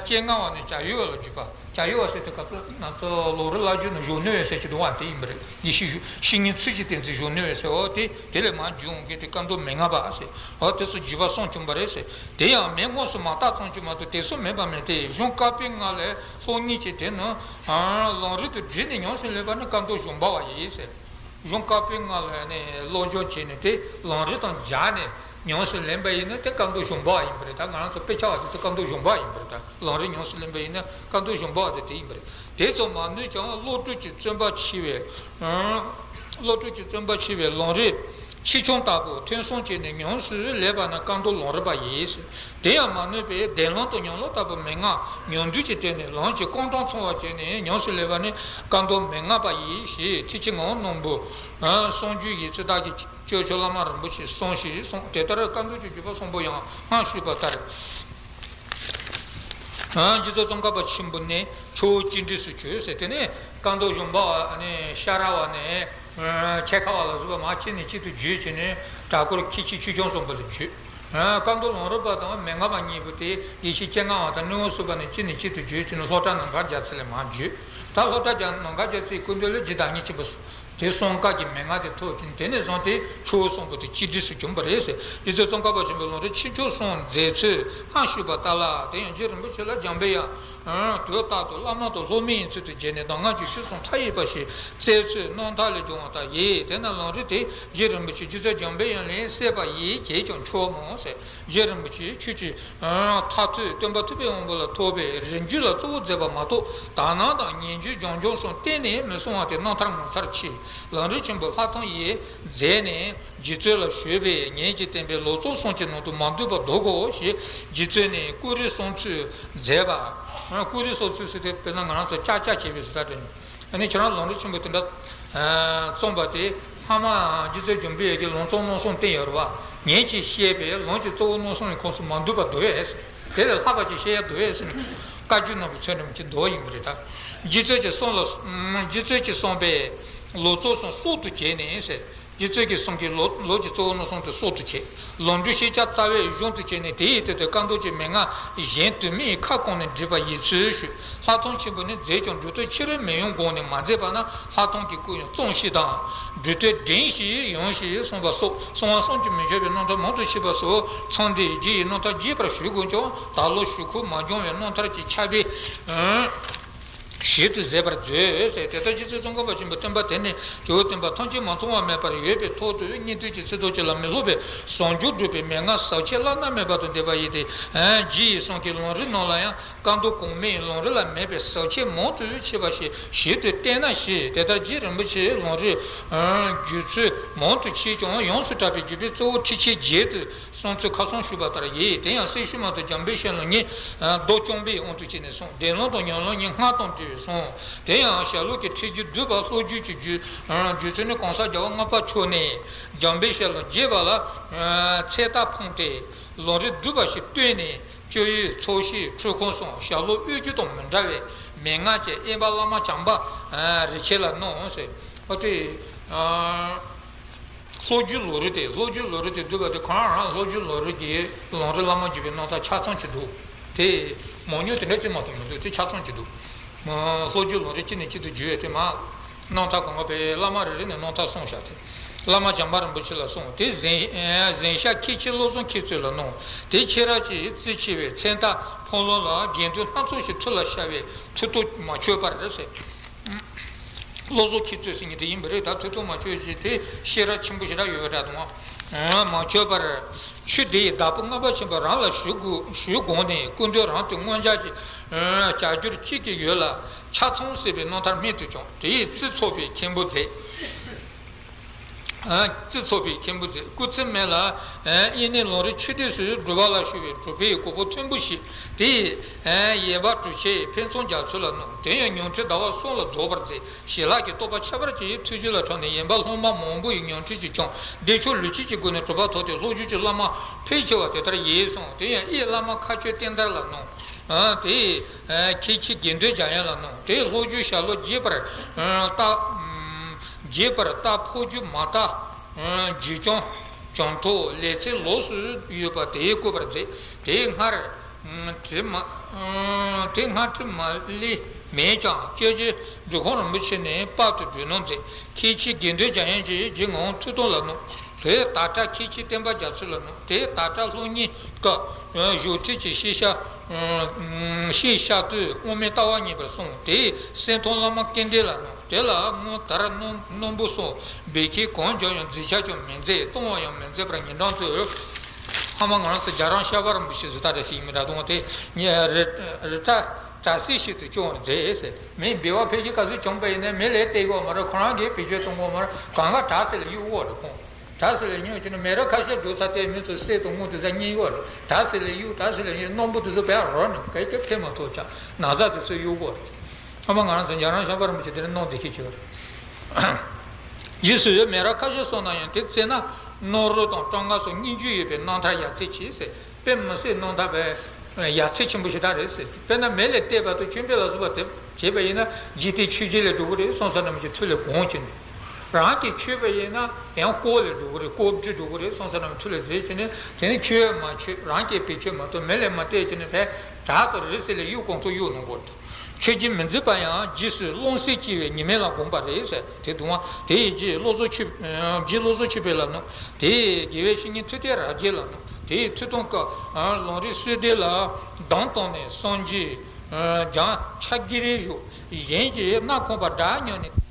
སྤྱན་སྔ་བ་ནས་བྱ་ཡུལ་བ་ལ་འཇུག་པ། བྱ་ཡུལ་བ་ཟེར་དུས་སྐབས་སུ་ང་ཚོ་ལམ་རིམ་བསླབ་རྒྱུ་ནི་གཞོན་ནུ་བའི་ཟེར་གྱི་འདུག་བ། དེ་ཡིན་པ་རེད། དགེ་བཤེས་བཤེས་གཉེན་ཚུལ་གྱི་བསྟན་འཛིན་གཞོན་ནུ་བའི་ཟེར་བ་དེ་དེ་ལས་མར་བྱུང་གི་དེ་བཀའ་མདོ་མན་ངག་པ་ཟེར་བ་དེ་ཚོ་བརྒྱུད་པ་གསུམ་བྱུང་བ་རེད་ཟེར། དེ་ཡང་མན་ངག་སུ་མ་བརྟགས་ཙམ་གྱིས་མ་གཏོགས་དེ་སོགས་མིན་པ་མིན་ཏེ། གཞུང་བཀའ་པོད་ལྔ་ལས་ལྷག་ཉིད་ཀྱི་དེ་ནི་ལམ་རིམ་དུ་བསྒྲིལ་ནས་ཉམས་སུ་ལེན་པ་ནི་བཀའ་མདོ་གཞུང་པ་བ་ཡིན་ཟེར། གཞུང་བཀའ་པོད་ལྔ་ལ་ནི་སློབ་སྦྱོང་བྱས་ནས་དེ་ལམ་རིམ་དང་སྦྱར་ནས་ཉམས་སུ་ལེན་པ་ཡིན་ན་དེ་བཀའ་མདོ་གཞུང་པ་ཡིན་པ་རེད། ད་ང་རང་ཚོ་དཔེ་ཆ་བ་དེ་ཚོ་བཀའ་མདོ་གཞུང་པ་ཡིན་པ་རེད། ད་ལམ་རིམ་ཉམས་སུ་ལེན་པ་ཡིན་ན་བཀའ་མདོ་གཞུང་པ་བ་དེ་དེ་ཡིན་པ་རེད། དེ་ཙམ་མ་ནུས་ཀྱང་བློ་གྲོས་ཀྱི་བརྩོན་པ་ཆེ་བས། བློ་གྲོས་ཀྱི་བརྩོན་པ་ཆེ་བས་ལམ་རིམ་ཆེ་ཆུང་ལྟ་བུ་ཐོས་བསམ་བྱས་ནས་ཉམས་སུ་ལེན་པ་ནི་བཀའ་མདོ་ལམ་རིམ་པ་ཡིན། དེ་ཡང་མ་ནུས་པས་བདེན་ལམ་དང་ཉམས་ལམ་ལྟ་བུ་མན་ངག་ཉམས་འདུས་ཀྱི་སྟེང་ནས་ལམ་གྱི་རྐང་གྲངས་ཚང་བ་བྱས་ནས་ཉམས་སུ་ལེན་པ་ནི་བཀའ་མདོ་མན་ངག་པ་ཡིན་ཞེས་ཁྲིད་ཆེན་ངག་དབང་རྣོན་པོ་གསུང་རྒྱུན་ཡིག་ཚད་བདག་གིས་སྤྱོད་ཆོག་བླ་མ་རིན་པོ་ཆེས་གསུངས་ཞེས་གསུངས། དེ་ལྟར་བཀའ་མདོ་གི་བརྒྱུད་པ་གསུམ་པོ་ཡང་སྔར་ཞུས་པ་ལྟར། རྗེ་བཙུན་ཙོང་ཁ་པ་ཆེན་པོ་ནས་ཆུ་བོ་གཅིག་འདྲེས་སུ་བྱོན་ཟེར། དེ་ནས་བཀའ་མདོ་གཞུང་པ་བ་ནས་ཤ་ར་བ་ནས་ཁྱད་ཁ་བ་ལ་སོགས་པ་མར་གཅིག་ནས་གཅིག་ཏུ་བརྒྱུད་བྱས་ནས་གྲྭ་སྐོར་མཁན་ཆེན་ཆོས་སྐྱོང་གསུམ་པོ་ལ་བརྒྱུད། བཀའ་མདོ་ལམ་རིམ་པ་དང་མན་ངག་པ་གཉིས་པོ་དེ་དགེ་བཤེས་སྤྱན་སྔ་བ་དང་སྣོན་བུ་སྲིན་པོ་ནས་གཅིག་ནས་གཅིག་ཏུ་བརྒྱུད་བྱས་ནས་ལྷོ་བྲག་ནམ་མཁའ་རྒྱལ་མཚན་ལ་མར་བརྒྱུད། ད་ལྷོ་བྲག་རྒྱལ་ནམ་མཁའ་རྒྱལ་མཚན་གྱི་སྐུ་མདུན་ལ་རྗེ་བདག་ཉིད་ཆེན་པོ་དེ་གསུང་བཀའ་གི་མན་ངག་དེ་ཐོབ་ཅིང་། དེ་ནས་བཟུང་སྟེ་ཆུ་བོ་གསུམ་པོ་དེ་གཅིག་འདྲེས་སུ་བྱུང་བ་རེད་ཟེར། རྗེ་བཙུན་ཙོང་ཁ་པ་ཆེན་པོའི་ལམ་རིམ་ཆེ་ཆུང་གསུམ་མཛད་ཚུལ་སྔར་ཞུས་པ་ལྟར་ལ། དེ་ཡང་རྗེ་རིན་པོ་ཆེ་ལ་འཇམ་པའི་དབྱངས་དུས་རྟག་ཏུ་བླ་མ་དང་སློབ་མའི་ཚུལ་དུ་མཇལ་ནས་གདམས་ངག་གི་ཆོས་གསུང་མཐའ་ཡས་པ་ཞིག་བསྩལ་ཚུལ་རྣམ་ཐར་ལས་འབྱུང་བ་ལྟར་ཡིན། དེས་ན་ལམ་རིམ་དེ་རྗེ་རིན་པོ་ཆེ་རྗེ་བཙུན་འཇམ་པའི་དབྱངས་ལས་གསལ་བ་ཡིས་བྱས་ཀྱང་ཆོག་མོད་ཟེར། རྗེ་རིན་པོ་ཆེས་ཆོས་ཀྱི་མཐར་ཐུག་སྟོན་པ་ཐུབ་པའི་དབང་པོ་ལ་ཐོགས་པའི་རིགས་རྒྱུད་ལ་གཙོ་བོ་མཛད་པ་མ་གཏོགས། དག་སྣང་དང་ཉེར་འཇོག་སྦྱང་སྦྱོང་གསུམ་གཏན་ནས་མི་གསུང་བ་དེ་རྣམ་ཐར་ངོ་མཚར་ཆེ། ལམ་རིམ་ཆེན་པོ་ལྷག་མཐོང་ཡིས་མཛད་ནས་རྗེ་བཙུན་ལ་ཞུས་པས། ངེད་ཀྱིས་བསྟན་པའི་ལོ་ཙཱ་གསུམ་གྱི་ནང་དུ་མ་འདུས་པ་འདོགས་དགོས་ཞེས་རྗེ་བཙུན་ནས་ཀུ་རེ་གསུང་ཚུལ་མཛད་པ། ཀུ་རེ་གསུང་ཚུལ་ཟེར་དུས་དཔེར་ན་ང་རང་ཚོ་ཅག་ཅག་བྱེད་པའི་བཟོ་ལྟ་དེ། ཨ་ནི་ཁྱེད་རང་ལམ་རིམ་ཆེན་པོ་དེ་འདྲ་རྩོམ་པ་དེ་སྔ་མ་རྗེ་བཙུན་འཇམ་པའི་དབྱངས་ཀྱིས་ལམ་ཙཱ་རྣམ་གསུམ་བསྟན་ཡོད་རེད་བ། ངེད་ཀྱིས་བཤད་པའི་ལམ་གྱི་གཙོ་བོ་རྣམ་གསུམ་གྱི་ཁོངས་སུ་མ་འདུས་པ་འདུག་གས། དེ་ལས་ལྷག་པ་ཅིག་བཤད་ཡ་འདུག་གས་ཟེར་ནས་བཀའ་བརྒྱུད་རྣམས་ཀྱི་ཚུལ་ཁྲིམས་ཀྱི་མདོ་ཡིན་པ་རེད་ད། རྗེ་བཙུན་གྱིས་གསུངས་ལ། རྗེ་བཙུན་གྱིས་གསུངས་པའི་ལམ་ཙཱ་གསུམ་སྲོག་ཏུ་བྱས་ནས་ཟེར། རྗེ་བཙུན་གྱིས་གསུངས་ཀྱི་ལམ་ལམ་གྱི་གཙོ་བོ་རྣམ་གསུམ་དེ་སྲོག་ཏུ་བྱས། ལམ་འབྲས་ཤེས་བྱ་རྩ་བའི་གཞུང་དུ་བྱས་ནས་དེ་ཡི་དོན་དུ་བཀའ་མདོ་གི་མན་ངག་གཞན་དུ་མའི་ཁ་བསྐངས་ནས་བྲིས་པ་ཡིན་ཚུལ་ཞུས། ལྷག་མཐོང་ཆེན་པོ་ནི་མཛད་ཀྱང་སྒྲུབ་ཐབས་ཕྱི་རོལ་མི་ཡོང་དགོངས་ནས་མ་མཛད་པ་ན་ལྷག་མཐོང་གི་སྐུ་ཡང་གཙང་ཞིང་དང་། སྒྲུབ་ཐབས་འབྲིང་ཞིང་ཡངས་ཞེས་གསུངས་པ་སོགས་གསང་བ་བསམ་གྱིས་མི་ཁྱབ་པའི་རྣམ་ཐར་མང་དུ་མཆིས་པ་སོགས་མཚམས་འདིར་རྗེ་ཡི་རྣམ་ཐར་རྒྱས་པར་ཞུ་དགོས་ཀྱང་ད་ལོ་ཞུ་ཁུངས་མ་འབྱུང་བས་རྣམ་ཐར་གྱི་ཁྱབ་སྤེལ་ཞིབ་ཏུ་མཛད་པར་མཛོད་ཟེར། དེ་ལྟར་རྗེ་བཙུན་ཙོང་ཁ་པ་ཆེན་པོའི་བསྟན་པ་དེ་ནི་ཇོ་བོའི་བསྟན་པ་ཐམས་ཅད་མ་ཚང་བ་མེད་པར་ཡོད་པའི་ཐོག་ཏུ་སྙིགས་དུས་ཀྱི་ཚེ་ཐོག་ཅིག་ལ་མི་སློབ་པའི་བཟང་སྤྱོད་སྒྲུབ་པའི་མན་ངག་ཟབ་ཆོས་བླ་ན་མེད་པ་དང་ལྡན་པ་ཡིན་ཏེ། རྗེ་ཡི་གསུང་གི་ལམ་རིམ་རྣམས་ལ་ཡང་བཀའ་མདོ་གོང་མའི་ལམ་རིམ་ལ་མེད་པའི་ཟབ་ཆོས་མང་དུ་མཆིས་པ་ཞིག་ཞིབ་ཏུ་བསྟན་ན་ཞེས། དེ་ལྟར་རྗེ་རིན་པོ་ཆེའི་ལམ་རིམ་བརྒྱུད་ཚུལ་མང་དུ་མཆིས་ཀྱང་ཡོངས་སུ་གྲགས་པའི་བརྒྱུད་པའི་གཙོ་བོ་ཁྲིད་ཆེན་བརྒྱད་དུ། གསུང་ཚུལ་ཁ་སང་ཞུས་པ་ལྟར་ཡིན། དེ་ཡང་གསེར་ཞུན་མ་དང་འཇམ་དཔལ་བཤད་ལམ་གཉིས་མདོ་རྐྱང་པའི་དབང་དུ་བྱས་ནས་གསུངས། བདེན་ལམ་དང་ཉམས་ལམ་གཉིས་སྔར་དང་འབྲེལ་བའི་གསུང་། དེ་ཡང་ཞལ་ལུང་གི་ཁྲིད་རྒྱུན་བསྡུས་པ་ལྷག་རྒྱུན་གྱི་རྒྱུད་རྒྱུད་ཚུལ་ནི་གོང་ས་རྒྱལ་བ་ལྔ་པ་མཆོག་ནས་འཇམ་དཔལ་བཤད་ལམ་རྒྱས་པ་ལ་ཚད་ལྟར་འཕངས་ཏེ་ལམ་རིམ་བསྡུས་པ་ཞིག་བཏོན་ནས་སྤྱོད་ཡུལ་ཚོགས་ཤེས་འཁྲུལ་ཁུངས་སོགས་ཞལ་ལུང་དབུས་རྒྱུད་དང་མི་འདྲ་བའི་མན་ངག་ཅིག་དབེན་པ་བླ་མ་བྱམས་པ་རིན་ཆེན་ལ་གནང་ཟེར། ཨ་དེ། ལྷག་རྒྱུན་ལམ་རིམ་དེ་ལྷག་རྒྱུན་ལམ་རིམ་དེ་བསྡུས་པ་དེ་གང་རང་ལྷག་རྒྱུན་ལམ་རིམ་གྱི་ལམ་རིམ་བླ་མ་བརྒྱུད་པའི་རྣམ་ཐར་ཆ་ཚང་གཅིག་འདུག་དེ་མང་ཉུང་དེ་འདྲ་ཅིག་མ་གཏོགས་མི་འདུག་དེ་ཆ་ཚང་གཅིག་འདུག་ལྷག་རྒྱུན་ལམ་རིམ་གཅིག་ནས་གཅིག་ཏུ་བརྒྱུད་ཡོད་དེ་མ། རྣམ་ཐར་གོང་འོག་པའི་བླ་མ་རེ་རེ་ནས་རྣམ་ཐར་གསུངས་བཞག་དེ། བླ་མ་བྱམས་པ་རིན་པོ་ཆེ་ལ་གསུངས་དེ་གཟན་གཟན་ཤ་ཁྱད་ཆོས་བློ་བཟང་མཁས་བཙུན་ལ་གནང་། དེ་ཁྱེད་རང་གིས་རྩིས་ཆེ་བའི་མཚན་རྟགས་ཕང་ལམ་ལ་དགེ་འདུན་སྣ་ཚོགས་ཤིག་ཐུགས་ལ་ཤར་བས་ཐུགས་དོགས་མ་ཆོད་པར་ཟེར། བློ་བཟང་མཁས་བཙུན་ཟེར་མཁན་དེ་ཡིན་པ་རེད། ད་ཐུགས་དོགས་མ་ཆོད་ཅིག་དེ་ཤེས་རབ་ཆེན་པོ་ཞེ་དྲག་ཡོད་པ་འདྲ་འདུག་མ་ཆོད་པར་ཆོས་འདི་ཡི་བདག་པོ་ལྔ་པ་ཆེན་པོ་རང་ལ་ཞུ་དགོས་ཞུ་དགོངས་ནས་སྐུ་མདུན་རང་དུ་མངོན་བྱང་གི་བྱ་རྒྱུར་ཅིག་གི་ཡུལ་ལ་ཆ་ཚང་ཟེར་བའི་རྣམ་ཐར་རྨད་དུ་བྱུང་། དེ་ཡི་རྩིས་ཚོགས་པའི་མཁན་པོ་མཛད། རྩི་ཚོགས་པའི་མཁན་པོ་མཛད། སྐུ་ཚེ་སྨད་ལ་དབྱིག་གནས་ལམ་རིམ་ཆོས་སྡེ་སོགས་སྒྲུབ་པ་ལ་ཞུགས་པའི་གྲུབ་པའི་གོ་འཕང་མཐོན་པོ་ཞིག་དེ་ཡི་ཡེར་པ་གྲུབ་ཆེན་ཕུན་ཚོགས་རྒྱ་མཚོ་ལ་གནང་། དེ་ཡང་ཉང་ཁྲི་ཟླ་བ་གསུམ་ལ་རྫོགས་པར་མཛད། ཞི་ལྷག་གི་རྟོགས་པ་ཁྱད་པར་ཅན་ཐོས་བྱེད་ལ་འཁྲུངས་ནས་ཡེར་པ་སློབ་མ་མང་པོ་ཡི་ཉམས་ཁྲིད་ཀྱིས་ཀྱང་བདེ་མཆོག་ལུས་དཀྱིལ་གྱི་སྒོ་ནས་གྲུབ་པ་ཐོབ་སྟེ། ལྷོ་རྒྱུད་ཀྱི་བླ་མ་ཕལ་ཆེ་བ་དེ་ལྟར་ཡལ་སོང་། དེ་ཡང་དབྱིག་བླ་མ་མཁའ་སྤྱོད་བསྟན་དར་ལ་གནང་། དེ་ཡི་མཁན་ཆེན་དགེ་འདུན་འཇམ་དབྱངས་ལ་གནང་། དེ་ཡི་ལྷོ་རྒྱུད་ཞྭ་ལུ་རྒྱས་པར་བཏབ། རྒྱས་པར་བཏབ། ཕོ་རྒྱུད་མ་དག་རྒྱུད་སྐྱོང་གྱང་ཐོག་ལེ་ཚན་ལོགས་སུ་ཡོད་པ་དེ་བཀོད་པར་མཛད། དེ་སྔར་བྲིས་མ། དེ་སྔར་བྲིས་མ་ལས་མེད་ཀྱང་། སྐྱབས་རྗེ་འབྲི་གུང་རིན་པོ་ཆེ་ནས་དཔར་དུ་བསྒྲིགས་གནང་མཛད། མཁན་ཆེན་དགེ་འདུན་འཇམ་དབྱངས་ཀྱིས་རྗེ་ངག་དབང་ཐུགས་དམ་ལ་གནང་། དེ་ཡི་དྭགས་གྲྭ་མཁན་ཆེན་བསྟན་པ་རྒྱ་མཚོ་ལ་གནང་། དེ་ཡི་དྭགས་གྲྭ་སློབ་གཉེར་སྐབས་བཞུགས་ཁྲིད་ཀྱི་ཤེས་བྱ། ཤེས་བྱ་དུས་དབང་མེད་ལྟ་བ་ངེས་པར་གསུངས། དེ་ཡི་སེམས་མཐོང་བླ་མ་སྐལ་ལྡན་ལ་གནང་། དེ་ལ་སྔོན་དར་སྣུམ་སྣུམ་པོ་སོགས་སྦས་ཁས་གང་བརྒྱབ་ཡང་རྫས་ཆག་ཀྱང་མི་མཛད། གཏོང་བ་ཡང་མི་མཛད་པར་ཉེ་འགྲམ་དུ། ཨ་མ་ང་རང་ཚོ་རྒྱ་རམ་ཤ་བ་རིན་པོ་ཆེ་བཟོ་ལྟ་འདྲ་ཞིག་ཡིན་མིན་འདྲ་གཏོང་བ་དེ་ངས་རི་རི་ཁྲ་གྲྭ་སའི་ཞིག་ཏུ་སྐྱོང་བར་མཛད་ཟེར། མི་འབུལ་བ་ཕལ་ཆེར་ག་ཚོད་བྱུང་པ་ཡིན་ན་མི་ལ་སྟེར་ཡོད་མ་རེད། ཁོ་རང་གིས་བེད་སྤྱོད་གཏོང་གི་ཡོད་མ་རེད། གང་ག་གྲྭ་ཟེར་ལ་གཡུག་ཡོད་རེད་ཁོང་། གྲྭ་ཟེར་ལ་གཡུག་བྱས་ནས་མི་རབས་ཁ་ཤས་འགྲོ་ས་དེ་མི་ཚོ་གསེར་དང་དངུལ་དེ་ཚོ་རྙེད་ཡོད་རེད། གྲྭ་ཟེར་ལ་གཡུག་གྲྭ་ཟེར་ལ་གཡུག་སྣུམ་པོ་དེ་ཚོ་བས་རོ་ནས་ག་གེ་ཕན་མ་ཐོགས་ཀྱང་ན་ཚ་དེ་ཚོ་གཡུག་ཡོད་རེད། ཨ་མ་ང་རང་ཚོ་རྒྱ་རམ་ཤ་བ་རིན་པོ་ཆེ་དེ་ནས་གནང་བསྡད་ཤེས་ཀྱི་ཡོད་རེད། རྗེས་སུ་ཡང་མི་རབས་ཁ་ཤས་སོང་ན་ཡང་དེ་བཙལ་ན་སྣང་རུང་དང་སྤྲང་ངར་སོགས་སྙིང་རྗེ་ཡོད་པའི་རྣམ་ཐར་ཡ་མཚན་ཆེ་ཟེར། དཔེ་མི་སྲིད་རྣམ་ཐར་བས་ཡ་མཚན་ཆེན་པོ་ཞེ་དྲག་རེད་ཟེར། དཔེར་ན་མི་ལ་སྟེར་བ་དང་ཁྱིམ་པ་ལ་བཟོ་བ་དེ་བྱས་པ་ཡིན་ན་འཇིག་རྟེན་ཆོས་བརྒྱད་ལས་འགྲོ་གི་རེད་བསམ་ས་རྣམས་ཀྱི་མཐུ་ལས་གང་བྱས་ནས། རང་གིས་མཆོད་པ་ཡིན་ན་ཡང་དཀོར་ལས་འགྲོ་གི་རེད། དཀོར་བགྲེས་འགྲོ་གི་རེད་བསམ་ས་རྣམས་མཐུ་ལས་རྫས་བྱས་ནས་དེ་ནི་མཆོད་མ་མཆོད་རང་གིས་བེད་སྤྱོད་མ་གཏོགས་མི་ལ་མ་སྟེར་བྱས་ནས་བས་དྲག་ཏུ་རི་སེ་ལས་གཡུག་གོང་ཚོ་གཡུག་གནང་གོ། ཆོས་བརྒྱུད་མི་འཛིན་པ་ཡང་རྗེས་སུ་རླུང་བསིལ་བྱེད་པའི་ཉི་མའི་ལ་དགོངས་པ་རེད་ཟེར། དེ་དུས་དེ་ཡི་རྗེ་བློ་བཟང་ཆོས། རྗེ་བློ་བཟང་ཆོས་འཕེལ་ལ་གནང་། དེ་ཡི་དགེ་བའི་བཤེས་གཉེན་ཐུབ་བསྟན་རབ་རྒྱས་ལ་གནང་། དེ་ཡི་ཐུགས་དམ་སྐབས་ལམ་རིམ་གསོལ་འདེབས་ལ་གདམས་བཏང་ནས་སངས་རྒྱས་འཇམ་ཕྱག་རྒྱའི་རིགས་བཞུགས། གཞན་གྱིས་སྣ་ཁོང་པ་སྒྲ་ཉམས་ནས།